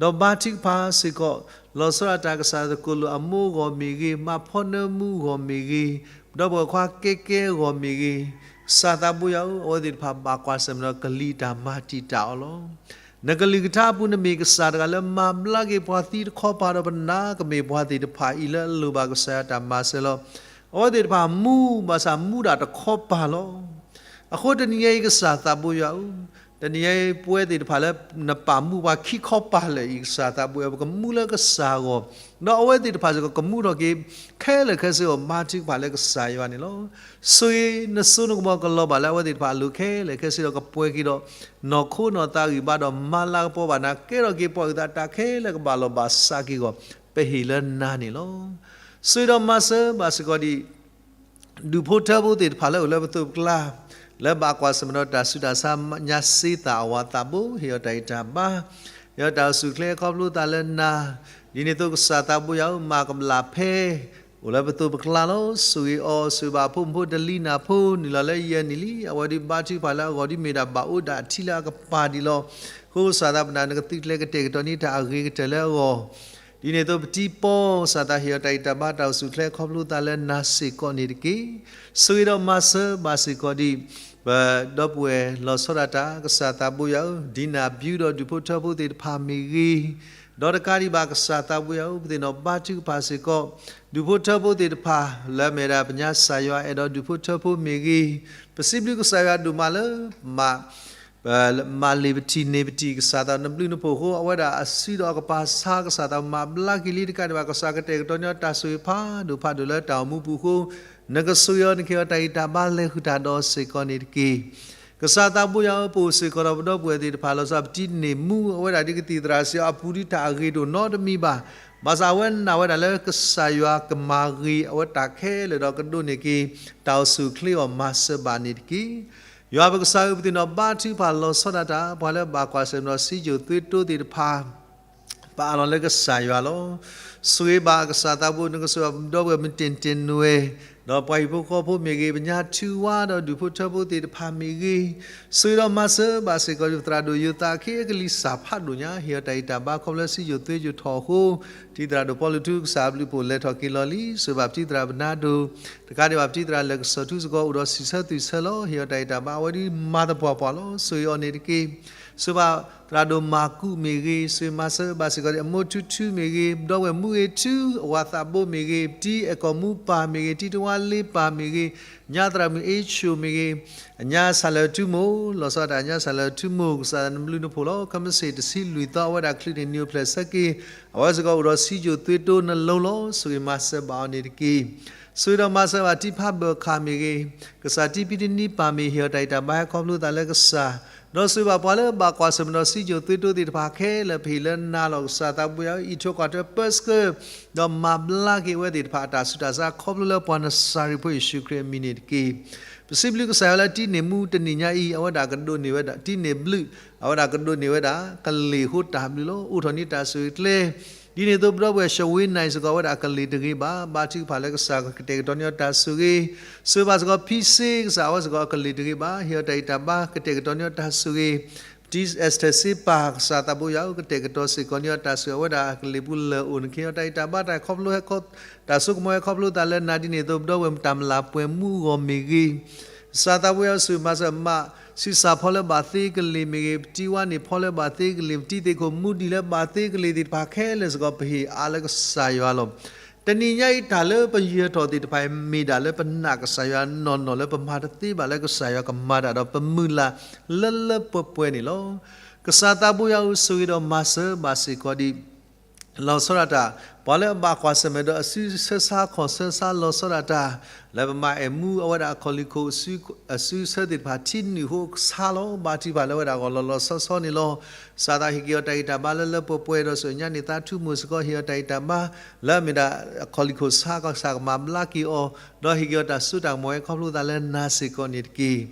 ၤ, ဒီးဘါထုကဖၣ်စ့ၢ်ကီး လီၤဆီဒၣ်တၢ် ကစၢ်သကိးလိာ်အမိၢ်အဂီၢ်မ့ၢ်ဂ့ၤ, မးဖီနၢမူအဂီၢ်မ့ၢ်ဂ့ၤ, ဒီပုၢ်ဝဲၢ်ခွါကဲကဲအဂီၢ်မ့ၢ်ဂ့ၤ, ကစၢ်သးဘိယွၤဧၢ အဝဲသ့ၣ်တဖၣ်ဘၣ်ကွၢ်ဆၢၣ်မဲာ်ဒီးကလံၤတၢ်မၤတံာ်တာ်အီၤလီၤ. နကလုၢ်ကထါအပူၤ နမ့ၢ်ကစၢ်တဂၤလၢမၤဘျါက့ၤပှၤသံတခီပၤဒီး ပနာ်ကမ့ၢ်ပှၤသ့ၣ်တဖၣ်အံၤလၢအလိၣ်ဘၣ်ကစၢ်ယွၤတၢ်မၤစၢၤလီၤ. အဝဲသ့ၣ်တဖၣ်မူ ဘၣ်ဆၣ်မူဒၣ်တခီပၤလီၤ. အဃိတနံၤအံၤ ကစၢ်သးဘိယွၤဧၢ, တနံၤအံၤပဝဲသ့ၣ်တဖၣ်လၢနပာ်မူပှၤခံခီပၤလၢာ်အံၤ ကစၢ်သးဘိယွၤ ပကမူလၢကစၢ်အဂီၢ်, ဒီးအဝဲသ့ၣ်တဖၣ်စ့ၢ်ကီးကမူထီၣ်က့ၤ ခဲလၢာ်ခဲဆ့အဂီၢ် ဘါထုကဖၣ်လၢကစၢ်ယွၤန့ၣ်လီၤ. ဆိၣ်ဂ့ၤနစိနကမီၤကလီၤဘၣ်လၢအဝဲသ့ၣ်တဖၣ်အလိၤခဲလၢာ်ခဲဆ့ဒီး ကပှဲၤက့ၤဒီး နီၢ်ခိနီၢ်သးဂံၢ်ဘါဒီး မၤလၤကပီၤဘၣ်နၤ ကဲထီၣ်က့ၤပှၤအုၣ်သးတၢ်ခဲလၢာ်ကဘၣ်လီၤဘၣ်စးက့ၤအဂီၢ် ပဟ့ၣ်လၢနၤန့ၣ်လီၤ. ဆိၣ်ဂ့ၤဒီးမၤစၢၤဘၣ်စ့ၢ်ကီးဒံး ဒူၣ်ဖိထၢဖိသ့ၣ်တဖၣ်လၢအိၣ်လၢပသိးပကျါ, လၢဘၣ်ကွၢ်ဆၢၣ်မဲာ်ဒီးတၢ်ဆူးတၢ်ဆါ ညါစ့သၣ်အဝၤသးဘိ ဟ့ၣ်အီၤတၢ်ဂံၢ်တၢ်ဘါ, ဟ့ၣ်အီၤတၢ်အိၣ်ဆူၣ်အိၣ်ချ့ခီဖျိသးလၢနၤ, ဒ်န့ၣ်အသိးကစၢ်သးဘိယွၤဧၢ မၤကဘျၣ်ဖဲ အိၣ်လၢပသိးပကျါလီၤ. ဆိၣ်ဂ့ၤအီၤ ဆိၣ်ဂ့ၤဘၣ်အဖိမုၣ်ဖိတလံၤနၢ်ဖိ နုာ်လီၤလၢယဲၢ်နံၣ်လံ, အဝဲဒုးဘါထုကဖၣ်လၢအဂီၢ် ဒ်မ့ၢ်ဒၣ်ဘၣ်အိၣ်ဒၣ်ထံလၢအကပၤဒံးလီၤ. အဃိကစၢ်သးပနာ် နကသုးကျဲၤကတဲာ်ကတီၤန့ၢ်တၢ်အဂ့ၤကတၢၢ်လၢအဂီၢ် ဒ်န့ၣ်အသိးပတံၤပီ ကစၢ်သးဟ့ၣ်အီၤတၢ်ဂံၢ်တၢ်ဘါ တၢ်အိၣ်ဆူၣ်အိၣ်ချ့ခီဖျိသးလၢနၤစ့ၢ်ကီးန့ၣ်တက့ၢ်. ဆိၣ်ဂ့ၤဒီးမၤစၢၤဘၣ်စ့ၢ်ကီးဒံး ပဒီပုၢ်ဝဲၢ်လီၤဆီဒၣ်တၢ် ကစၢ်သးဘိယွၤဧၢ, ဒ်နၤဘျုးဒီးဒူၣ်ဖိထၢဖိသ့ၣ်တဖၣ်မ့ၢ်ဂ့ၤ, ဒီးတကးဒံးဘၣ်ကစၢ်သးဘိယွၤဧၢ ပသ့ၣ်နီၣ်ဘါထုကဖၣ်စ့ၢ်ကီး ဒူၣ်ဖိထၢဖိသ့ၣ်တဖၣ် လၢအမ့ၢ်ဒၣ်ပညါကစၢ်ယွၤ အဲၣ်ဒိးဒူၣ်ဖိထၢဖိမ့ၢ်ဂ့ၤ, ပစံးဘျုးကစၢ်ယွၤဒိၣ်မးလၢ မၤ မၤလ့ၤပထံၣ်န့ၢ်ပထံၣ် ကစၢ်သးနဘျုးနဖှိၣ်အဃိ အဝဲဒၣ်အစုဒီးအကပၤဆါ ကစၢ်သးမၤဘျါက့ၤလံ တကးဒံးဘၣ် ကစၢ်ကတဲာ်ကတီၤန့ၢ်တၢ်ဆိၣ်ဂ့ၤဖးဒိၣ်ဖးဒိၣ်လၢတၢ်အိၣ်မူပူၤအဃိ နကဆိၣ်ဂ့ၤအီၤ နကဟ့ၣ်အီၤတၢ်ဂံၢ်တၢ်ဘါ လဲၤဃုာ်တၢ်ဒီးစ့ၢ်ကီးန့ၣ်တက့ၢ်. ကစၢ်သးဘိယွၤဧၢ, ပအိၣ်စ့ၢ်ကီးဒီးပဒီပုၢ်ဝဲၢ်သ့ၣ်တဖၣ် လီၤဆီဒၣ်တၢ် ပတံၤန့ၢ်မူအဝဲဒၣ်ဒ်ကသံၣ်သရၣ်စံးအီၤ အပူၤဒုးတၢ်အဂ့ၤတအိၣ်နီတမံၤဘၣ်. ဘၣ်ဆၣ်အဝဲနာ်ဝဲဒၣ်လၢကစၢ်ယွၤကမၤဂ့ၤအဝဲတၢ်ခဲလၢာ်ဒီးကဒိးန့ၢ်က့ၤ တၢ်အိၣ်ဆူၣ်အိၣ်ချ့အီၤ မၤစၢၤဘၣ်န့ၣ်တက့ၢ်. ယွၤပကစၢ်ဧၢ, ပသ့ၣ်နီၣ်ဘါထုကဖၣ်လီၤဆီဒၣ်တၢ် ပှၤလၢအဘၣ်ကွၢ်ဆၢၣ်မဲာ်ဒီးစံယိၣ်သွ့တိသ့ၣ်တဖၣ် ပအးလီၤလၢကစၢ်ယွၤလီၤ. ဆိၣ်ဂ့ၤဘၣ်ကစၢ်သးဘိ, နကဆိၣ်ဂ့ၤဘၣ်ပဒီပုၢ်ဝဲၢ်မုၢ်တ့ၢ်တ့ၢ်နွဲၣ်, ဒီးပှၤဟံၣ်ဖိဃီဖိမ့ၢ်ဂ့ၤ, ပညါထုဝါဒီးဒူၣ်ဖိထၢဖိသ့ၣ်တဖၣ်မ့ၢ်ဂ့ၤ, ဆိၣ်ဂ့ၤဒီးမၤစၢၤဘၣ်စ့ၢ်ကီး ပသရၣ်ဒိၣ်ယိၤသးခ့အကလံၤစၢ်ဖးဒိၣ်ညါ ဟ့ၣ်အီၤတၢ်ဂံၢ်တၢ်ဘါခီဖျိစံယိၣ်သွ့ယိၣ်ထီၣ်အဃိ, တံၤသရၣ်ဒိၣ်ပီလူးထူ ကစၢ်အဘျုးအဖှိၣ်လဲၤထီၣ်က့ၤလီၤလံ. ဆိၣ်ဂ့ၤဘၣ်ပတံၤသရၣ်ဘနါဒိၣ်, တကးဒံးဘၣ်ပတံၤသရၣ်လၢကစီၣ်ထူစ့ၢ်ကီး အိၣ်ဒီးဆံးဆၢသွံၣ်ဆၢလီၤ. ဟ့ၣ်အီၤတၢ်ဂံၢ်တၢ်ဘါ အဝဲဒၣ်မၤသပှၢ်ပှၢ်လီၤ. ဆိၣ်ဂ့ၤအီၤန့ၣ်တက့ၢ်. ဆိၣ်ဂ့ၤဘၣ်သရၣ်ဒိၣ်မၤကူးမ့ၢ်ဂ့ၤ, ဆိၣ်ဂ့ၤမၤစၢၤဘၣ်စ့ၢ်ကီး အမိၢ်ထူထူမ့ၢ်ဂ့ၤ, ဒီပုၢ်ဝဲၢ်မူဂ့ၤထူ, အဝၤသးဘိမ့ၢ်ဂ့ၤ, ပတံၤအဲၣ်ကီၢ်မူပၢ်မ့ၢ်ဂ့ၤ, တံၤတဝါလ့ပၢ်မ့ၢ်ဂ့ၤ, ညါသရၣ်မုၣ်အ့ၣ်ဆိၣ်မ့ၢ်ဂ့ၤ, အညါစၢ်လၢထူမိၢ်, လီၤဆီဒၣ်တၢ်ညါစၢ်လၢထူမိၢ်, ကစၢ်နဘျုးနဖှိၣ်လီၤ. ခမ့ၢ်စ့ၢ်တဆံလွံၢ်သီ အဝဲဒၣ်ချုးန့ၢ်နံၣ်အိၣ်ဖျဲၣ်ဆၢက့ၤ, အဝဲစ့ၢ်ကီးအိၣ်ဒီးစံယိၣ်သွ့တိနလိၤလီၤ. ဆိၣ်ဂ့ၤမၤစၢၤဘၣ်အီၤန့ၣ်တက့ၢ်. ဆိၣ်ဂ့ၤဒီးမၤစၢၤဘၣ်တံၤဖးဘၢၣ်ခၣ်မ့ၢ်ဂ့ၤ, ကစၢ်တံၤဖံတနံၤပၢ်မ့ၢ်ဂ့ၤ ဟ့ၣ်အီၤတၢ်ဂံၢ်တၢ်ဘါဟဲခီဖျိသးလၢကစၢ်, ဒီးဆိၣ်ဂ့ၤဘၣ်ပှၤလၢအဘၣ်ကွၢ်ဆၢၣ်မဲာ်ဒီးစံယိၣ်သွ့တိသ့ၣ်တဖၣ်ခဲလၢာ် ပဟ့ၣ်လၢနၤလီၤ. ကစၢ်သးဘိယွၤဧၢ, အံးထွဲကွၢ်ထွဲပၢဆှၢ ဒီးမၤဘျါက့ၤအဝဲသ့ၣ်တဖၣ်အတၢ်ဆူးတၢ်ဆါ ခီဖျိလၢပှၤနစၤရ့းဖိယ့ၣ်ၡူးခရံာ်အမံၤန့ၣ်တက့ၢ်. ပစံးဘျုးကစၢ်ယွၤလၢတံၤန့ၢ်မူတနံၤညါအံၤ အဝဲဒၣ်ကဒိးန့ၢ်ဝဲဒၣ် တံၤန့ၢ်ဘျုး, အဝဲဒၣ်ကဒိးန့ၢ်ဝဲဒၣ် ကလ့ၢ်ဃိတၢ်ဘျုးလီၤ. အိးထီၣ်န့ၢ်တၢ်ဆိၣ်ဂ့ၤကျဲ ဒ်န့ၣ်အသိးပဒီပုၢ်ဝဲၢ် ရှဝ့နၢ်အံၤစ့ၢ်ကီး အဝဲဒၣ်ကလ့ၢ်တဂ့ၤဘၣ်. ဘါထုကဖၣ်လၢကစၢ်ကတဲာ်ကတီၤန့ၢ်အီၤတၢ်ဆိၣ်ဂ့ၤ, ဆိၣ်ဂ့ၤဘၣ်စ့ၢ်ကီးဖံစ့ ကစၢ်အဝဲစ့ၢ်ကီးကလ့ၢ်တဂ့ၤဘၣ်. ဟ့ၣ်အီၤတၢ်ဂံၢ်တၢ်ဘါ ကတဲာ်ကတီၤန့ၢ်အီၤတၢ်ဆိၣ်ဂ့ၤ, ပတံၤအဲစထၢၣ်စ့ပၢ် ကစၢ်သးဘိယွၤဧၢ, ကတဲာ်ကတီၤစ့ၢ်ကီးန့ၢ်အီၤတၢ်ဆိၣ်ဂ့ၤ အဝဲဒၣ်ကလ့ၢ်ပူၤလၢအိၣ်န့ၣ် ကဟ့ၣ်အီၤတၢ်ဂံၢ်တၢ်ဘါ တၢ်ခီဖျိဟဲခီ, တၢ်ဆိကမိၣ်ဟဲခီဖျိသးလၢနၤ ဒ်န့ၣ်အသိးပဒီပုၢ်ဝဲၢ်မုၢ်တၢ်မုၢ်လၢ်ပှဲၤမူအဂီၢ်မ့ၢ်ဂ့ၤ, ကစၢ်သးဘိယွၤဧၢ ဆိၣ်ဂ့ၤမၤစၢၤမး, ဆံးစၢ်ဖီလၢဘၣ်သ့ကလ့ၢ်မ့ၢ်ဂ့ၤ, ပတံၤဝါန့ၣ်ဖီလၢဘၣ်သ့ကလ့ၢ်, ပတံၤသ့ၣ်ခိၣ်မူဒံးလၢဘၣ်သ့ကလ့ၢ်သ့ၣ်တဖၣ်ခဲလၢာ်စ့ၢ်ကီး ပဟ့ၣ်အါလၢကစၢ်ယွၤလီၤ. တနံၤညါအံၤတၢ်လၢပယၢၤထီၣ်သ့ၣ်တဖၣ်အံၤ မ့ၢ်ဒၣ်လၢပနာ်ကစၢ်ယွၤနီၢ်နီၢ်လၢပမၤတသ့ဘၣ်လၢကစၢ်ယွၤကမၤတၢ်ဒီးပမုၢ်လၢ်လၢလၢပှဲၤပှဲၤန့ၣ်လီၤ. ကစၢ်သးဘိယွၤဧၢ ဆိၣ်ဂ့ၤဒီးမၤစၢၤဘၣ်စ့ၢ်ကီးဒံး လီၤဆီဒၣ်တၢ်, ပှၤလၢအဘၣ်ကွၢ်ဆၢၣ်မဲာ်ဒီးအစုဆၢဆါခီၣ်ဆၢဆါလီၤဆီဒၣ်တၢ်, လၢပမၤအဲၣ်မူအဝဲဒၣ်အခီၣ်လံၢ်ခိၣ် အစုဆၢသ့ၣ်တဖၣ် ထံနုာ်ဟိဆါလီၤ. ဘါထုကဖၣ်လၢအဝဲဒၣ်ဂီၢ်လီၤလီၤဆီဆီန့ၣ်လီၤ. ကစၢ်သးဟ့ၣ်က့ၤအီၤတၢ်ဂံၢ်တၢ်ဘါလၢလၢပှဲၤပှဲၤဒီး ဆူညါန့ၣ်သးထူမိၢ်စ့ၢ်ကီး ဟ့ၣ်အီၤတၢ်ဂံၢ်တၢ်ဘါ လၢအမ့ၢ်ဒၣ်အခီၣ်လံၢ်ခိၣ်ဆါ ကစၢ်ကမၤဘျါက့ၤအီၤ, ဒီးဟ့ၣ်က့ၤအီၤတၢ်စိတၢ်ကမီၤဟဲခီဖျိသးလၢနၤစ့ၢ်ကီးန့ၣ်တက့ၢ်.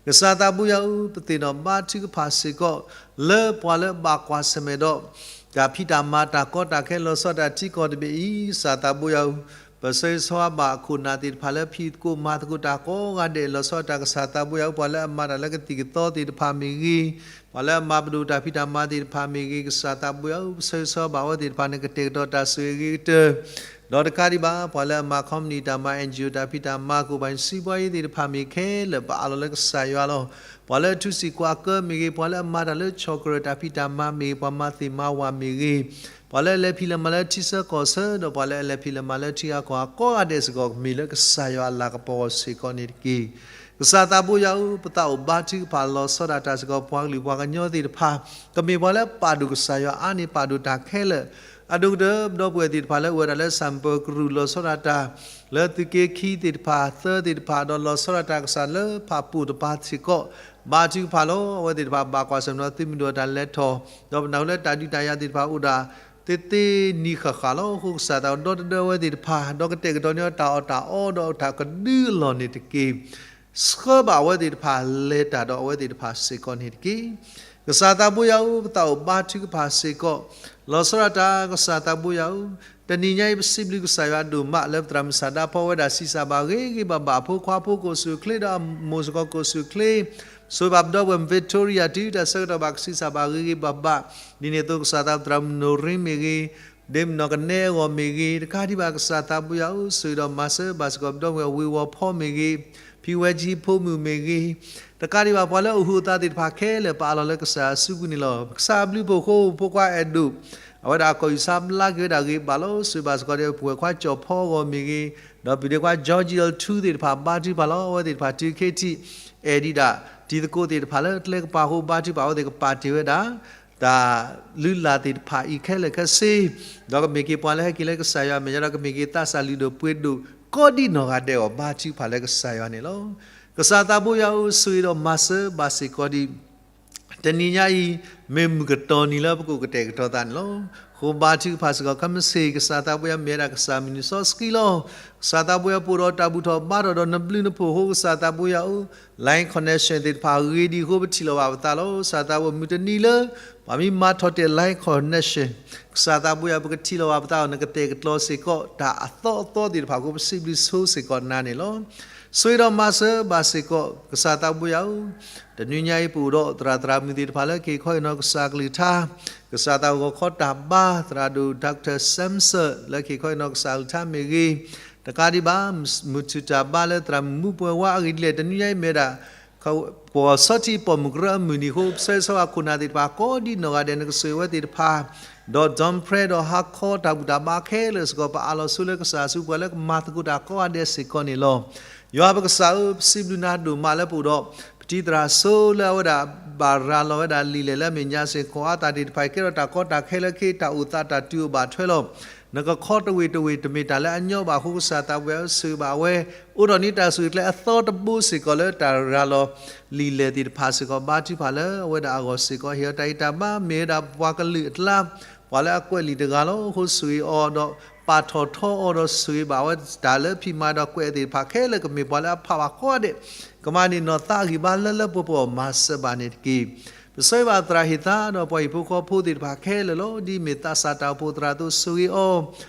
ကစၢ်သးဘိယွၤဧၢ ပသ့ၣ်နီၣ်ဘါထုကဖၣ်စ့ၢ်ကီး လၢပှၤလၢအဘၣ်ကွၢ်ဆၢၣ်မဲာ်ဒီး တၢ်ဖံးတၢ်မၤတၢ်ကီတၢ်ခဲလီၤဆီဒၣ်တၢ်ထံကီၢ်တဘ့ၣ်အံၤ ကစၢ်သးဘိယွၤဧၢ, ပဆၢဂ့ၤဆၢဝါဘၣ်ခိၣ်နၢ်သ့ၣ်တဖၣ်လၢဖံးသကိးမၤသကိးတၢ်ကိးဂၤဒဲးလီၤဆီဒၣ်တၢ် ကစၢ်သးဘိယွၤဧၢ, ပှၤလၢအမၤတၢ်လၢကသံၣ်ကသီသ့ၣ်တဖၣ်မ့ၢ်ဂ့ၤ, ပှၤလၢအမၤပဒိၣ်တၢ်ဖံးတၢ်မၤသ့ၣ်တဖၣ်မ့ၢ်ဂ့ၤ, ကစၢ်သးဘိယွၤဧၢ, ပဆၢဂ့ၤဆၢဝါဘၣ်အဝဲသ့ၣ်တဖၣ်န့ၣ် ကတဲာ်ကတီၤတၢ်ဆိၣ်ဂ့ၤအဂ့ၤကတၢၢ် ဒီးတကးဒံးဘၣ် ပှၤလၢအမၤခီပနံၣ်တၢ်မၤ NGO တၢ်ဖံးတၢ်မၤ ကိးဘၣ်စံးဘှါယံၤသ့ၣ်တဖၣ်မ့ၢ်ခဲလၢာ် ပအးလီၤလၢကစၢ်ယွၤလီၤ. ပှၤလၢအထူစံာ်ကွၢ်ကၢမ့ၢ်ဂ့ၤ, ပှၤလၢအမၤတၢ်လၢဆီၣ်ကရၢၢ်တၢ်ဖံးတၢ်မၤမ့ၢ်ဂ့ၤ, ပှၤမၤသ့ၣ်မၤဝၤမ့ၢ်ဂ့ၤ, ပှၤလၢအလဲၤဖံးလဲၤမၤလၢထံဆၢကီၢ်ဆၢ ဒီးပှၤလၢအလဲၤဖံးလဲၤမၤလၢထံဂၤကီၢ်ဂၤကိးဂၤဒဲးစ့ၢ်ကီး မ့ၢ်လၢကစၢ်ယွၤအလၤကပီၤစ့ၢ်ကီးန့ၣ်တက့ၢ်. ကစၢ်သးဘိယွၤဧၢ, ပသးအိၣ်ဘါထုကဖၣ်လီၤဆီဒၣ်တၢ်စ့ၢ်ကီး ပှၤကလုာ်ပှၤကညီသ့ၣ်တဖၣ် ကမ့ၢ်ပှၤလၢပာ်ဒိၣ်ကစၢ်ယွၤအါန့ၢ်ပာ်ဒိၣ်တၢ်ခဲလၢာ် အဒိၣ်ကတၢၢ် ပဒီပုၢ်ဝဲၢ်သ့ၣ်တဖၣ်လၢအိၣ်ဝဲဒၣ်လၢ ဆၣ်ပၢၤကရူၢ် လီၤဆီဒၣ်တၢ် လၢသုးက့ခံသ့ၣ်တဖၣ် သၢသ့ၣ်တဖၣ် ဒီးလီၤဆီဒၣ်တၢ်ကစၢ်လၢဖၣ်ပူၣ်တပၤစ့ၢ်ကီး ဘါထုကဖၣ်လီၤ. အဝဲသ့ၣ်တဖၣ်ဘၣ်ကွၢ်ဆၢၣ်မဲာ်ဒီးသုးမုၢ်ဒိၣ်တၢ်လဲၤထီၣ် ဒီးပနၢ်ဟူလၢတၢ်ဒုးတၢ်ယၤသ့ၣ်တဖၣ်အိၣ်ဒၣ် သ့သ့နံၤဃၣ်ဃၣ်လီၤ. အဃိကစၢ်သးဒီတဒၢအဝဲသ့ၣ်တဖၣ် ဒီးကတဲာ်ကတီၤန့ၢ်အီၤတၢ်အီၣ်တၢ်အီဒီးတၢ်ကဒုအလီၢ်န့ၣ်တက့ၢ်. ဆှၢဘၣ်အဝဲသ့ၣ်တဖၣ်လဲၤတၢ်ဒီးအဝဲသ့ၣ်တဖၣ်စ့ၢ်ကီးန့ၣ်တက့ၢ်. ကစၢ်သးဘိယွၤဧၢ, ပသးအိၣ်ဘါထုကဖၣ်စ့ၢ်ကီး လီၤဆီဒၣ်တၢ် ကစၢ်သးဘိယွၤဧၢ, တနံၤညါအံၤပစံးဘျုးကစၢ်ယွၤဒိၣ်မး လၢပသရၣ်မုၣ်ဆန္ဒဖီဝဲဒၣ် ဆံးစၢ်ဘၣ်ဂ့ၤဂ့ၤဘၣ်ဘၣ် အဖိခွါဖိကအိၣ်ဆူၣ်အိၣ်ချ့ဒီးအမိၢ်စ့ၢ်ကီးကအိၣ်ဆူၣ်အိၣ်ချ့ ဆိၣ်ဂ့ၤဘၣ်ပဒီပုၢ်ဝဲၢ် Victoria တုၤတၢ်ဆၢကတီၢ်ဘၣ်ကဆံးစၢ်ဘၣ်ဂ့ၤဂ့ၤဘၣ်ဘၣ်. ဒ်န့ၣ်အသိးကစၢ်သး ပသရၣ်မုၣ်နိၣ်ရ့မ့ၢ်ဂ့ၤ, ဒ့မုၣ်နီၢ်ကနဲအဂီၢ်မ့ၢ်ဂ့ၤ, တကးဒံးဘၣ်ကစၢ်သးဘိယွၤဧၢ, ဆိၣ်ဂ့ၤဒီးမၤစၢၤဘၣ်စ့ၢ်ကီးပဒီပုၢ်ဝဲၢ်ဝ့ၤဝီၤဖီမ့ၢ်ဂ့ၤ, ဖံဝဲကၠံဖိမုၣ်မ့ၢ်ဂ့ၤ, တကးဒံးဘၣ်ပှၤလၢအအိၣ်ဃုာ်အသးသ့ၣ်တဖၣ်ခဲလၢာ် ပအးလီၤလၢကစၢ်အစုပူၤန့ၣ်လီၤ. ကစၢ်အဘျုးအဖှိၣ်အဃိ ဖိခွါအဲၣ်ဒိၣ် အဝဲဒၣ်ကီၢ်ယူၢ်ဆါဘျါက့ၤဝဲဒၣ်ဂ့ၤဘၣ်လီၤ. ဆိၣ်ဂ့ၤဘၣ်စ့ၢ်ကီးဒီးပဝဲၢ်ခွါကၠီၣ်ဖီအဂီၢ်မ့ၢ်ဂ့ၤ, ဒီးပဒ့ခွါ George ထူသ့ၣ်တဖၣ် ဘါထုကဖၣ်လီၤ. အဝဲသ့ၣ်တဖၣ်တုၤခဲထံး အဲၣ်ဒံးဒၣ် တံၤသကိးသ့ၣ်တဖၣ်လၢကျဲကပၤအဃိ ဘါထုကဖၣ် အဝဲသ့ၣ်ကပာ်တ့ၢ်ဝဲဒၣ် တၢ်လုၢ်လၢ်သ့ၣ်တဖၣ်အံၤခဲလၢာ်ခဲဆ့, ဒီးကမ့ၢ်က့ၤပှၤလၢဟဲက့ၤလၢကစၢ်ယွၤအမဲာ်ညါ ဒီးကမ့ၢ်က့ၤသးစၢ်လုၢ်ဒိၣ်ပှ့ၤဒိၣ် ကိးဒံနီၢ်ဂၤဒဲးအဂီၢ် ဘါထုကဖၣ်လၢကစၢ်ယွၤန့ၣ်လီၤ. ကစၢ်သးဘိယွၤဧၢ, ဆိၣ်ဂ့ၤဒီးမၤစၢၤဘၣ်စ့ၢ်ကီးဒံး. တနံၤညါအံၤ မ့ၢ်မုၢ်ကတီၢ်နံၤလၢပကအိၣ်ကတဲာ်ကတီၤသးန့ၣ်လီၤ. အဃိဘါထုကဖၣ်စ့ၢ်ကီးခဲမုၢ်ဆ့ၣ်, ကစၢ်သးဘိယွၤမ့ၢ်ဝဲဒၣ်ကစၢ်မုၢ်နံၤစီဆှံလီၤ. ကစၢ်သးဘိယွၤပအိၣ်ဒီးတၢ်ဘူၣ်ထီၣ်ဘါထီၣ်ဒီးနဘျုးနဖှိၣ်အဃိ ကစၢ်သးဘိယွၤဧၢ, line connection သ့ၣ်တဖၣ်အဂ့ၤဒံးအဃိ ပထံၣ်လိာ်ဘၣ်ပသးလီၤ. ကစၢ်သးဘိမုၢ်တနံၤလၢ ပှၤမ့ၢ်မၤထီၣ်တဲာ် line connection ကစၢ်သးဘိယွၤ ပကထံၣ်လိာ်ဘၣ်ပသးအီၤ နကတဲာ်ကတီၤစ့ၢ်ကီးတၢ်အသီအသီသ့ၣ်တဖၣ်အဃိ ပစံးဘျုးဆိစ့ၢ်ကီးနၤန့ၣ်လီၤ. ဆိၣ်ဂ့ၤဒီးမၤစၢၤဘၣ်စ့ၢ်ကီး ကစၢ်သးဘိယွၤဧၢ, တနွံညါအံၤပအိၣ်ဒီးသရၣ်သရၣ်မုၣ်သ့ၣ်တဖၣ်လၢကဟ့ၣ်ခီဟ့ၣ်နီၤကစၢ်ကလုၢ်ကထါ, ကစၢ်သးဂီၤခီတၢ်ဘါ သရၣ်ဒိၣ် Doctor Samson လၢကဟ့ၣ်ခီဟ့ၣ်နီၤကစၢ်ကလုၢ်ကထါမ့ၢ်ဂ့ၤ, တကးဒံးဘၣ် မုၢ်ထူၣ်တၢ်ဘါလၢသရၣ်မုၣ်မူပှဲၤဝါအဂ့ၢ်ဒ်လဲၣ် တနွံညါအံၤမ့ၢ်ဝဲဒၣ် ပှၤဆီထံးပိာ်မုၣ်ကရၢအမုၢ်နံၤအဃိ ပဆၢဂ့ၤဆၢဝါခိၣ်နၢ်သ့ၣ်တဖၣ်ကိးဒံနီၢ်ဂၤဒဲး နကဆိၣ်ဂ့ၤဝဲသ့ၣ်တဖၣ်, ဒီး Don Prayer ဒီးဟါခီတၢ်ဘူၣ်တၢ်ဘါခဲလၢာ်စ့ၢ်ကီး ပအးလီၤဆိလၢကစၢ်အစုပူၤလၢကမၤသကိးတၢ်ကိးဂၤဒဲးစ့ၢ်ကီးန့ၣ်လီၤ. ယွၤပကစၢ်ဧၢ, ပစံးဘျုးနၤဒိၣ်မးလၢပအိၣ်ဒီး ပတံၤသရၣ်စိလၢအဝဲဒၣ်ဘၣ်ရၤလီၤဝဲဒၣ်လံာ်လဲၢ်လၢအမ့ၢ်ညါစ့ၢ်ကီးအသးသ့ၣ်တဖၣ် ကဲထီၣ်တၢ်ကီတၢ်ခဲလၢခံ တၢ်အိၣ်သးတၢ်တုၤအိၣ်ဘၣ်ထွဲလီၤ. နကခီတဝ့ၢ်တဝ့ၢ် တမ့ၢ်တၢ်လၢအညီဘၣ်အဃိ ကစၢ်သးဘိယွၤဧၢ ဆိၣ်ဂ့ၤဘၣ်အဝဲ အိးထီၣ်န့ၢ်တၢ်ဆိၣ်ဂ့ၤကျဲအသီတဘိစ့ၢ်ကီးလၢတၢ်ရၤလီၤလံာ်လဲၢ်သ့ၣ်တဖၣ်စ့ၢ်ကီး ဘါထုကဖၣ်လၢအဝဲဒၣ်အဂီၢ်စ့ၢ်ကီး ဟ့ၣ်အီၤတၢ်ဂံၢ်တၢ်ဘါ မ့ၢ်ဝဲဒၣ်ပှၤကလုာ်အကျါ ပှၤလၢအကွဲးလံာ်တဂၤလီၤ. အဃိဆိၣ်ဂ့ၤအီၤဒီးပာ်ထီၣ်ထီအီၤဒီးဆိၣ်ဂ့ၤဘၣ်အဝဲတၢ်လၢဖံးမၤဒီးကွဲးသ့ၣ်တဖၣ်ခဲလၢာ် ကမ့ၢ်ပှၤလၢအဖးဘၣ်ကိးဂၤဒဲး ကမၤန့ၢ်နီၢ်သးအဂံၢ်ဘါလၢလၢပှဲၤပှဲၤအီၤ မၤစၢၤဘၣ်န့ၣ်တက့ၢ်. ပဆၢဂ့ၤဘၣ်သရၣ်ဟ့ၣ်သါဒီးပှၤဟံၣ်ဖိဃီဖိသ့ၣ်တဖၣ်ခဲလၢာ်လီၤ. ဒ်အမ့ၢ်သးစၢ်တၢ်အိၣ်ဖှိၣ်သရၣ်အသိး ဆိၣ်ဂ့ၤအီၤ,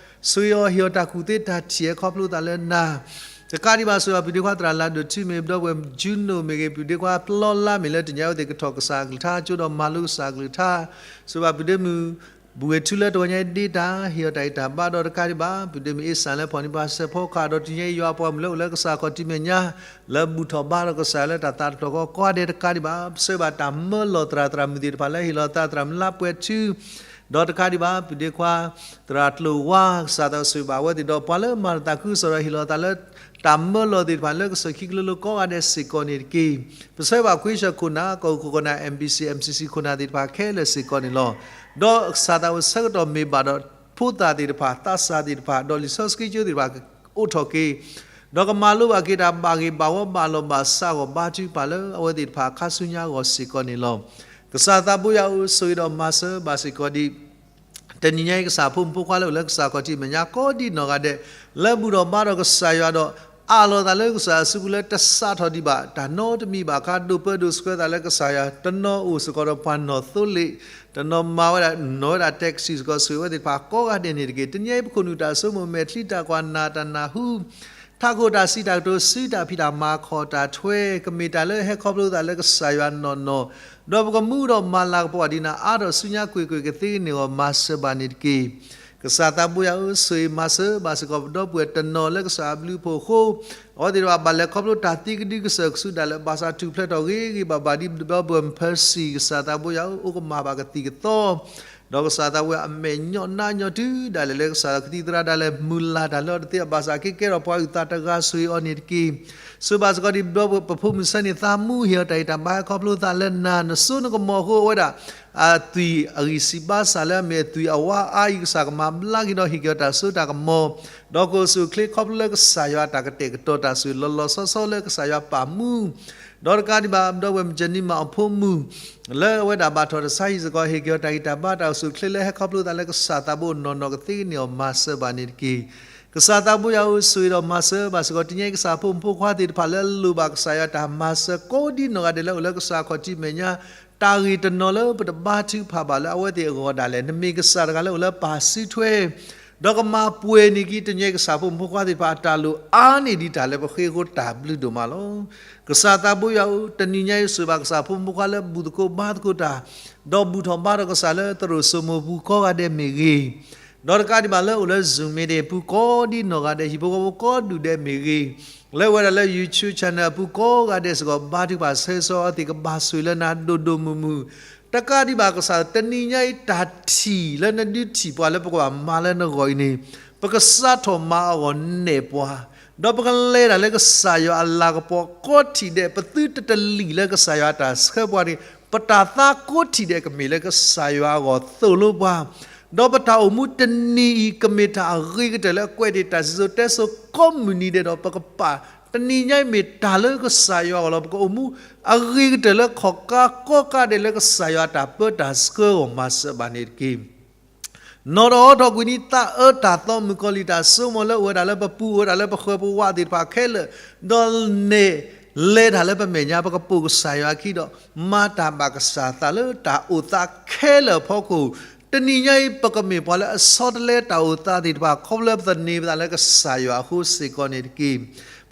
ဆိၣ်ဂ့ၤအီၤ ဟ့ၣ်အီၤတၢ်ကူၣ်သ့တၢ်ထံၣ် ဟဲခီဖျိသးလၢနၤ တကးဒံးဘၣ် ဆိၣ်ဂ့ၤဘၣ်ပဒ့ခွါသရၣ်လၢ်ဒိၣ်ထူ မ့ၢ်ပဒီပုၢ်ဝဲၢ် Juno မ့ၢ်ဂ့ၤ ပဒ့ခွါပျီလါ မ့ၢ်လၢတနံၤအံၤအဝဲသ့ၣ်ကထီၣ်ကစၢ်အကလုၢ်ကထါ ကၠိဒီးမၤလိကစၢ်အကလုၢ်ကထါ, ဆိၣ်ဂ့ၤဘၣ်ပဒ့မုၣ် ဘူၣ်ဝ့ၢ်ထူလၢတဂီၤညါအံၤဒ့တၢ် ဟ့ၣ်အီၤတၢ်ဂံၢ်တၢ်ဘါဒီးတကးဒံးဘၣ် ပဒ့မုၣ်အ့စၢ်လၢဖီၣ်န့ၢ်ပှၤစဲးဖီကဟၣ်ဒီးတနံၤအံၤယွၤပှၤမုၣ်လၢအိၣ်လၢကစၢ်ခီၣ်ထံးမဲာ်ညါ လၢဘူၣ်ထီၣ်ဘါထီၣ်ကစၢ်ယွၤလၢတၢ်သးတတီၤကီးကိးဂၤဒဲးတကးဒံးဘၣ် ပဆၢဂ့ၤဘၣ်တၢ်မၢလီၤသရၣ်သရၣ်မုၣ်သ့ၣ်တဖၣ်လၢဟ့ၣ်လီၤသးသရၣ်မုၣ်လါပှဲၤထူ ဒီးတကးဒံးဘၣ် ပဒ့ခွါ သရၣ်ကျိၤဝါ ကစၢ်သးဆိၣ်ဂ့ၤဘၣ်အဝဲသ့ၣ်ဒီး ပှၤလၢမၤတၢ်သးခုကစီၣ်ဒီးဟ့ၣ်လီၤသးလၢ တၢ်မၢလီၤသ့ၣ်တဖၣ်လၢကစၢၢ်ခံကလိလိကိးဂၤဒဲးစ့ၢ်ကီးန့ၣ်တက့ၢ်. ပဆၢဂ့ၤဘၣ်ခွံဆၢၣ်ခိၣ်နၢ် ကီၢ်ခိၣ်ခိၣ်နၢ် M B C M C C ခိၣ်နၢ်သ့ၣ်တဖၣ်ခဲလၢာ်စ့ၢ်ကီးန့ၣ်လီၤ. ဒီးကစၢ်သးအိၣ်ဆၢကတီၢ်မ့ၢ်ဘၣ်ဒီး ဖိသၣ်သ့ၣ်တဖၣ် သးစၢ်သ့ၣ်တဖၣ် ဒီးလံာ်စီဆှံကၠိသ့ၣ်တဖၣ် အိးထီၣ်က့ၤ ဒီးကမၤလိဘၣ်က့ၤတၢ်ဘၣ်ဂ့ၤဘၣ်ဝီဘၣ်လီၤဘၣ်စးအဂီၢ် ဘါထုကဖၣ်လၢအဝဲသ့ၣ်တဖၣ်အခါဆူညါအဂီၢ်စ့ၢ်ကီးန့ၣ်လီၤ. ကစၢ်သးဘိယွၤဧၢ ဆိၣ်ဂ့ၤဒီးမၤစၢၤဘၣ်စ့ၢ်ကီးဒံး တနံၤညါအံၤ ကစၢ်ဖိမုၣ်ဖိခွါလၢအိၣ်လၢကစၢ်ခီၣ်ထံးမဲာ်ညါ ကိးဒံနီၢ်ဂၤဒဲး လၢဘူၣ်ထီၣ်ဘါထီၣ်ကစၢ်ယွၤဒီး အးလီၤသးလၢကစၢ်အစုပူၤလၢတစးထီၣ်ဒံးဘၣ် တၢ်နီတမံၤဘၣ်အခါ ဒိၣ်ပၢဒိၣ်ဆှၢသးလၢကစၢ်ယွၤ တနီၤအိၣ်စ့ၢ်ကီးဒီးပှၤနီၣ်သိလ့ၣ် တနီၤမၤဝဲဒၣ် နီၣ်ဝဲဒၣ် taxi စ့ၢ်ကီး ဆိၣ်ဂ့ၤဝဲသ့ၣ်တဖၣ်ကိးဂၤဒဲးန့ၣ်တက့ၢ်. တနံၤအံၤ ပခိၣ်နူာ်တၢ်ဆိကမိၣ် မဲာ်ချံတၢ်ကွၢ် နၢ်တၢ်နၢ်ဟူ ထးခိၣ်တၢ်စံးတၢ်ကတိၤ စုတၢ်ဖံးတၢ်မၤ ခီၣ်တၢ်ထွဲ ကမ့ၢ်တၢ်လၢဟဲခီဖျိသးလၢကစၢ်ယွၤနီၢ်နီၢ်, ဒီးပကမူဒီးမၤလၤကပီၤဒ်နၤအါထီၣ်ဆူညါကွ့ၢ်ကွ့ၢ်ကသ့န့ၣ်အဂီၢ် မၤစၢၤဘၣ်န့ၣ်တက့ၢ်. ကစၢ်သးဘိယွၤဧၢ, ဆိၣ်ဂ့ၤမၤစၢၤဘၣ်စ့ၢ်ကီး ပဒီပုၢ်ဝဲၢ်တနီၤလၢကစၢ်အဘျုးအဖှိၣ်အဃိ, အဝဲသ့ၣ်တဖၣ်ဘၣ်လဲၤခီဖျိတၢ်သံကဒုကစၢၢ်ကဆူးဒၣ်လဲာ် ဘၣ်ဆၣ်ထူၣ်ဖျဲးထီၣ်ဂ့ၤဂ့ၤဘၣ်ဘၣ်ဒ်ပဒီပုၢ်ဝဲၢ် Percy ကစၢ်သးဘိယွၤဧၢ, အိၣ်ကမၣ်ဘၣ်ကသံၣ်ကသီ ဒီးကစၢ်သးဘိယွၤ အမဲာ်ညီနါညီတုၤဒၣ်လဲာ်လၢကစၢ်ကသံၣ်သရၣ်ဒၣ်လဲာ် မုၢ်လၢ်တၢ်လၢအီၤတသ့အဘၣ်ဆၣ် က့ၤကဲထီၣ်ပှၤအုၣ်သးတဂၤ ဆိၣ်ဂ့ၤအီၤန့ၣ်တက့ၢ်. ဆိၣ်ဂ့ၤဘၣ်စ့ၢ်ကီးဒံးပဒီပုၢ်ဝဲၢ် ပဖိမုၣ်ဆၢန့ၣ် သးမူဟ့ၣ်အီၤတၢ်ဂံၢ်တၢ်ဘါ ဟဲခီဖျိသးလၢနၤ နစိနကမီၤအဃိ အဝဲဒၣ် အသွံၣ်အဂံၢ်စံးဘါစၢ်လၢအမ့ၢ်အသွံၣ်အဝါအါအံၤ ကစၢ်ကမၤဘျါက့ၤဒီး ဟ့ၣ်က့ၤအီၤတၢ်စိတၢ်ကမီၤ, ဒီးကအိၣ်ဆူၣ်အိၣ်ချ့ခီဖျိလၢကစၢ်ယွၤအတၢ်ကတဲာ်ကတီၤတၢ်ဆိၣ်ဂ့ၤ လီၤလီၤဆီဆီလၢကစၢ်ယွၤပာ်မူ ဒီးတကးဒံးဘၣ် ပဒီပုၢ်ဝဲၢ် မုၢ်ကၠဲၣ်နံမၣ်အီၣ်ဖိမုၣ် လၢအဝဲဒၣ်ဘၣ်ထီၣ်တၢ်ဆါဟံၣ်စ့ၢ်ကီး ဟ့ၣ်က့ၤအီၤတၢ်ဂံၢ်တၢ်ဘါ တၢ်အိၣ်ဆူၣ်အိၣ်ချ့လၢဟဲခီဖျိသးလၢကစၢ်သးဘိနီၢ်နီၢ် ကသ့န့ၢ်အီၤ မၤစၢၤဘၣ်န့ၣ်တက့ၢ်. ကစၢ်သးဘိယွၤဧၢ, ဆိၣ်ဂ့ၤဒီးမၤစၢၤဘၣ်စ့ၢ်ကီး တနံၤအံၤ ကစၢ်ဖိမုၣ်ဖိခွါသ့ၣ်တဖၣ်လၢအလိၣ်ဘၣ်ကစၢ်ယွၤတၢ်မၤစၢၤ ကိးဒ်နီၢ်ဂၤဒဲးလၢအိၣ်လၢကစၢ်ခီၣ်ထံးမဲာ်ညါ တၢ်ဂ့ၢ်တနီၤလၢပတဘါထုကဖၣ်ဘၣ်လၢအဝဲသ့ၣ်အဂီၢ်ဒၣ်လဲာ် နမ့ၢ်ကစၢ်တဂၤလၢအိၣ်လၢပၢ်စုထွဲ ဒီးကမၤပှဲၤန့ၢ်က့ၤ တနံၤအံၤ ကစၢ်ဖိမုၣ်ဖိခွါသ့ၣ်တဖၣ်အတၢ်လိၣ်အါန့ၢ်ဒံးတၢ်လၢပဃ့အဃိ တၢ်ဘျုးဒိၣ်မးလီၤ. ကစၢ်သးဘိယွၤဧၢ, တနံၤညါအံၤ ဆိၣ်ဂ့ၤဘၣ်ကစၢ်ဖိမုၣ်ဖိခွါလၢဘူၣ်သကိးဘါသကိးတၢ်, ဒီးဘူၣ်ထီၣ်ဘါထီၣ်ကစၢ်လၢသရိာ်စိမိၤပူၤကိးဂၤဒဲးမ့ၢ်ဂ့ၤ, ဒီးတကးဒံးဘၣ်လၢအိၣ်လၢ Zoom meeting ပူၤကိးဒ်နီၢ်ဂၤဒဲး ဟံၣ်ဖိဃီဖိကိးဒူၣ်ဒဲးမ့ၢ်ဂ့ၤ, လၢဝဲဒၣ်လၢ YouTube channel အပူၤကိးဂၤဒဲးစ့ၢ်ကီး ဘါထုကဖၣ်ဆၢဂ့ၤဆၢဝါအဝဲသ့ၣ် ကဘၣ်ဆိၣ်ဂ့ၤလၢနၤဒိၣ်ဒိၣ်မုၢ်မုၢ်, တကးဒံးဘၣ်ကစၢ် တနံၤညါအံၤ တၢ်ထံၣ်လၢနဒုးထံၣ်ပှၤလၢပကဘၣ်မၤလၢနဂီၢ်အံၤန့ၣ် ပကစးထီၣ်မၤအဂီၢ်နဲၣ်ပှၤ, ဒီးပကလဲၤတၢ်လၢကစၢ်ယွၤအလၤကပီၤကိးထံၣ်ဒဲး ပသုတတလံာ်လၢကစၢ်ယွၤအတၢ်ဆှၢပှၤန့ၣ် ပတၢ်သါကိးထံၣ်ဒဲးကမ့ၢ်လၢကစၢ်ယွၤအဂီၢ်သိၣ်လိပှၤ, ဒီးပတၢ်အိၣ်မူတနံၤအံၤ ကမ့ၢ်တၢ်အဂ့ၤကတၢၢ်လၢအကွဲးဒံးတၢ်စံၣ်စိၤတဲစိၤကိးမုၢ်နံၤဒဲးဒီး ပကပာ် တနံၤညါအံၤမ့ၢ်တၢ်လၢကစၢ်ယွၤအဂီၢ်လီၤ. ပကအိၣ်မူအဂ့ၤကတၢၢ်လၢခီၣ်ကါကီကါဒဲးလၢကစၢ်ယွၤအတၢ်ပၢတၢ်ဆှၢအဂီၢ်မၤစၢၤဘၣ်န့ၣ်တက့ၢ်. နီၢ်ဒီးအီထီၣ်ကွံာ်န့ၢ်သးအၢတၢ်သီမုၣ်ကီၤလံၢ်တၢ်စိကမီၤလၢအိၣ်ဝဲဒၣ်လၢပပူၤ အိၣ်ဝဲဒၣ်လၢပဃၢၤပဝးသ့ၣ်တဖၣ်ခဲလၢာ်, ဒီးနဲၣ်လဲၤတၢ်လၢပမဲာ်ညါ ပကပိာ်ကစၢ်ယွၤအခံဒီး မၤတၢ်ဘၣ်ကစၢ်အသးလၢတၢ်အိၣ်သးခဲလၢာ်အဖီခိၣ်, တနံၤညါအံၤ ပကမ့ၢ်ပှၤလၢအဆီတလဲတၢ်အိၣ်သးသ့ၣ်တဖၣ် ခီဖျိလၢပသန့ၤပသးလၢကစၢ်ယွၤအဃိစ့ၢ်ကီးန့ၣ်တက့ၢ်.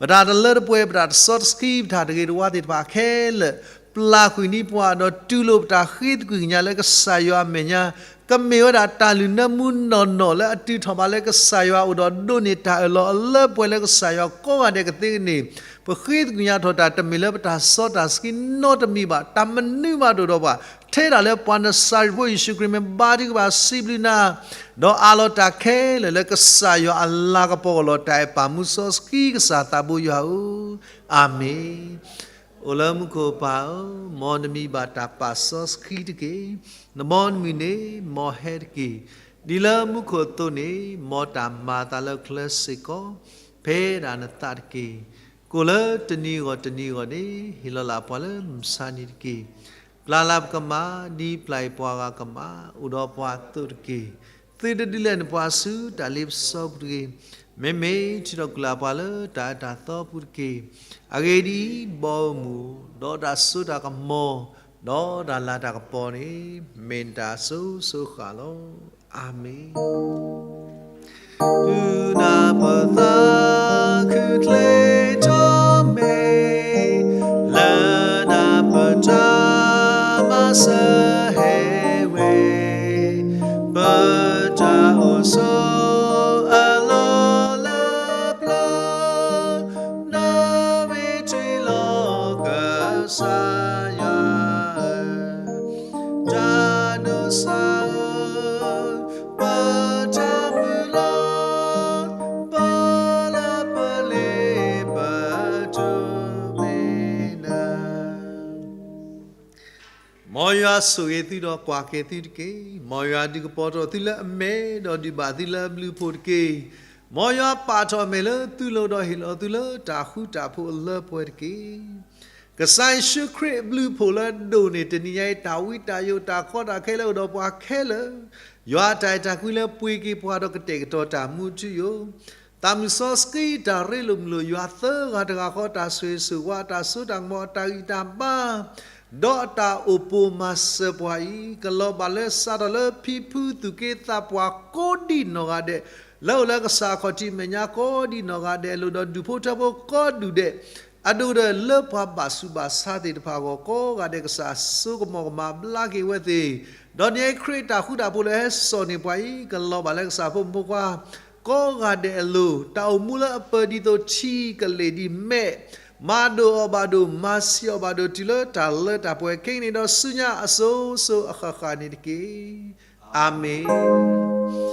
ပတၢ်တလၢတပှဲၤ ပတၢ်တစီတဆှံ ပတၢ်တဂ့ၤတဝါသ့ၣ်တဖၣ်ခဲလၢာ် ပျၢ်ကွံာ်န့ၢ်ပှၤ ဒီးတူၢ်လိာ်ပတၢ်ဃ့သကွံာ်ကညးလၢကစၢ်ယွၤအမဲာ်ညါ, ကမ့ၢ်ဝဲဒၣ်တၢ်လုၢ်နၢမူနီၢ်နီၢ်လၢအတုၤထီၣ်ဘၣ်လၢကစၢ်ယွၤအအိၣ်ဒီးဒိးန့ၢ်တၢ်အၢၣ်လီၤအလၢပှဲၤလၢကစၢ်ယွၤကိးဂၤဒဲးကသ့န့ၣ်, ပဃ့သကွံာ်ကညးထီၣ်တၢ်တမ့ၢ်လၢပတၢ်စီတၢ်ဆှံနီတမံၤဘၣ်, တၢ်မနုၤမးတအိၣ်ဒီးပှၤ, ထဲဒၣ်လၢပှၤနစၤရ့းဖိယ့ၣ်ၡူးခရံာ်မ့ၢ်ဘါထုကဖၣ်စံးဘျုးနၤ ဒီးအးလီၤတၢ်ခဲလၢာ်လၢကစၢ်ယွၤအလၤကပီၤအလီၢ် တၢ်အဲၣ်ပၢ်မူစီဆှံကစၢ်သးဘိယွၤဧၢ, အၤမ့ၣ်. အိၣ်လၢမူခိၣ်ပၢ်ဧၢ, မ်နမံၤဘၣ်တၢ်ပာ်စီဆှံတက့ၢ်. နဘီနမုၢ်န့ၣ် မ်ဟဲတက့ၢ်. ဒ်လၢမူခိၣ်အသိးန့ၣ် မ်တၢ်မၤအသးလၢချၢစ့ၢ်ကီး ဖဲဒၣ်နသးတက့ၢ်. ကိၣ်လၢတနံၤဂီၢ်တနံၤဂီၢ်န့ၣ် ဟ့ၣ်လီၤလၢ်ပှၤလၢမုၢ်ဆါနံၤတက့ၢ်. ပျၢ်လၢ်ပကမၣ် ဒ်ပျၢ်အံၤပှၤဂၤကမၣ် အိၣ်ဒီးပှၤအသိးတက့ၢ်. သုတဒုးလဲန့ၣ်ပှၤဆူတၢ်လ့ပစီပူၤတဂ့ၤ. မ့မ့ၢ်ထုးထီၣ်ကွံာ်လၢ်ပှၤလၢတၢ်အၢတၢ်သီပူၤတက့ၢ်. အဂ့ၢ်ဒ်အံၤ, ဘီမုၢ်, ဒီးတၢ်စိတၢ်ကမီၤ, ဒီးတၢ်လၤတၢ်ကပီၤန့ၣ် မ့ၢ်နတၢ်အစိၤစိၤအဃၣ်လီၤ. အၤမ့ၣ်. တုၤနၤပသးခုချ့ထီၣ်မ့ၢ် လၢနၤပတၢ်မၤစၢၤဟဲဝဲ, ပတၢ်အိၣ်ဆိးအလီၢ်လၢပျၢၤ, နၢ်ဝံထံလီၤကစၢ်ယွၤဧၢ, တၢ်ဒိးစၢ်ဧၢ, ပတၢ်မုၢ်လၢ်, ပလၢပလ့ပတိၢ်မ့ၢ်နၤ. မ်ယွၤဆိၣ်ဂ့ၤသုဒီးကွၢ်က့ၤသုတက့ၢ်. မ်ယွၤဒုးကပီၤထီၣ်သုလၢအမဲာ် ဒီးဒုးဘၣ်သုလၢအဘျုးအဖှိၣ်တက့ၢ်. မ်ယွၤပာ်ထီၣ်အမဲာ်လၢသုလိၤဒီးဟ့ၣ်လီၤသုလၢတၢ်ဃူတၢ်ဖိးအလၢပှဲၤတက့ၢ်. ကစၢ်ယ့ၣ်ၡူးခရံာ်အဘျုးအဖှိၣ်လၢအဒိၣ်န့ၢ်တနံၤညါအံၤ တၢ်ဝံတၢ်ယိးတၢ်ကီတၢ်ခဲလၢအိၣ်ဒီးပှၤခဲလၢာ်, ယွၤအတၢ်အဲၣ်တၢ်ကွံလၢပှ့ၤက့ၤပှၤဒီးကတဲာ်ကတီၤတၢ်မူထူယိာ် သးမုၢ်စီဆှံတၢ်ရ့လိာ်မုာ်လိာ် ယွၤသၢဂၤတဂၤဃီ တၢ်ဆိၣ်ဂ့ၤဆိၣ်ဝါ တၢ်စိတၢ်ကမီၤ တၢ်ဂံၢ်တၢ်ဘါ ဒီးအတၢ်အိၣ်ပိာ်မၤစၢၤပှၤအံၤ ကလီၤဘၣ်လၢစးထီၣ်လၢဖံဖုသူၣ်က့သးပှၢ်ကိးဒံးနီၢ်ဂၤဒဲး လၢအိၣ်လၢကစၢ်အခီၣ်ထံးမဲာ်ညါကိးဒံးနီၢ်ဂၤဒဲးအလိၤ ဒီးဒူၣ်ဖိထၢဖိကိးဒူၣ်ဒဲး အဒိၣ်ဒီးလၢပှၤဘၣ်ဆူးဘၣ်ဆါသ့ၣ်တဖၣ်အဂီၢ် ကိးဂၤဒဲးကစၢ်စိကမီၤကမၤဘျါက့ၤဝဲသ့ၣ်, ဒီးန့ၣ်ခရံာ်တၢ်ဃူတၢ်ဖိးလၢဟဲစိာ်န့ၢ်ပှၤအံၤ ကလီၤဘၣ်လၢကစၢ်ဖိမုၣ်ဖိခွါ ကိးဂၤဒဲးအလိၤ တၢ်အိၣ်မူလၢအပၢၢ်ဒ်သိးထံကလ့ၢ်ဒ်မဲး, မၤဒိၣ်အီၤဘၣ်ဒိၣ် မၤဆံးအီၤဘၣ်ဒိၣ် တုၤလၢတၢ်လၢတၢ်ပှဲၤ ခဲကနံၣ်ဒီးဆူညါအစိၤစိၤအဃၣ်ဃၣ်န့ၣ်တက့ၢ်. အၤမ့ၣ်.